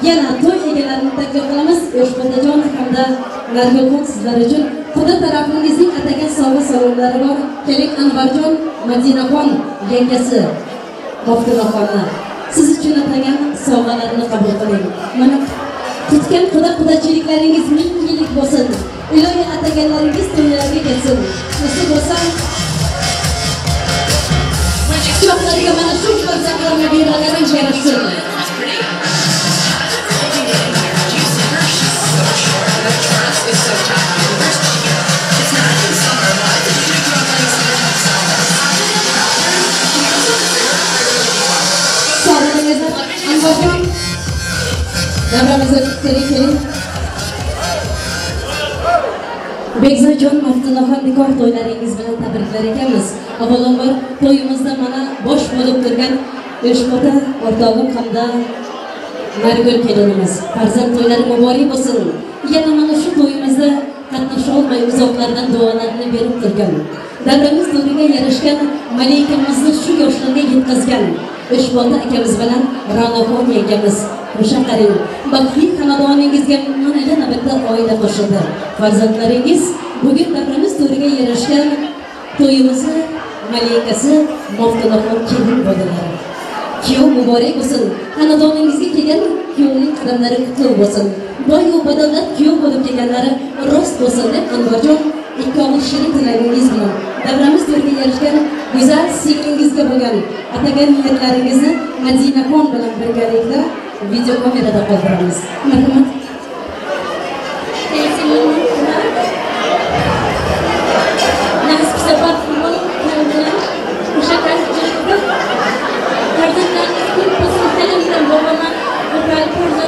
yana to'y egalarini taklif qilamiz. Yoshbotajon hamda Nargulxon sizlar uchun quda tarafingizning atagan sovg'a salomlari bor. Keling Anvarjon, Madinaxon yangasi Maftunaxonni siz uchun atagan sovg'alarini qabul qiling. Mana tutgan quda-qudachiliklaringiz 1000 yillik bo'lsin. Ilohiy ataganlaringiz to'ylarga kelsin. Nasib bo'lsa quchoqlariga mana shu farzandlarni beralaring yarashsin. Sog' bo'lingizlar. Anvarjon, Davramizga keling. Bekzodjon Maftunaxon nikoh to'ylaringiz bilan tabriklar ekanmiz. Avvalambor to'yimizda mana bosh bo'lib turgan Yoshmota o'rtog'im hamda Nargul kelinimiz. Farzand to'ylari muborak bo'lsin. Yana mana shu to'yimizda qatnasha olmay uzoqlardan duolarini berib turgan, davramiz to'riga yarashgan malikamizni shu yoshlarga yetkazgan Yoshmota akamiz bilan Ra'noxon yangamiz. O'sha qarang, baxtli xonadoningizga mana yana bitta oila qo'shildi. Farzandlaringiz bugun davramiz to'riga yarashgan to'yimizni malikasi Maftunaxon kelin bo'ldilar. Kuyov muborak bo'lsin. Xonadoningizga kelgan kuyovning qadamlari qutlug' bo'lsin. Boy va badavlat kuyov bo'lib kelganlari rost bo'lsin deb Anvarjon ikki og'iz shirin tilagingiz bilan davramiz to'riga yarashgan go'zal singlingizga bo'lgan atagan niyatlaringizni Madinaxon bilan birgalikda video kamerada qoldiramiz. Marhamat. Nasib sabab bilan o'sha farzandlaringiz ko'p bo'lsin, tilim bilan boboman, nasib bo'lsa.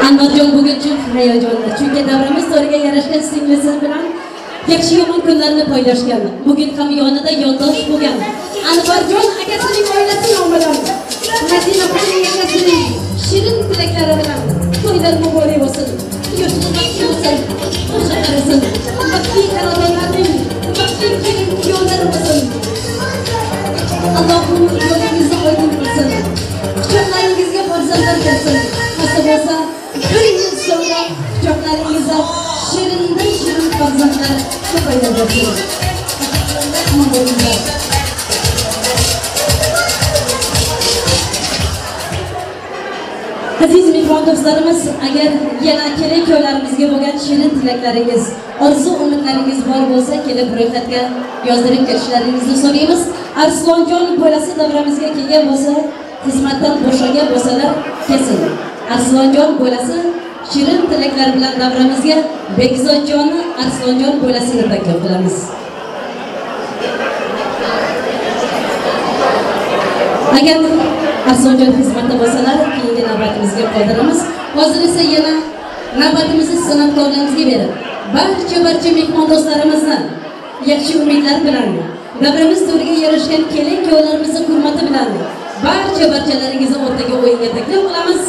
Anvarjon bugun juda hayajonda, chunki davramiz to'riga yarashgan singlisi bilan yaxshi yomon kunlarni poylashgan. Bugun ham yonida yondosh bo'lgan Anvarjon akasining oilasi nomidan Madinaxon akasining shirin tilaklari bilan to'ylar muborak bo'lsin. Yoshlar baxtli bo'lsin, qo'sha qarasin. Baxtli xonadonlarning baxtli kelin kuyovlari bo'lsin. Allohim yo'lingizni oydin qilsin. Quchoqlaringizga farzandlar bersin. Nasib bo'lsa bir yil so'ngra quchoqlaringizda shirindan shirin farzandlar ko'payaversin. Aziz mehmon do'stlarimiz, agar yana kelin kuyovlarimizga bo'lgan shirin tilaklaringiz, orzu umidlaringiz bor bo'lsa, kelib ro'yxatga yozdirib ketishlaringizni so'raymiz. Arslonjon bolasi davramizga kelgan bo'lsa, xizmatdan bo'shagan bo'lsalar kelsin. Arslonjon bolasi shirin tilaklar bilan davramizga Bekzodjonni Arslonjon bolasini taklif qilamiz. Agar Arslonjon xizmatda bo'lsalar, keyingi navbatimizga qoldiramiz. Hozir esa yana navbatimizni san'atkorlarimizga berib, barcha mehmon do'stlarimizni yaxshi umidlar bilan, davramiz to'riga yarashgan kelin kuyovlarimizni hurmati bilan barchalaringizni o'rtaga o'yinga taklif qilamiz.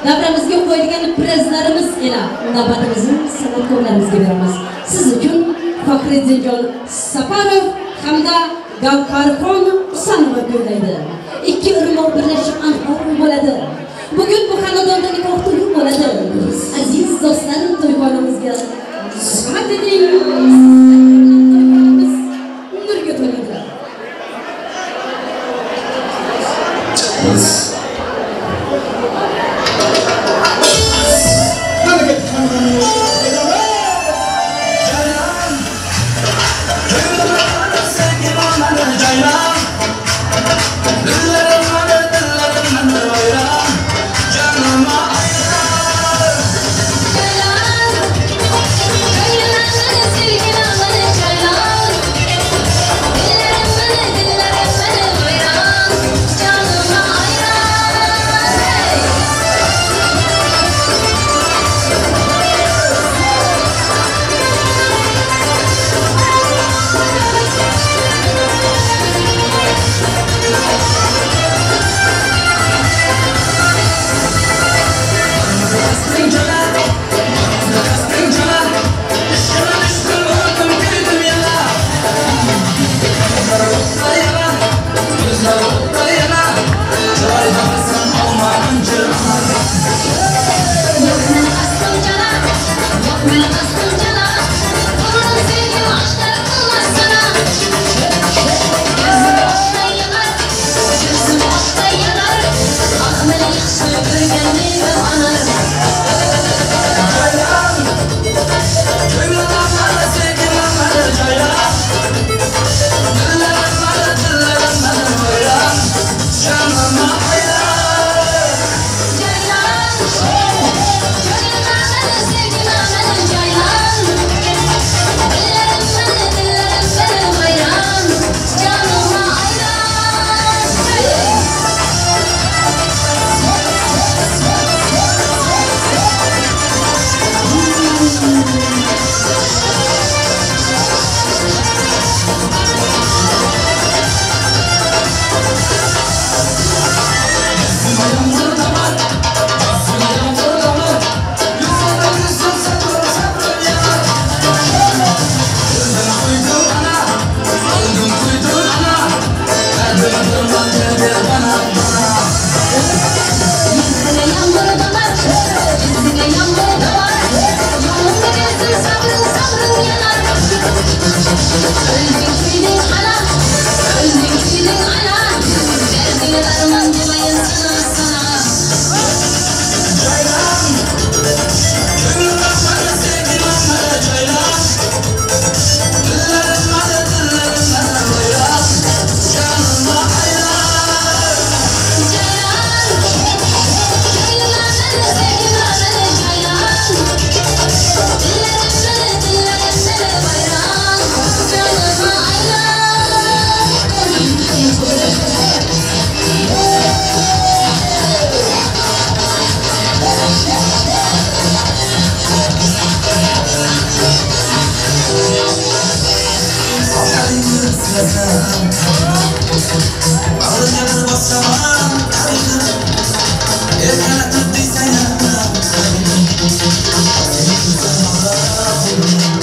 Davramizga qo'yilgan prizlarimiz ila navbatimizni san'atkorlarimizga beramiz. Siz uchun Faxriddinjon Saparov hamda Gavharxon Husanova kuylaydi. Ikki irmoq birlashib anhor bo'ladi. Bugun bu xonadonda nikoh to'yi bo'ladi. Aziz do'stlarim, to'yxonamizga rahmat eding. To'yxonamiz nurga to'ladi. Canıma ayran. Bag'rimga bir bossaman tabibim, erkalatib desang ham tabibim, seni ko'rsam mag'rur bo'laman.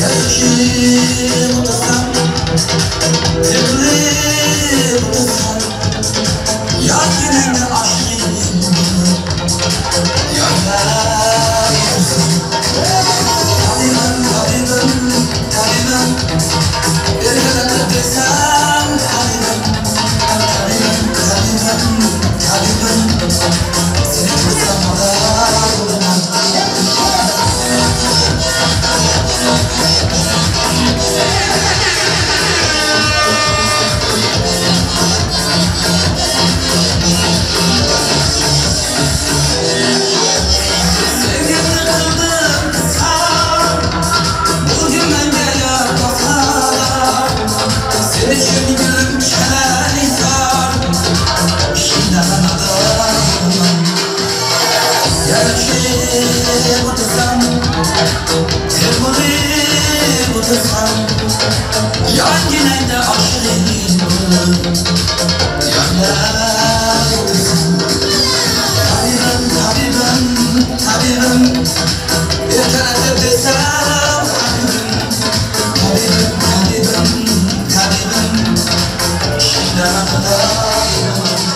Yashib o'tirsam, terlab o'tirsam, yorginangda oshiqing bo'lib yonlab o'tirsam. Tabibim, tabibim, tabibim, erkalatib desam tabibim, tabibim, tabibim, tabibim, seni ko'rsam mag'rur bo'laman. Sevgimni qildim izhor, bo'lgin menga yor vafodor. Sen uchun gulim chalanizor, shunda g'anador bo'laman. Yarashib o'tirsam, termulib o'tirsam, yonginangda oshiqing bo'lib yonlab o'tirsam. Tabibim, tabibim, tabibim, erkalatib desam tabibim, tabibim, tabibim, tabibim, shunda g'anador bo'laman.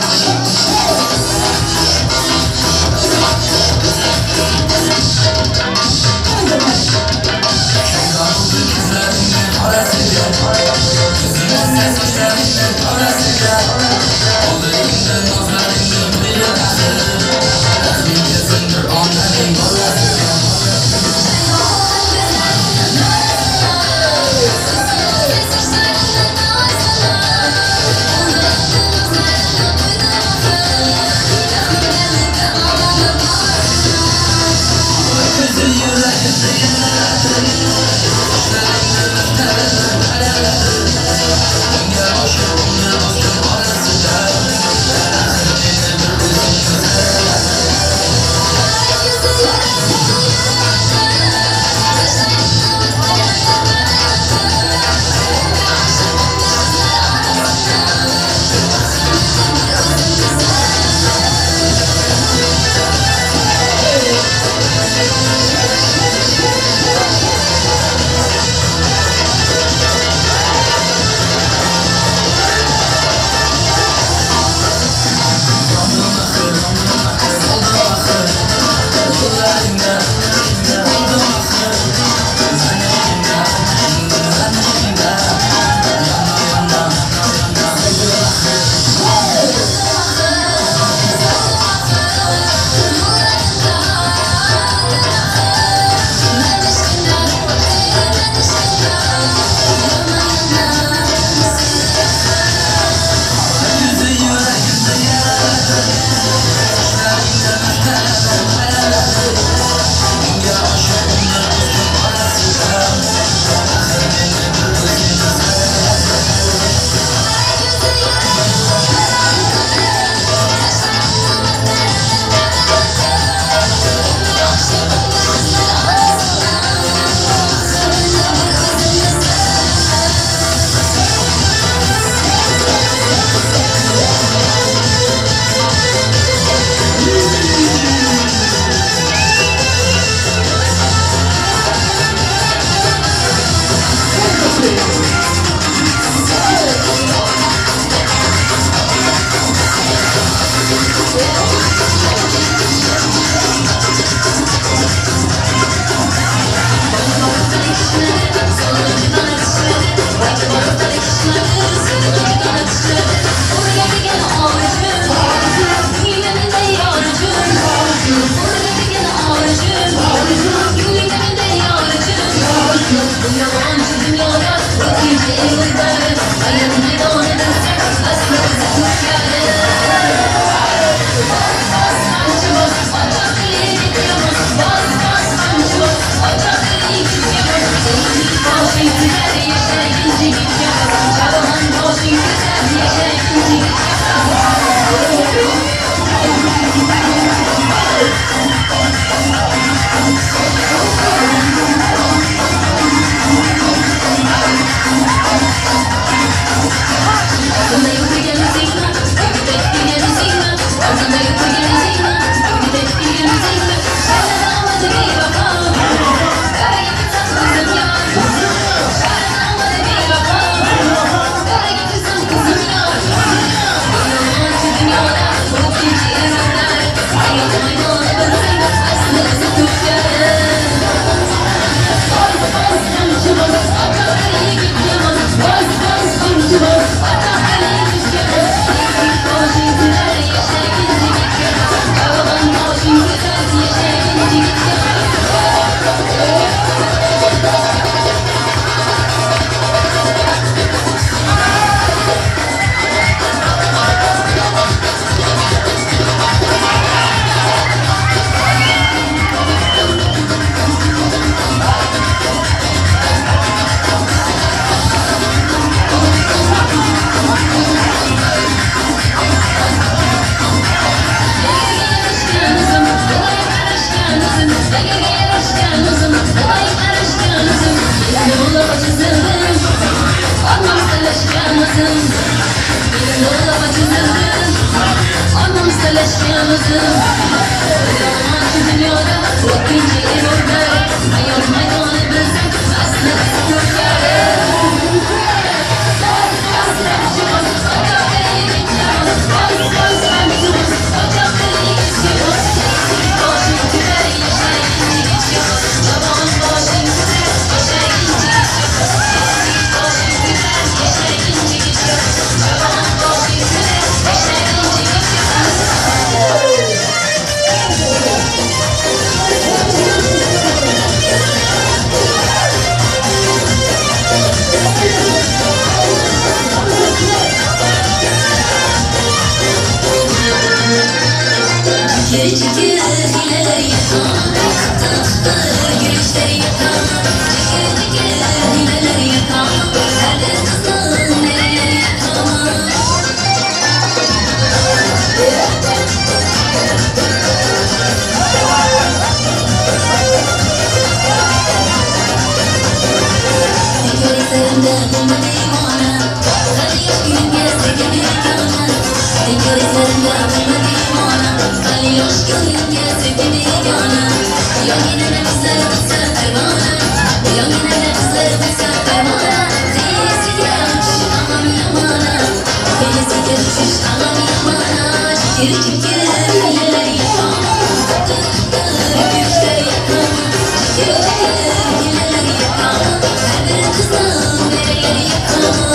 o'zim. Benim dolaba çözüldüm, anam talashgan o'zim. O'ylamoqchi dunyoda o'tkinchi erorlar, hayot maydoni bilsam aslida ko'rgari. Çekir hileler yakan, tahtır gülüşleri yakan. Çekir çekir hileler yakan, her bir kızın neler yakan. Tekerleklerimde bulma divana, her yaş günüm gezdi bir kana. Tekerleklerimde bulma divana, yoş gülüm gezdi begona. Yonginada qizlar bo'lsa parvona, yonginada qizlar bo'lsa parvona. Qiyasiga tushish ag'am yomona, qiyasiga tushish ag'am yomona. Chikir chikir hilalar yakon, gülüşlar yakon. Chikir chikir hilalar yakon, har bir qizning nelar yakon.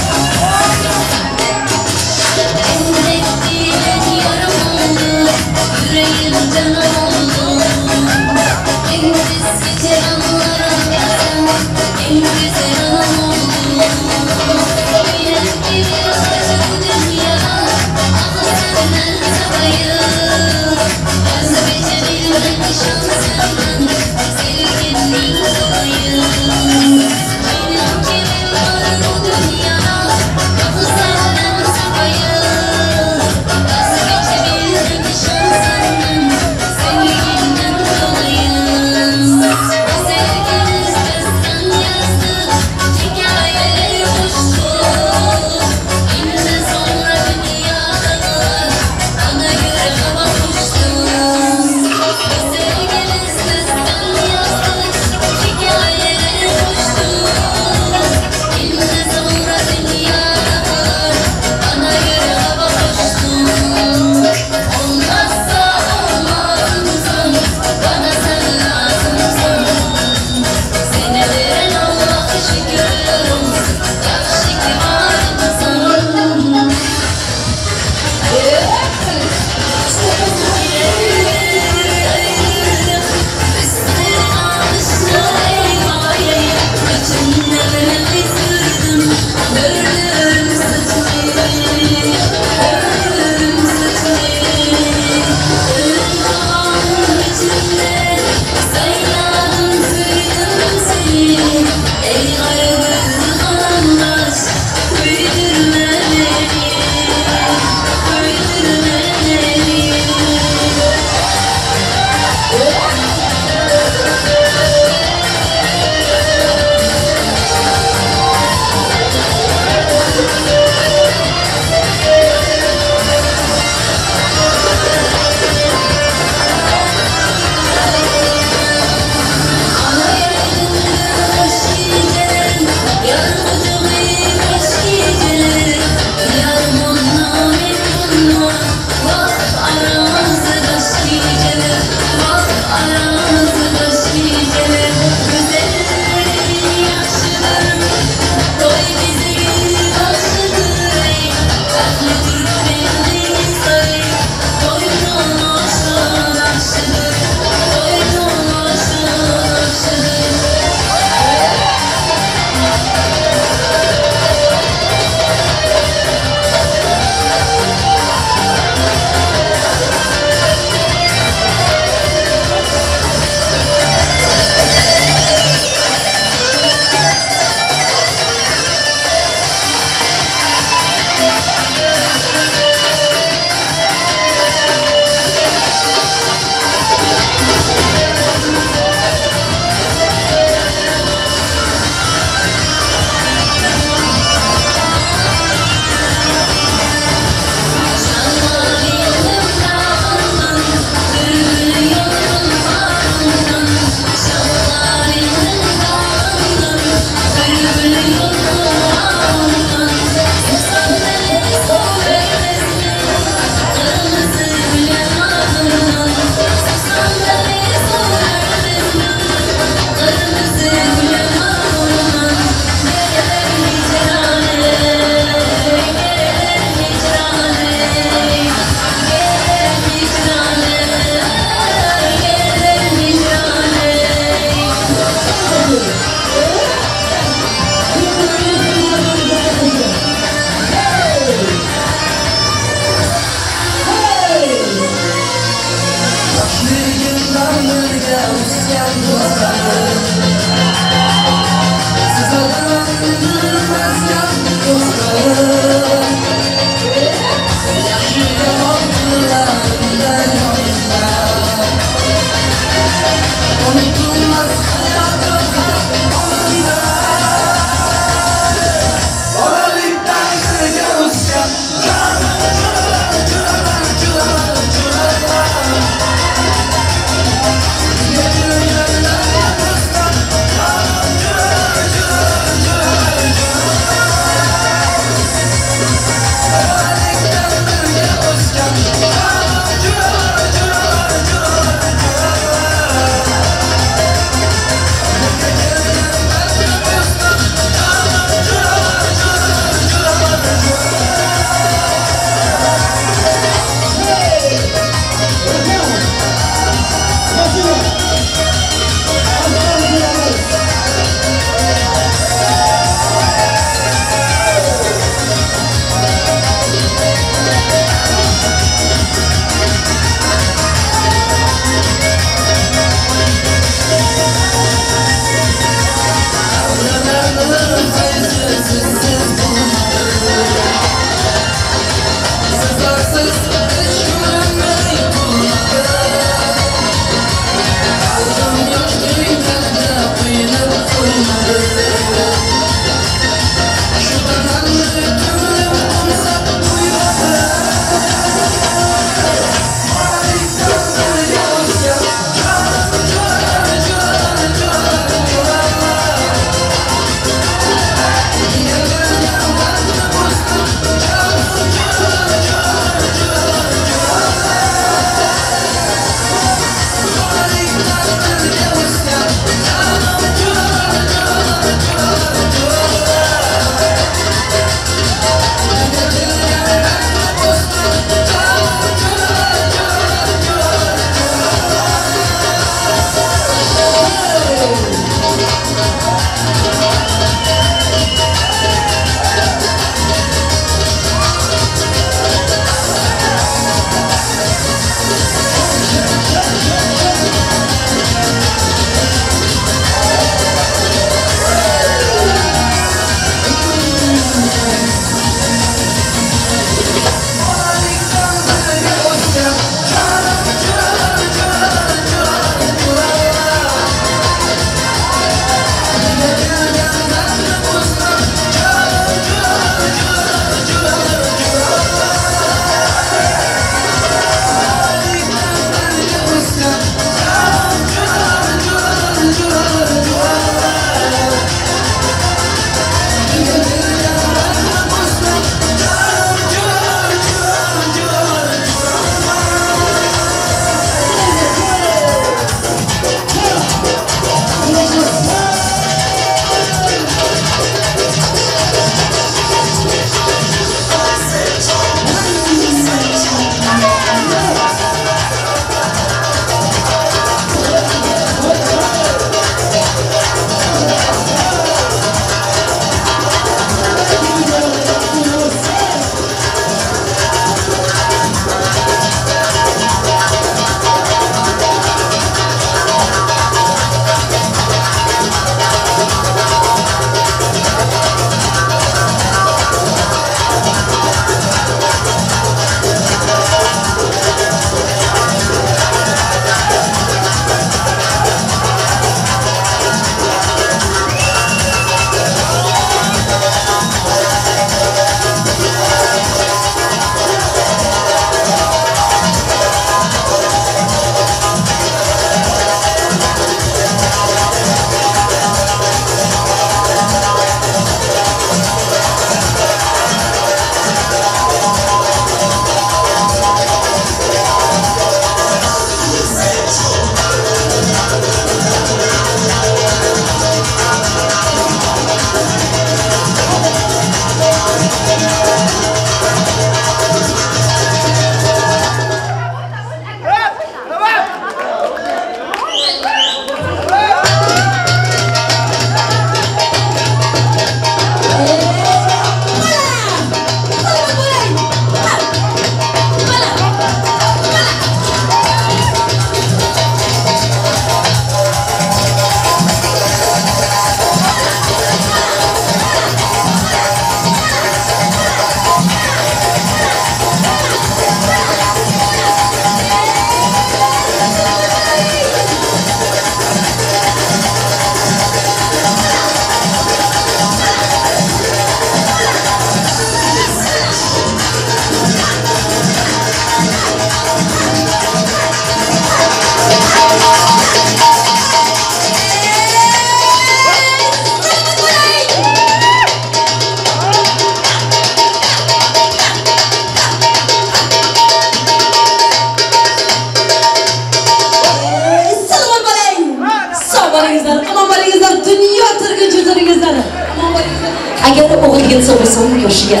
Agar o'g'il yetsa bo'lsa yoshiga,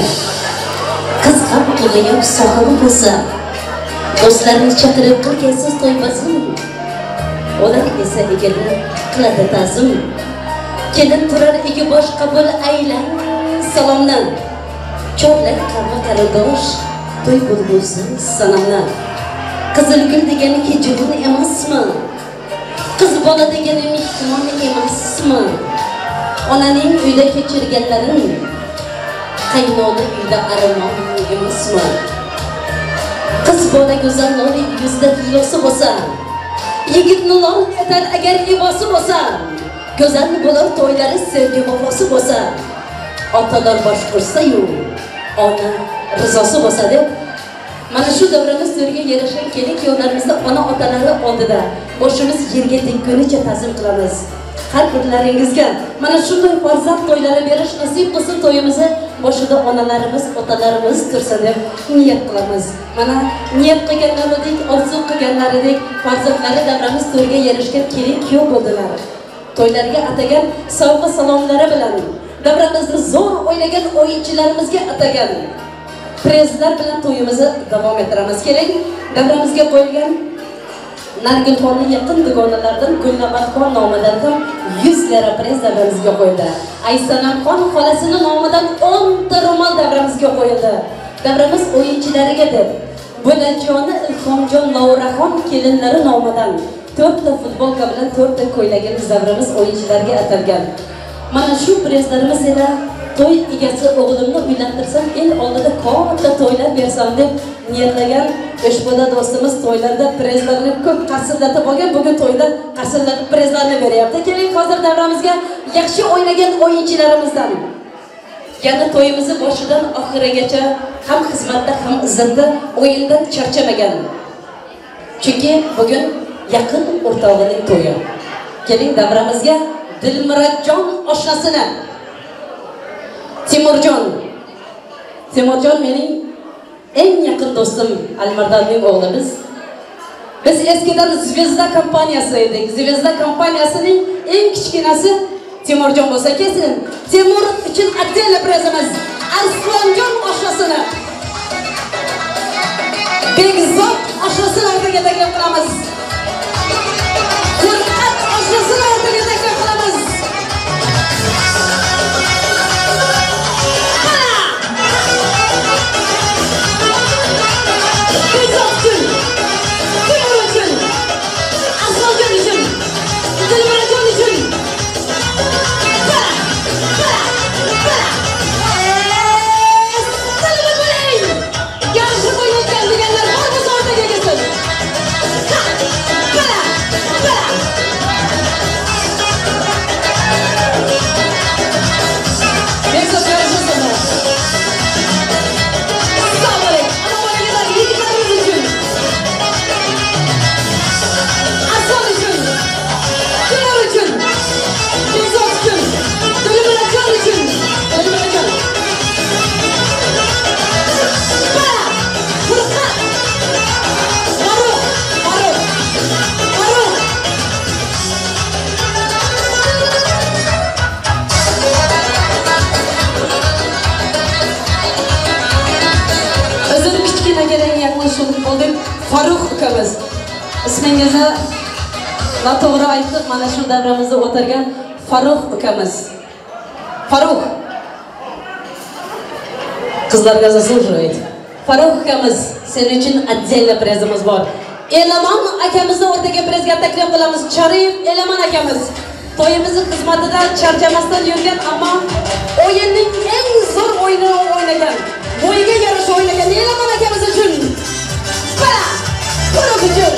qiz ham ulg'ayib sohibi bo'lsa, do'stlarini chaqirib qilgaysiz to'y bazm. Ular esa egilib qiladi ta'zim. Kelin turar egi bosh qabul aylang salomni. Chorlar qavmi qarindosh to'y bo'lgusi sanamni. Qizilgul degani hijron emasmi? Qiz bola degani mehmon emasmi? Onaning uyda kechirganlarin qaynona uyda armon emasmi? Qiz bola go'zal lolik yuzida hillosi bo'lsa, yigitni lol etar agar libosi bo'lsa, go'zal bo'lar to'ylari sevgi vafosi bo'lsa, otalar bosh qo'shsa-yu ona rizosi bo'lsa deb mana shu davramiz to'riga yarashan kelin kuyovlarimizni ona otalari oldida boshimiz yerga tekkunicha ta'zim qilamiz. Har birlaringizga mana shunday farzand to'ylari berish nasib qilsin, to'yimizni boshida onalarimiz, otalarimiz tursin deb niyat qilamiz. Mana niyat qilganlaridek, orzu qilganlaridek farzandlari davramiz to'riga yarashgan kelin kuyov bo'ldilar. To'ylarga atagan sovg'a salomlari bilan davramizni zo'r o'ynagan o'yinchilarimizga atagan prezlar bilan to'yimizni davom ettiramiz. Keling, davramizga qo'yilgan Nargulxonni yaqin dugonalardan Gulnabatxon nomidan ham 100 lira prez davramizga qo'yildi. Aysanamxon xolasining nomidan 10 ta ro'mol davramizga qo'yildi. Davramiz o'yinchilariga deb Bo'lajoni Ilhomjon Lauraxon kelinlari nomidan 4 ta futbolka bilan 4 ta ko'ylagimiz davramiz o'yinchilarga atalgan. Mana shu prezlarimiz ila to'y egasi o'g'limni uylantirsam, el oldida katta to'ylar bersam deb niyatlagan Eshboda do'stimiz to'ylarda prezlarni ko'p qarsillatib olgan, bugun to'yda qarsillatib prezlarni beryapti. Keling, hozir davramizga yaxshi o'ynagan o'yinchilarimizdan yana to'yimizni boshidan oxirigacha ham xizmatda ham izzatda o'yindan charchamagan. Chunki bugun yaqin o'rtog'ining to'yi. Keling, davramizga Dilmurodjon oshnasini Timurjon. Timurjon mening eng yaqin do'stim, Almardonning o'g'li. Biz eskidan Zvezda kompaniyasi edik. Zvezda kompaniyasining eng kichkinasi Timurjon bo'lsa kelsin. Timur uchun отдельно prezimiz Arslonjon oshnasini, Bekzod oshnasini o'rtaga taklif qilamiz. Furqat oshnasini o'rtaga taklif qilamiz. Bekzod uchun, Timur uchun, Arslonjon uchun, Dilmurodjon uchun. Yarışıp oynayacağım deganlar bor bo'lsa o'rtaga kelsin. Bekzod yarışırsin. Sağ olun. Ana bolalar yigitlarimiz uchun, Arslon uchun, Timur uchun, Bekzod uchun, Dilmurodjon uchun, Dilmurodjon. Furqat, Farruh, Farruh, Farruh. O'zim kichkinagina yanglishib qoldim. Farruh ukamiz. Ismingizni noto'g'ri aytdik. Mana shu davramizda o'tirgan Farruh ukamiz. Farruh. Qizlarga заслуживает. Farruh ukamiz, sen uchun отдельно prezimiz bor. Elaman akamizni o'rtaga prezga taklif qilamiz. Choriyev Elaman akamiz. To'yimizning xizmatida charchamasdan yurgan, ammo o'yinning eng zo'r o'yinini o'ynagan, bo'yiga yarasha o'ynagan Elaman akamiz uchun. Farruh uchun.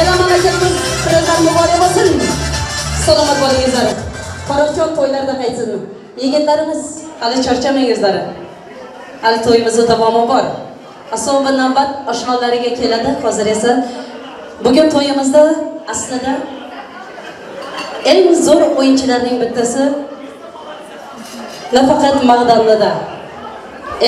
Elaman akamiz prezlar muborak bo'lsin. Salomat bo'lingizlar. Farruhjon to'ylarda qaytsin. Yigitlarimiz hali charchamangizlar. Hali to'yimizni davomi bor. So'nggi navbat oshnolariga keladi. Hozir esa bugun to'yimizda aslida Eng zo'r o'yinchilarning bittasi nafaqat Mag'damlida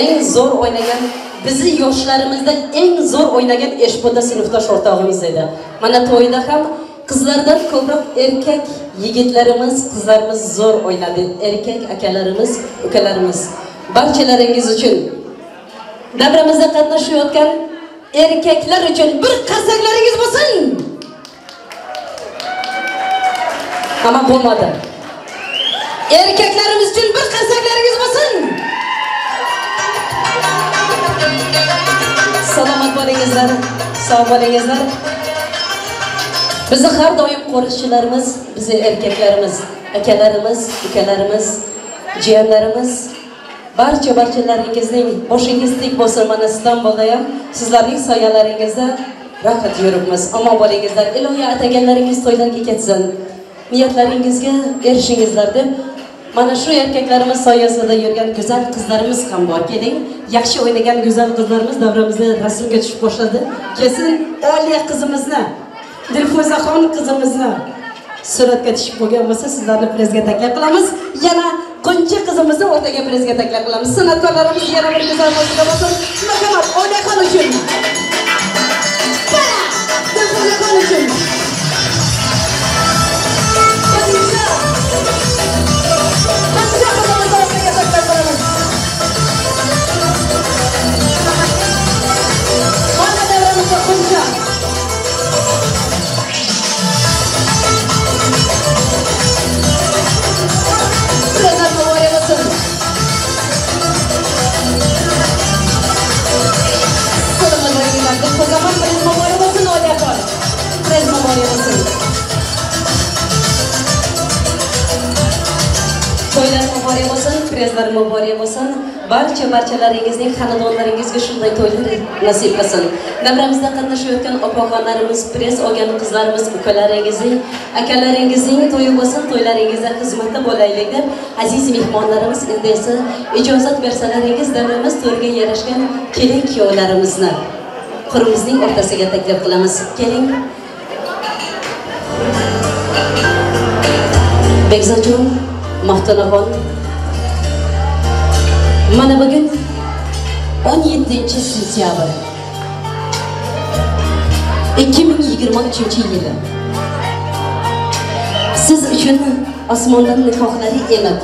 eng zo'r o'ynagan, bizi yoshlarimizda eng zo'r o'ynagan Eshbota sinfdosh o'rtog'imiz edi. Mana to'yda ham qizlardan ko'proq erkak yigitlarimiz, qizlarimiz zo'r o'ynadi. Erkak akalarimiz, ukalarimiz. Barchalaringiz uchun davramizda qatnashayotgan erkaklar uchun bir qarsaklaringiz bo'lsin. Ama bo'lmadi. Erkaklarimiz uchun bir qarsaklaringiz bo'lsin. Salomat bo'lingizlar, sog' bo'lingizlar. Bizni har doim qo'riqchilarimiz, bizni erkaklarimiz, akalarimiz, ukalarimiz, jiyanlarimiz, barcha barchalaringizning boshingiz tik bo'lsin. Mana Istanbulda ham sizlarning soyalaringizda rohat yuribmiz. Omon bo'lingizlar. Ilohiy ataganlaringiz to'ylarga ketsin. Niyatlaringizga erishingizlar deb mana shu erkaklarimiz soyasida yurgan go'zal qizlarimiz ham bor. Keling, yaxshi o'ynagan go'zal qizlarimiz davramizda rasmga tushib boshladi. Kelsin, Oliya qizimizni, Dilfuzaxon qizimizni suratga tushib qo'ygan bo'lsa, sizlarni prezga taklif qilamiz. Yana Quncha qizimizni o'rtaga prezga taklif qilamiz. San'atkorlarimiz yana bir go'zal musiqa bo'lsin. Marhamat, Oliyaxon uchun. Dilfuzaxon uchun. Quncha qizimizni o'rtaga taklif qilamiz. Mana davramizda Quncha. Prezlar muborak bo'lsin. Salomat bo'linglar. Dilfuzaxon, prez muborak bo'lsin, Oliyaxon. Prez muborak bo'lsin. To'ylar muborak bo'lsin, prezlar muborak bo'lsin. Barcha barchalaringizning xonadonlaringizga shunday to'ylar nasib qilsin. Davramizda qatnashayotgan opaxonlarimiz, prez olgan qizlarimiz, ukalaringizning, akalaringizning to'yi bo'lsin, to'ylaringizda xizmatda bo'laylik deb aziz mehmonlarimiz endi esa ijozat bersalaringiz davramiz to'riga yarashgan kelin kuyovlarimizni qurimizning o'rtasiga taklif qilamiz. Keling. Bekzodjon, Maftunaxon, mana bugun 17 sentyabr 2023-yili. Siz uchun osmondan nikohlari enib,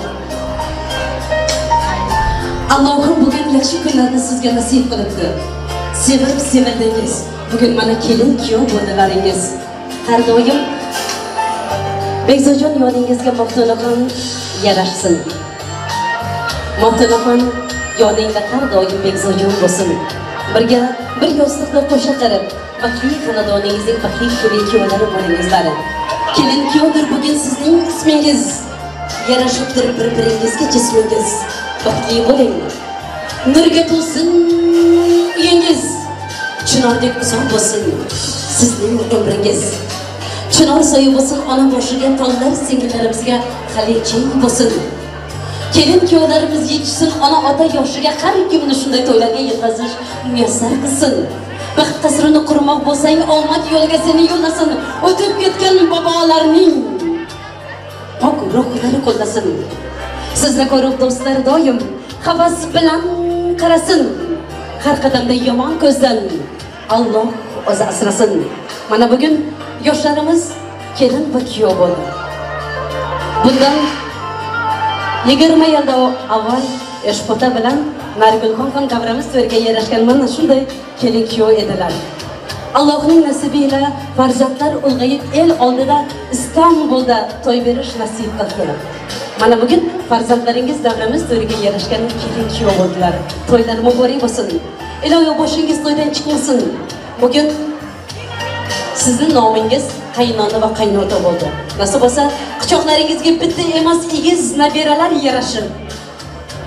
Allohim bugun yaxshi kunlarni sizga nasib qilibdi. Sevib sevildingiz. Bugun mana kelin kuyov bo'ldilaringiz. Har doim Bekzodjon yoningizga Maftunaxon yarashsin. Maftunaxon yoningda har doim Bekzodjon bo'lsin. Birga bir yostiqda qo'sha qarab, baxtli xonadoningizning baxtli kelin kuyovlari bo'lingizlar. Kelin kuyovdir bugun sizning ismingiz. Yarashibdir bir-biringizga jismingiz. Baxtli bo'ling. Nurga to'lsin uyingiz. Chinordek uzoq bo'lsin sizning umringiz. Chinor soyi bo'lsin ona boshiga, tollar singillarimizga hali keng bo'lsin. Kelin kuyovlarimiz yetishsin ona ota yoshiga, har kimni shunday to'ylarga yetkazish muyassar qilsin. Baxt qasrini qurmoq bo'lsang, omad yo'liga seni yo'llasin. O'tib ketgan bobolarning pok ruhlari qo'llasin. Sizni ko'rib do'stlar doim havas bilan qarasin. Har qadamda yomon ko'zdan Alloh o'zi asrasin. Mana bugun yoshlarimiz kelin va kuyov bo'ldi. Bundan 20 yil avval Eshbota bilan Nargulxon ham davramiz to'riga yarashgan mana shunday kelin kuyov edilar. Allohning nasibi ila farzandlar ulg'ayib el oldida Istanbulda to'y berish nasib qildi. Mana bugun farzandlaringiz davramiz to'riga yarashgan kelin kuyov bo'ldilar. To'ylar muborak bo'lsin. Iloyo boshingiz to'ydan chiqmasin. Bugun sizning nomingiz qaynona va qaynota bo'ldi. Nasib bo'lsa, quchoqlaringizga bitta emas, egiz nabiralar yarashib,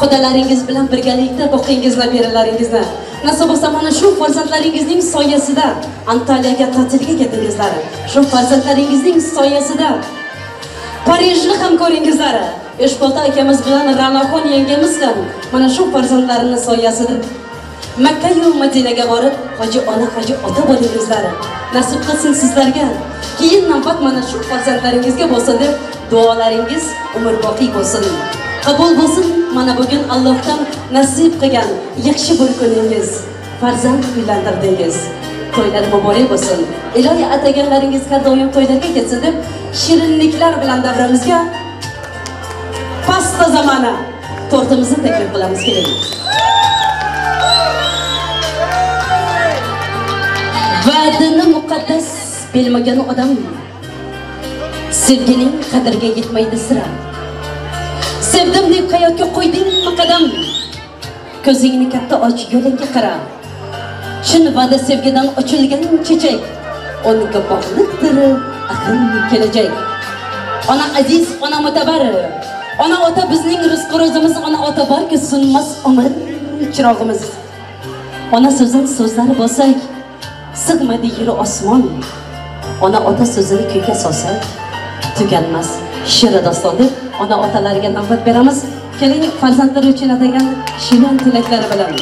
qudalaringiz bilan birgalikda boqingiz nabiralaringizni. Nasib bo'lsa, mana shu farzandlaringizning soyasida Antaliyaga ta'tilga ketingizlar. Shu farzandlaringizning soyasida Parijni ham ko'ringizlar. Eshbolta akamiz bilan Ra'noxon yangamiz ham mana shu farzandlarining soyasida Makka yu Madinaga borib, hoji ona, hoji ota bo'lingizlar. Nasib qilsin sizlarga. Keyin navbat mana shu farzandlaringizga bo'lsin deb duolaringiz umrboqiy bo'lsin. Qabul bo'lsin mana bugun Allohdan nasib qilgan yaxshi bir kuningiz. Farzand uylantirdingiz. To'ylar muborak bo'lsin. Ilohi ataganlaringiz har doim to'ylarga ketsin deb shirinliklar bilan davramizga pasta zamona tortimizni taklif qilamiz, keling. Va'dini muqaddas bilmagan odam sevgining qadriga yetmaydi sira. Sevdim deb hayotga qo'ydingmi qadam? Ko'zingni katta och, yo'lingga qara. Chin va'da sevgidan ochilgan chechak, unga bog'liqdir axir kelajak. Ona aziz, ona mutabar, ona ota bizning rizqi ro'zimiz, ona ota borki sunmas umr chirog'imiz. Ona so'zin so'zlari bo'lsak, sig'madi yer osmon. Ona ota so'zini kuyga solsak, tuganmas shirin doston deb ona otalarga navbat beramiz. Keling, farzandlar uchun atagan shirin tilaklari bilan.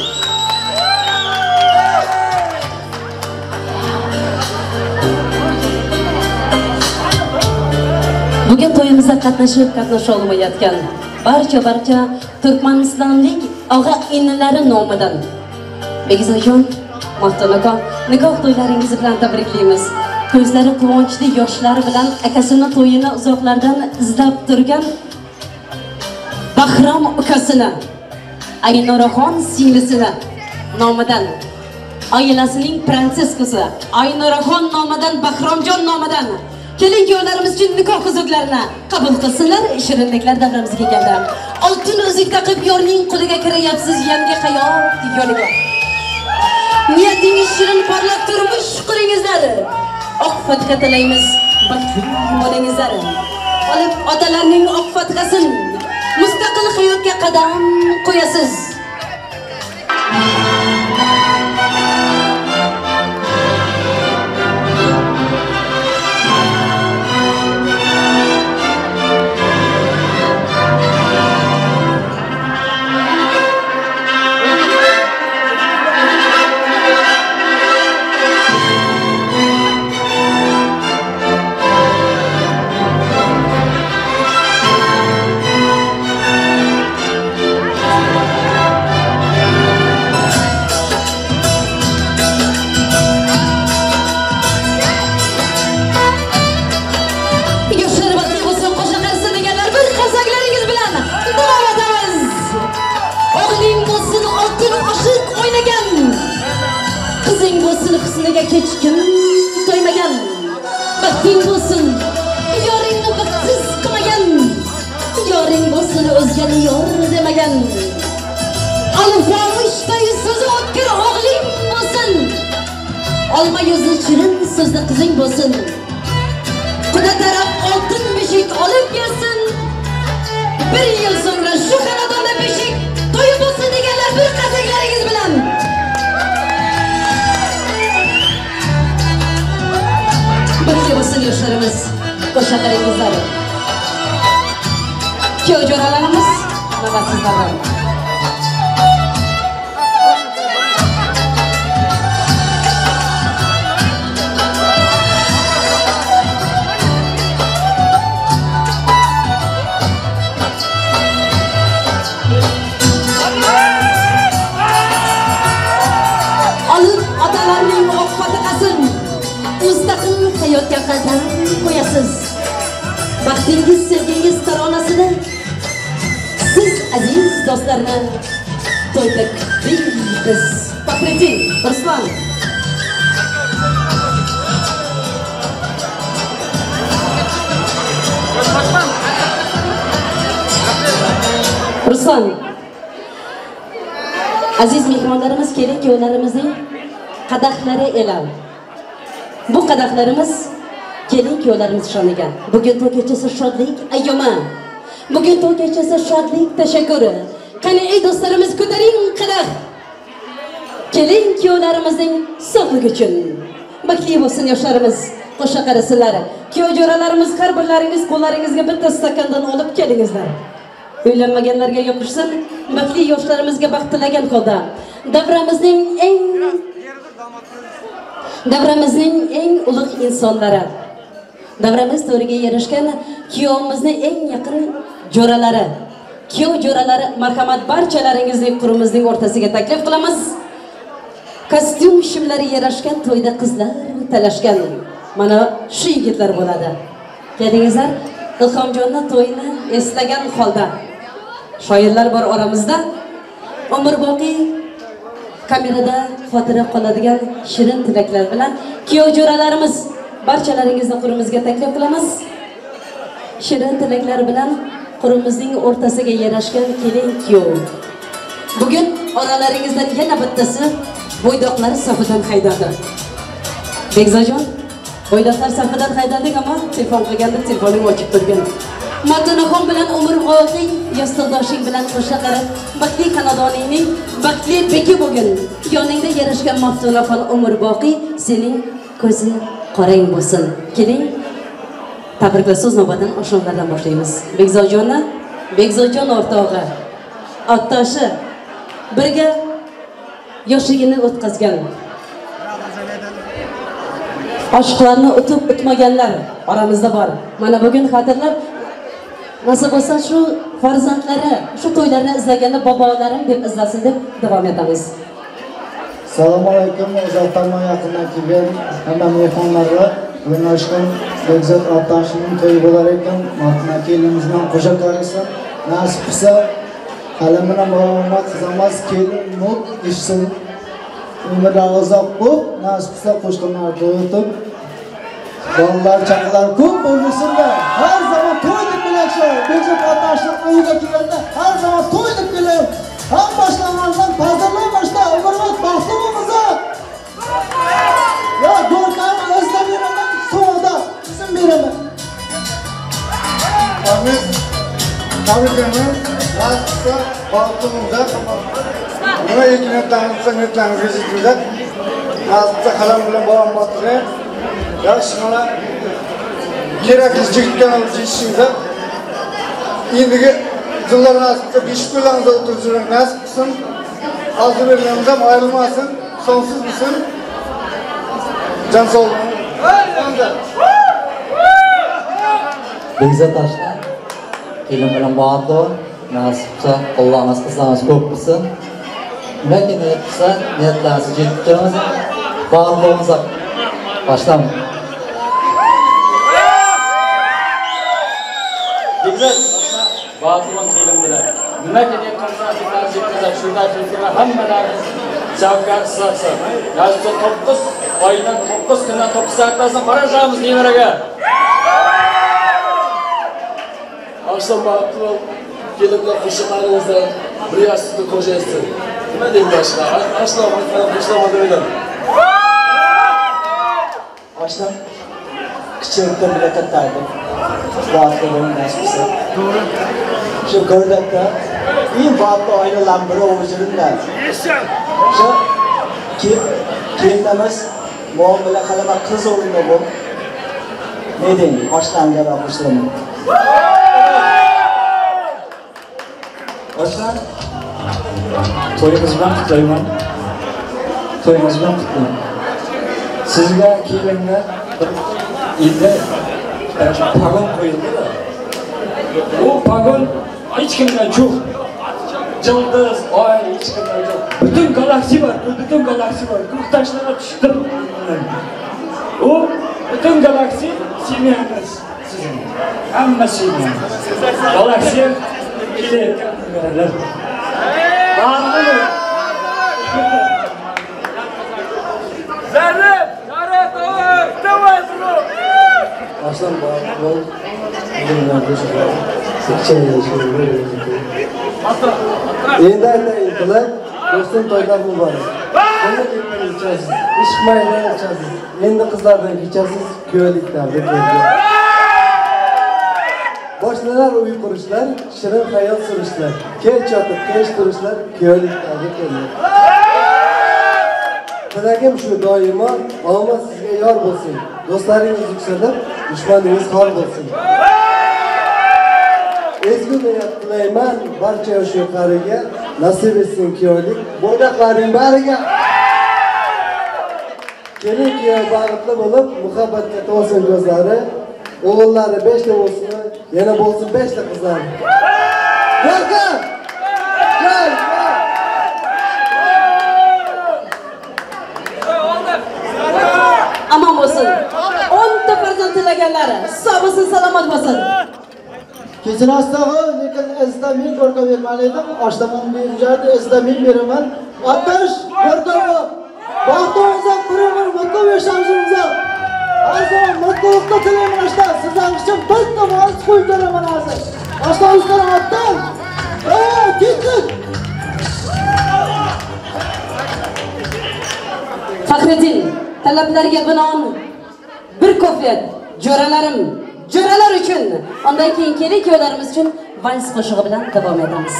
Bugun to'yimizda qatnashib, qatnasha olmayotgan barcha Turkmanistonlik og'a inilari nomidan Begzodjon, Maftun aka, nikoh to'ylaringiz bilan tabriklaymiz. Ko'zlari quvonchli yoshlari bilan akasini to'yini uzoqlardan izlab turgan Bahrom ukasini, Aynuraxon singlisini nomidan, oilasining prinsessasi Aynuraxon nomidan, Bahromjon nomidan kelin kuyovlarimiz uchun nikoh uzuklarini qabul qilsinlar. Shirinliklar davramizga keldi. Oltin uzuk taqib yorning qo'liga kirayapsiz yangi hayot yo'liga. Niyatingiz shirin porloq turmush quringizlar. Oq fotiha tilaymiz, baxtli bo'lingizlar. Olib otalarning oq fotihasin mustaqil hayotga qadam qo'yasiz. Hech kim to'ymagan, baxting bo'lsin, yoringni baxtsiz qilmagan, yoring bo'lsin o'zgani yor demagan. Alfomushday so'zi o'tkir o'g'ling bo'lsin, olma yuzi shirin so'zli qizing bo'lsin. Quda taraf oltin beshik olib kelsin, bir yil so'ngra shu xonadonda beshik to'yi bo'lsin deganlar bir qasaklaringiz bilan. Baxtli bo'lsin yoshlarimiz, qo'sha qarangizlar. Kuyov jo'ralarimiz va sizlardan. Olib otalarning oq fotihasin mustaqil hayotga qadam qo'yasiz. Baxtingiz, sevgingiz taronasini siz aziz do'stlarni to'yda kutdik biz. Faxriddin, Ruslan. Ruslan. Aziz mehmonlarimiz, kelin kuyovlarimizning qadahlari e'lon. Bu qadahlarimiz kelin kuyovlarimiz shoniga. Bugun to'y kechasi shodlik ayyomi. Bugun to'y kechasi shodlik tashakkuri. Qani ey do'stlarimiz, ko'taring qadah. Kelin kuyovlarimizning sog'ligi uchun. Baxtli bo'lsin yoshlarimiz, qo'sha qarasinlar. Kuyov jo'ralarimiz, har birlaringiz qo'llaringizga bitta stakandan olib kelingizlar. Uylanmaganlarga yopishsin, baxtli yoshlarimizga baxt tilagan holda Davramizning eng ulug' insonlari, davramiz to'riga yarashgan kuyovimizni eng yaqin jo'ralari, kuyov jo'ralari, marhamat, barchalaringizni qurimizning o'rtasiga taklif qilamiz. Kostyum shimlari yarashgan to'yda qizlar talashgan mana shu yigitlar bo'ladi. Kelingizlar, Ilhomjonni to'yini eslagan holda shoirlar bor oramizda. Umrboqiy kamerada xotira qoladigan shirin tilaklar bilan kuyov jo'ralarimiz, barchalaringizni qurimizga taklif qilamiz. Shirin tilaklar bilan qurimizning o'rtasiga yarashgan kelin kuyov. Bugun oralaringizdan yana bittasi bo'ydoqlar safidan haydadi. Bekzodjon, bo'ydoqlar safidan haydadik, ammo telefon qilganda telefoning ochiq turgan. Matunaxon bilan umrboqiy yostiqdoshing bilan qo'sha qarab, baxtli xonadoningning baxtli beki bo'lgin. Yoningda yarashgan Maftunaxon umrboqiy sening ko'zi qorang bo'lsin. Keling, tabriklab so'z navbatdan oshxonalardan boshlaymiz. Bekzodjonni, Bekzodjon o'rtog'i, ottoshi birga yoshligini o'tkazgan, oshiqlarni o'tib o'tmaganlar oramizda bor. Mana bugun xatirlab, nasib bo'lsa shu farzandlari, shu to'ylarni izlaganda bobolarim deb izlasin deb davom etamiz. Assalomu alaykum, uzoqdan va yaqindan kelgan hamma mehmonlarga. Bugun oshqin Bekzod Ottoshining to'yi bo'lar ekan. Marhum kelinimiz bilan qo'sha qarisin. Nasib qilsa hali bilan bobomga qizamiz kelin mo'l eshsin. Umrlari uzoq bo'lib, nasib qilsa qo'shqinlar to'yib, bolalar chaqalar ko'p bo'lsinlar. Har zamon to'y deb keladi. Bekzod Ottoshining uyiga kelganda har zamon to'y deb keladi. Ham boshlangandan tazirlay boshla, umrbod baxtli bo'lamiz. Ya go'rkam o'zlari beraman, so'g'da izin beraman. Biz tabriklaymiz. Nasib qilsa baxtli bo'lamiz. Nima niyatlaringiz niyatlaringizga yetkazadi. Nasib qilsa qalam bilan bolam baxtli. Yaxshi mana kerakli jigitga olib yetishingizda. Endigi yillar nasib qilsa 5 kunlaringizda o'tirib nasib qilsin. Orzu berganimiz ham ayrilmasin, sonsuz bo'lsin. Can sog'lig'im. Bekzod oshna kelin bilan baxtli, nasib qilsa Allohimiz qizlarimiz ko'p qilsin. Nimaga niyat qilsa niyatlaringizni yetkazamiz. Baxtli bo'lamiz. Boshlaymiz. Bekzod baxtli bo'ling kelin bilan. Nimaga niyat qilsa niyatlaringizni yetkazadi. Shunday qilsa hammalaringiz Shavkat sizlar. Nasib qilsa 9 oydan 9 kundan 9 soatdan qarashamiz nevaraga. Oshna baxtli bo'l, kelin bilan qo'shiqlaringizda bir yostiqda qo'shaysiz. Nima deyman boshqa? Oshna qo'shilaman demayman. Oshna kichikdan bile kattaydim. Baxtli bo'ling nasib qilsa. To'g'ri. Shu go'rdakda eng baxtli oilalar biri o'zirimda. Shu kelinimiz muomala qilaman qiz o'rnida bo'lib. Ne deng, oshnamga va qo'shilaman. Oshna, to'yingiz bilan qutlayman. To'yingiz bilan qutlayman. Sizga kelinga bir endi pagon qo'yildi-da. U pagon hech kimda yo'q. Yıldız, ay hech kimda yo'q. Bütün galaksi var, bütün galaksi var. Ko'k toshlarga tushdi. U bütün galaksi semyamiz sizning. Hamma semyamiz. Galaksiya kelayotgan nevaralar. Baxtli. Zarif, Zarif, давай, давай, bro. Aslan baxtli bo'l. Endi aytayin tilak, do'stim to'ylar muborak. Buni ichasiz, ishmaydan ichasiz. Endi qizlardan kechasiz, kuyovliklarda kelgan. Boshlanar uy qurishlar, shirin hayot surishlar, kech yotib, kech turishlar, kuyovliklarda kelgan. Tilagim shu doimo, omad sizga yor bo'lsin. Do'stlaringiz yuksalib, dushmaningiz xor bo'lsin. Ezgu niyat tilayman barcha yosh yuqoriga, Nasib etsin kuyovlik. Bo'ydoqlarning bariga. Kelin kuyov baxtli bo'lib, muhabbatga to'lsin ko'zlari. O'g'illari 5 ta bo'lsin, yana bo'lsin 5 ta qizlari. Ko'rka! Ko'rka! Aman bo'lsin. 10 ta farzand tilaganlari sog' bo'lsin, salomat bo'lsin. Kechirasiz tog'a, lekin izda men ko'rka bermali edim. Oshtamon berjardi, izda men beraman. Otash ko'rka baxtingizga bir umr mutlu yashashingizni har zamon mutlulukni tilayman ashta. Sizlar uchun bitta vals qo'yib beraman hozir. Ashta o'zlari otdan. Ketdik. Faxriddin talablarga binoan bir kofet jo'ralarim, jo'ralar uchun. Undan keyin kelin kuyovlarimiz uchun vals qo'shig'i bilan davom etamiz.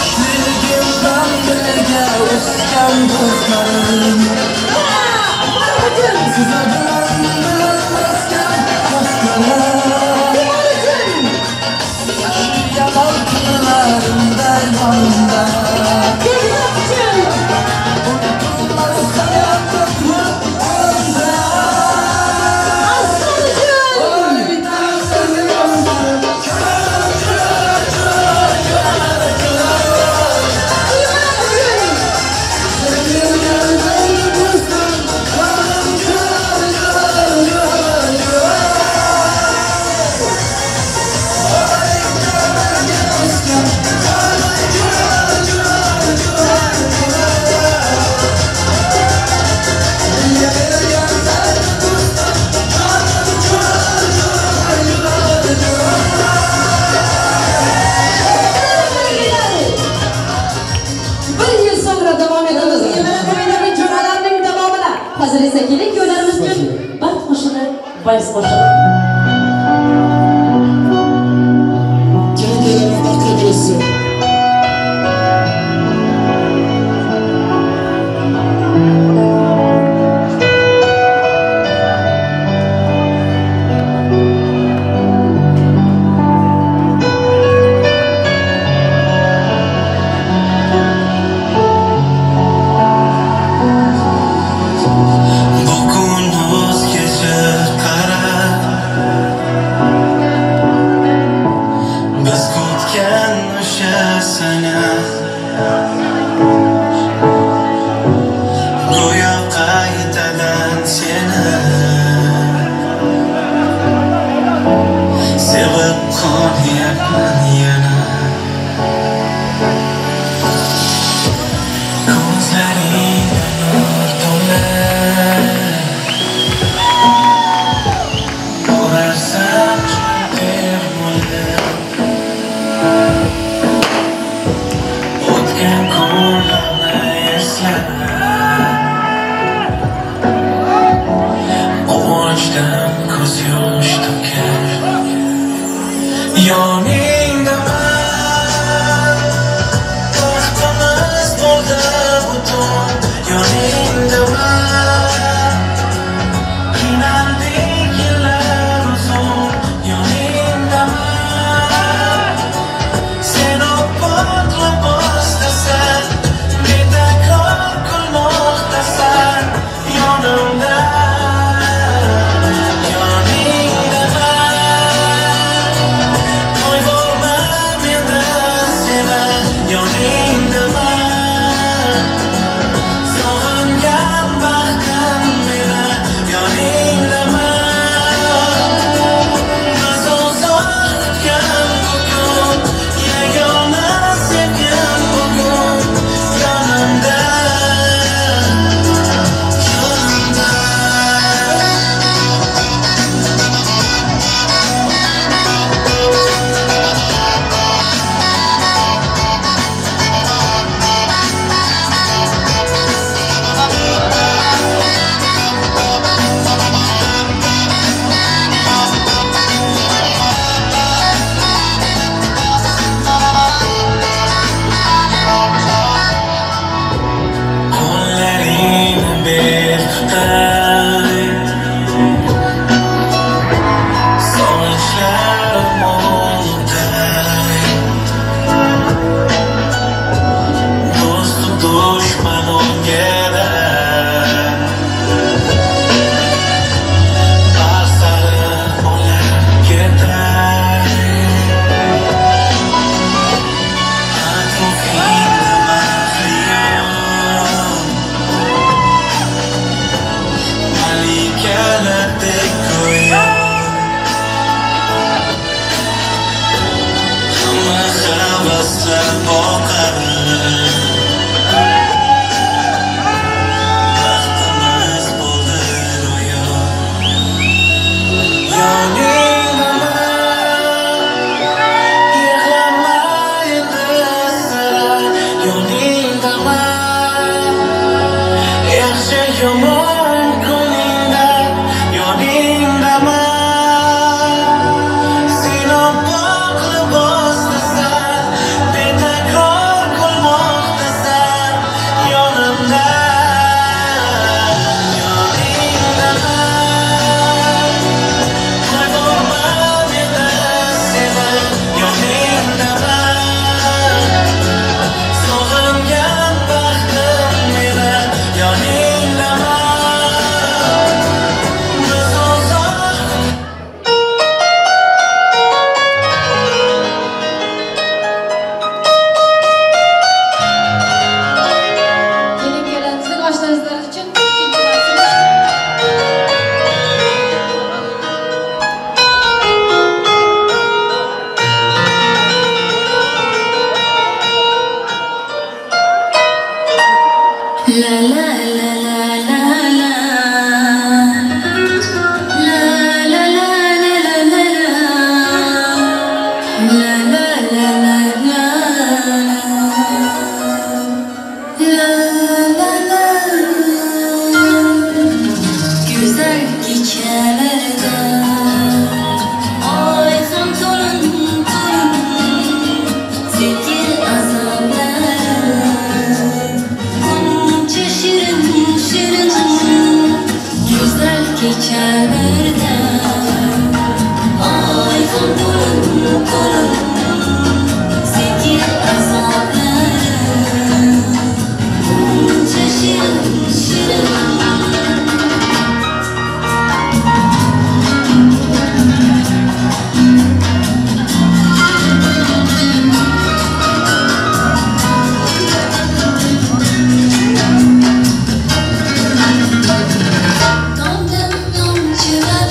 Yoshligimdan birga o'sgan do'stlarim, sizlar bilan o'sgan do'stlarim, yashagan kunlarimda yonimda. Hozir esa kelin kuyovlarimiz uchun baxt qo'shig'i, vals qo'shig'i. Kelin baxtli bo'lsin. Ko'chalarda oy ham to'lin to'lin, sevgi azoblari buncha shirin shirin. Tomdan tomchilar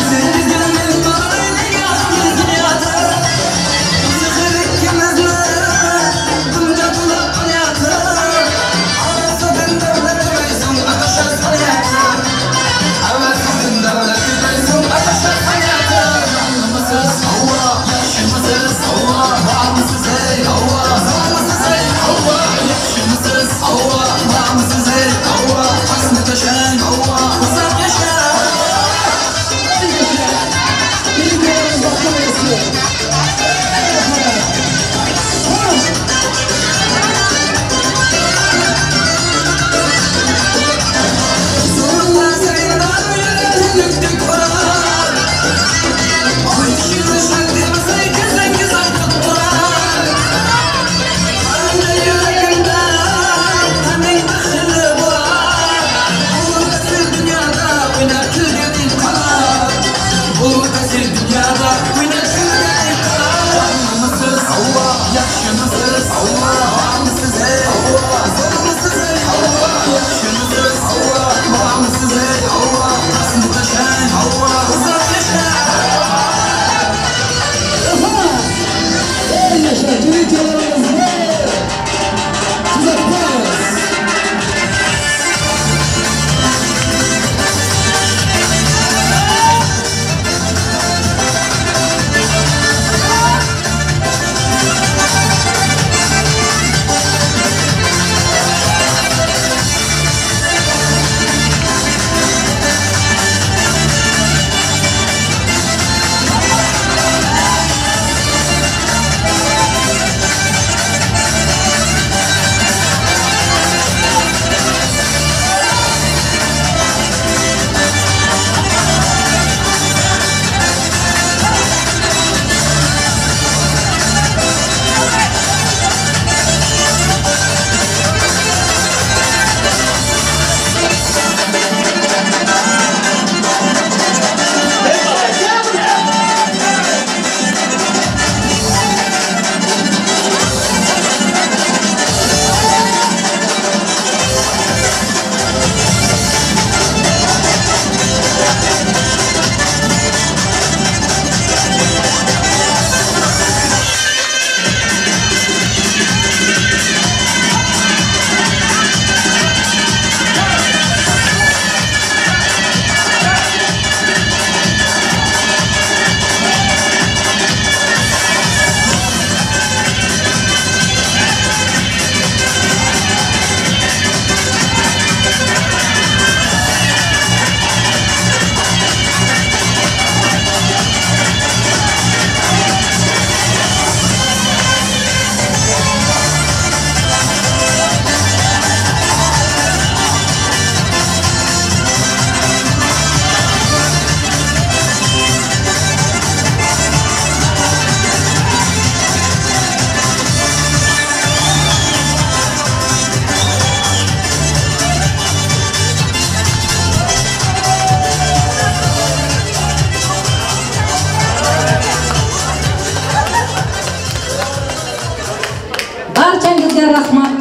Bizi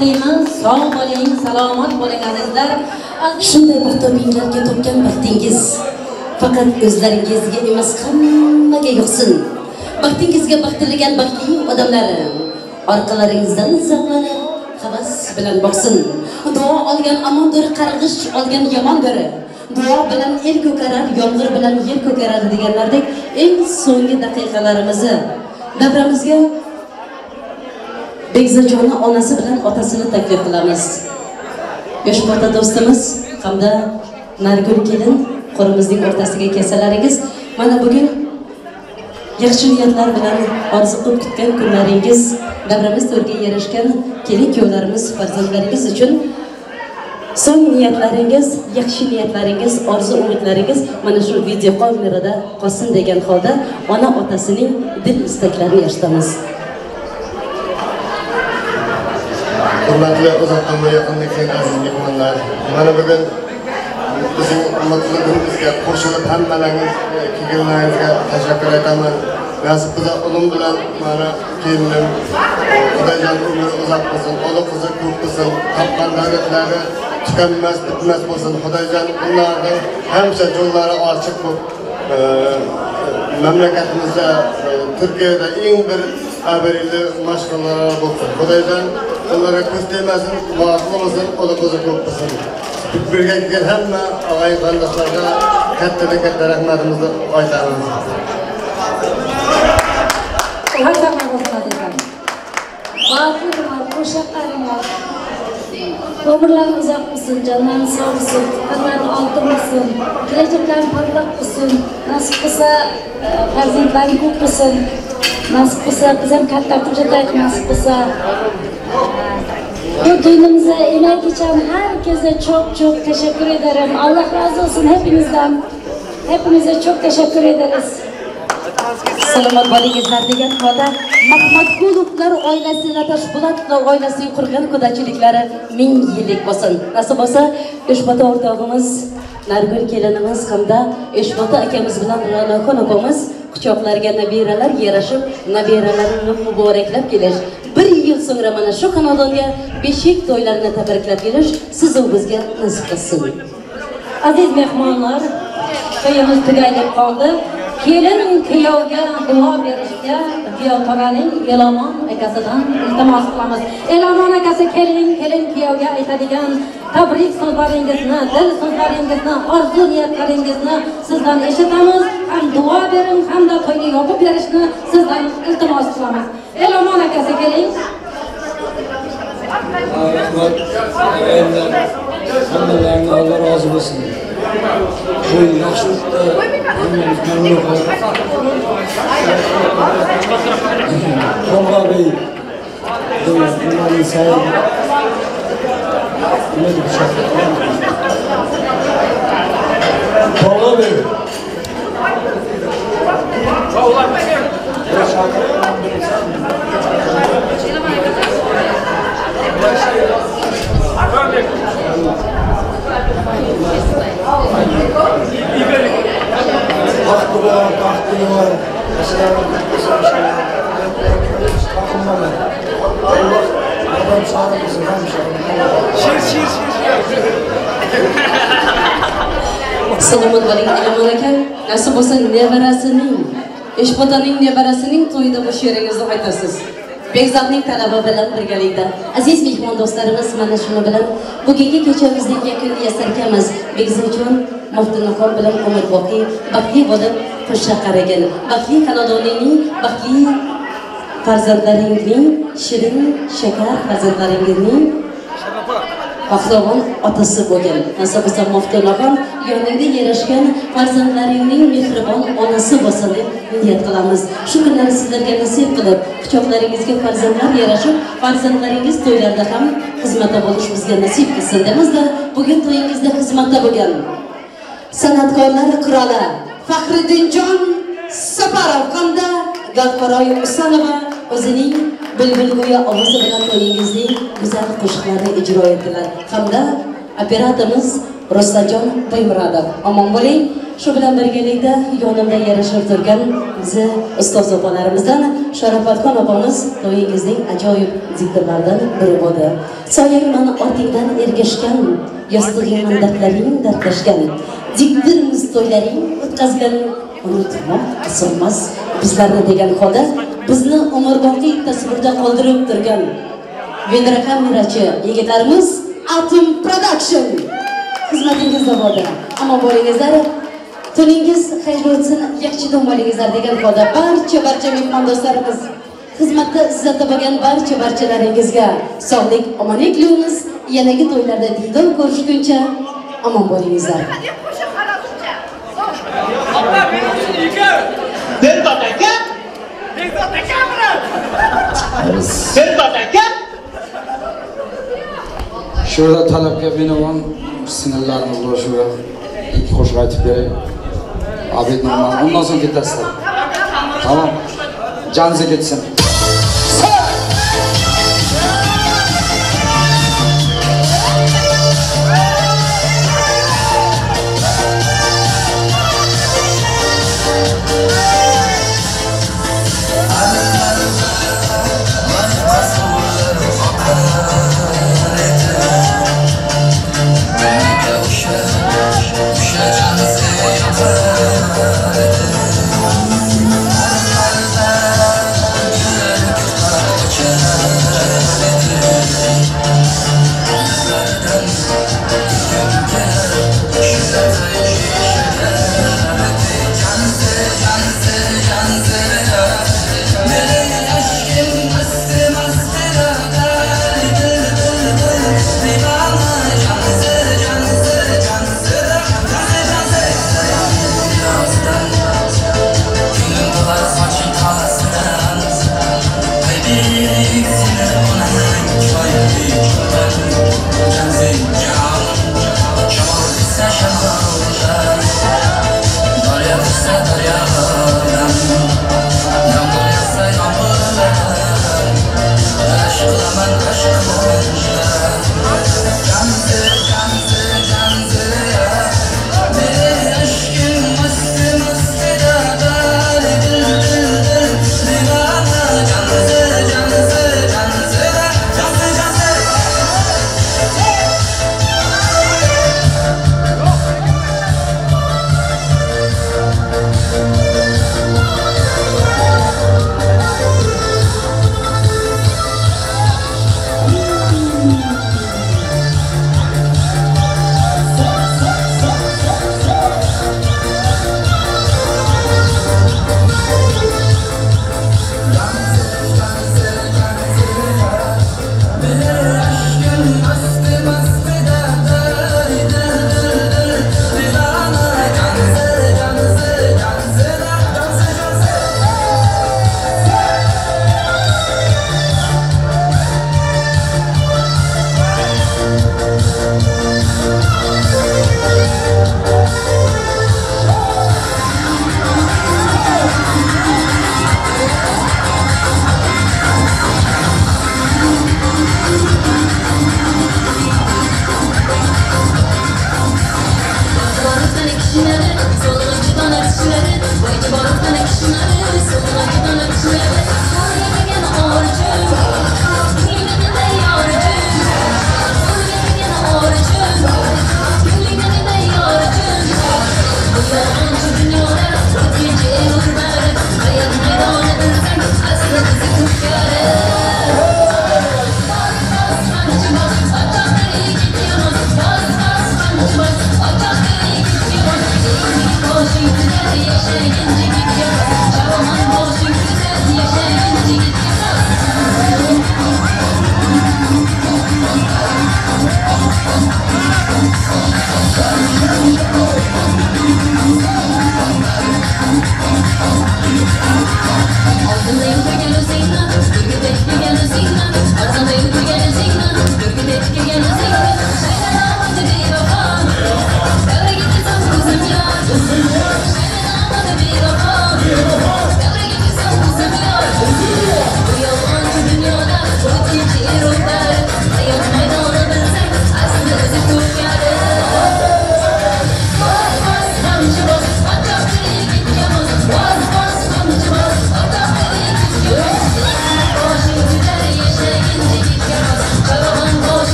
tilaymiz. Sog' bo'ling, salomat bo'ling azizlar. Shunday baxt topinglarki, topgan baxtingiz faqat o'zlaringizga emas, hammaga yuqsin. Baxtingizga baxt tilagan baxtli odamlar orqalaringizdan zavqlanib, havas bilan boqsin. Duo olgan amondir, qarg'ish olgan yomondir. Duo bilan el ko'karar, yomg'ir bilan yer ko'karar deganlardek eng so'nggi daqiqalarimizni davramizga Bekzodjonni onasi bilan otasini taklif qilamiz. Yoshbota do'stimiz hamda Nargul kelin qo'limizning o'rtasiga kelsalaringiz, mana bugun yaxshi niyatlar bilan orziqib kutgan kunlaringiz, davramiz to'rga yarashgan kelin kuyovlarimiz, farzandlaringiz uchun so'ng niyatlaringiz, yaxshi niyatlaringiz, orzu umidlaringiz mana shu video kamerada qolsin degan holda ona otasining dil istaklarini eshitamiz. Hurmatli uzoqdan va yaqindan kelgan aziz mehmonlar, mana bugun bizning mutlu kunimizga qo'shilib hammalaringiz kelganlaringizga tashakkur aytaman. Nasib qilsa o'lim bilan mana kelinim Xudojon umri uzoq qilsin, o'g'li qizi ko'p qilsin, topgan davlatlari tukanmas, bitmas bo'lsin. Xudojon ularning hamisha yo'llari ochiq bo'lib, mamlakatimizda, Turkiyada eng bir obro'li mashhurlar bo'lsin. Xudojon ularga ko'z tegmasin, baxtli bo'lsin, o'g'li qizi ko'p qilsin. Birga kelgan hamma og'ay qarindoshlarga katta-katta rahmatimizni aytamiz. Baxtli bo'lar, qo'sha qaringlar. Umrlaring uzoq bo'lsin, jonlaring sog' bo'lsin, tuqqanlaring oltin bo'lsin, kelajaklaring porloq bo'lsin. Nasib qilsa farzandlaring ko'p bo'lsin. Nasib qilsa biz ham katta qilib nasib qilsa. Bu düğünümüze emek geçen herkese çok çok teşekkür ederim. Allah razı olsun hepinizden. Hepinize çok teşekkür ederiz. Salomat bo'lingizlar degan holda Mahmatqulovlar oilasi, Toshpo'latovlar oilasining qurgan qudachiliklari 1000 yillik bo'lsin. Nasib bo'lsa, Eshbota o'rtog'imiz, Nargul kelinimiz hamda Eshbota akamiz bilan Ra'noxon opamiz quchoqlarga nabiralar yarashib, nabiralarini muboraklab kelish, bir yil so'ngra mana shu xonadonga beshik to'ylarini tabriklab kelish siz u bizga nasib qilsin. Aziz mehmonlar, to'yimiz tugay deb qoldi. Kelin kuyovga duo berishga kuyov tog'aning Elomon akasidan iltimos qilamiz. Elomon akasi, keling, kelin kuyovga aytadigan tabrik so'zlaringizni, dil so'zlaringizni, orzu niyatlaringizni sizdan eshitamiz. Ham duo bering, hamda to'yni yopib berishni sizdan iltimos qilamiz. Elomon akasi, keling. Rahmat. Hammalaringdan Alloh rozi bo'lsin. To'y yaxshi o'tdi. Hammamiz mamnun qoldik. Tolg'abey bunlarning sayi nima deb Tolg'abey Baxtli bo'lar, baxtli bo'lar. Allah adam sağlık olsun. Salomat bo'ling Elomon aka. Nasib bo'lsa nevarasining, Eshbotaning nevarasining to'yida bu she'ringizni aytasiz. Bekzodning talabi bilan birgalikda. Aziz mehmon do'stlarimiz, mana shuni bilan bugungi kechamizning yakunini yasarkanmiz. Bekzodjon Maftunaxon bilan umrboqiy baxtli bo'lib qo'sha qaragin. Baxtli xonadoningning, baxtli farzandlaringning, shirin shakar farzandlaringning pahlavon otasi bo'lgin. Nasib bo'lsa Maftunaxon yoningda yarashgan farzandlaringning mehribon onasi bo'lsin deb niyat qilamiz. Shu kunlarni sizlarga nasib qilib, quchoqlaringizga farzandlar yarashib, farzandlaringiz to'ylarda ham xizmatda bo'lish bizga nasib qilsin demizda, bugun to'yingizda xizmatda bo'lgan san'atkorlar qiroli Faxriddinjon Saparov hamda Gavharoy Husanova o'zining bulbulgo'ya ovozi bilan to'yingizning go'zal qo'shiqlarini ijro etdilar. Hamda operatorimiz Rustamjon Boymuradov. Omon bo'ling. Shu bilan birgalikda yonimda yarashib turgan bizni ustoz opalarimizdan Sharofatxon opamiz to'yingizning ajoyib diktorlaridan biri bo'ldi. Soyangman ortingdan ergashgan, yostig'ingman dardlaring dardlashgan, diktorimiz to'ylaring o'tkazgan, unutmoq osonmas bizlarni degan holda bizni umrboqiy tasvirda qoldirib turgan Venera kamerachi yigitlarimiz Atom Production xizmatingizda bo'ldi. Omon bo'lingizlar. Tuningiz xayrli o'tsin, yaxshi dam olingizlar degan holda barcha mehmon do'stlarimiz xizmatda izzatda bo'lgan barchalaringizga sog'lik, omonlik tilaymiz. Yanagi to'ylarda diydor ko'rishguncha omon bo'lingizlar. Behzod aka! Behzod aka bilan! Behzod aka! Şurada talabga binoan sinirlarimiz bor, shu ikki qo'shiq aytib beray. Abid Norman, ondan so'ng ketasizlar. Tamam. Canınıza ketsin. Canse, canse,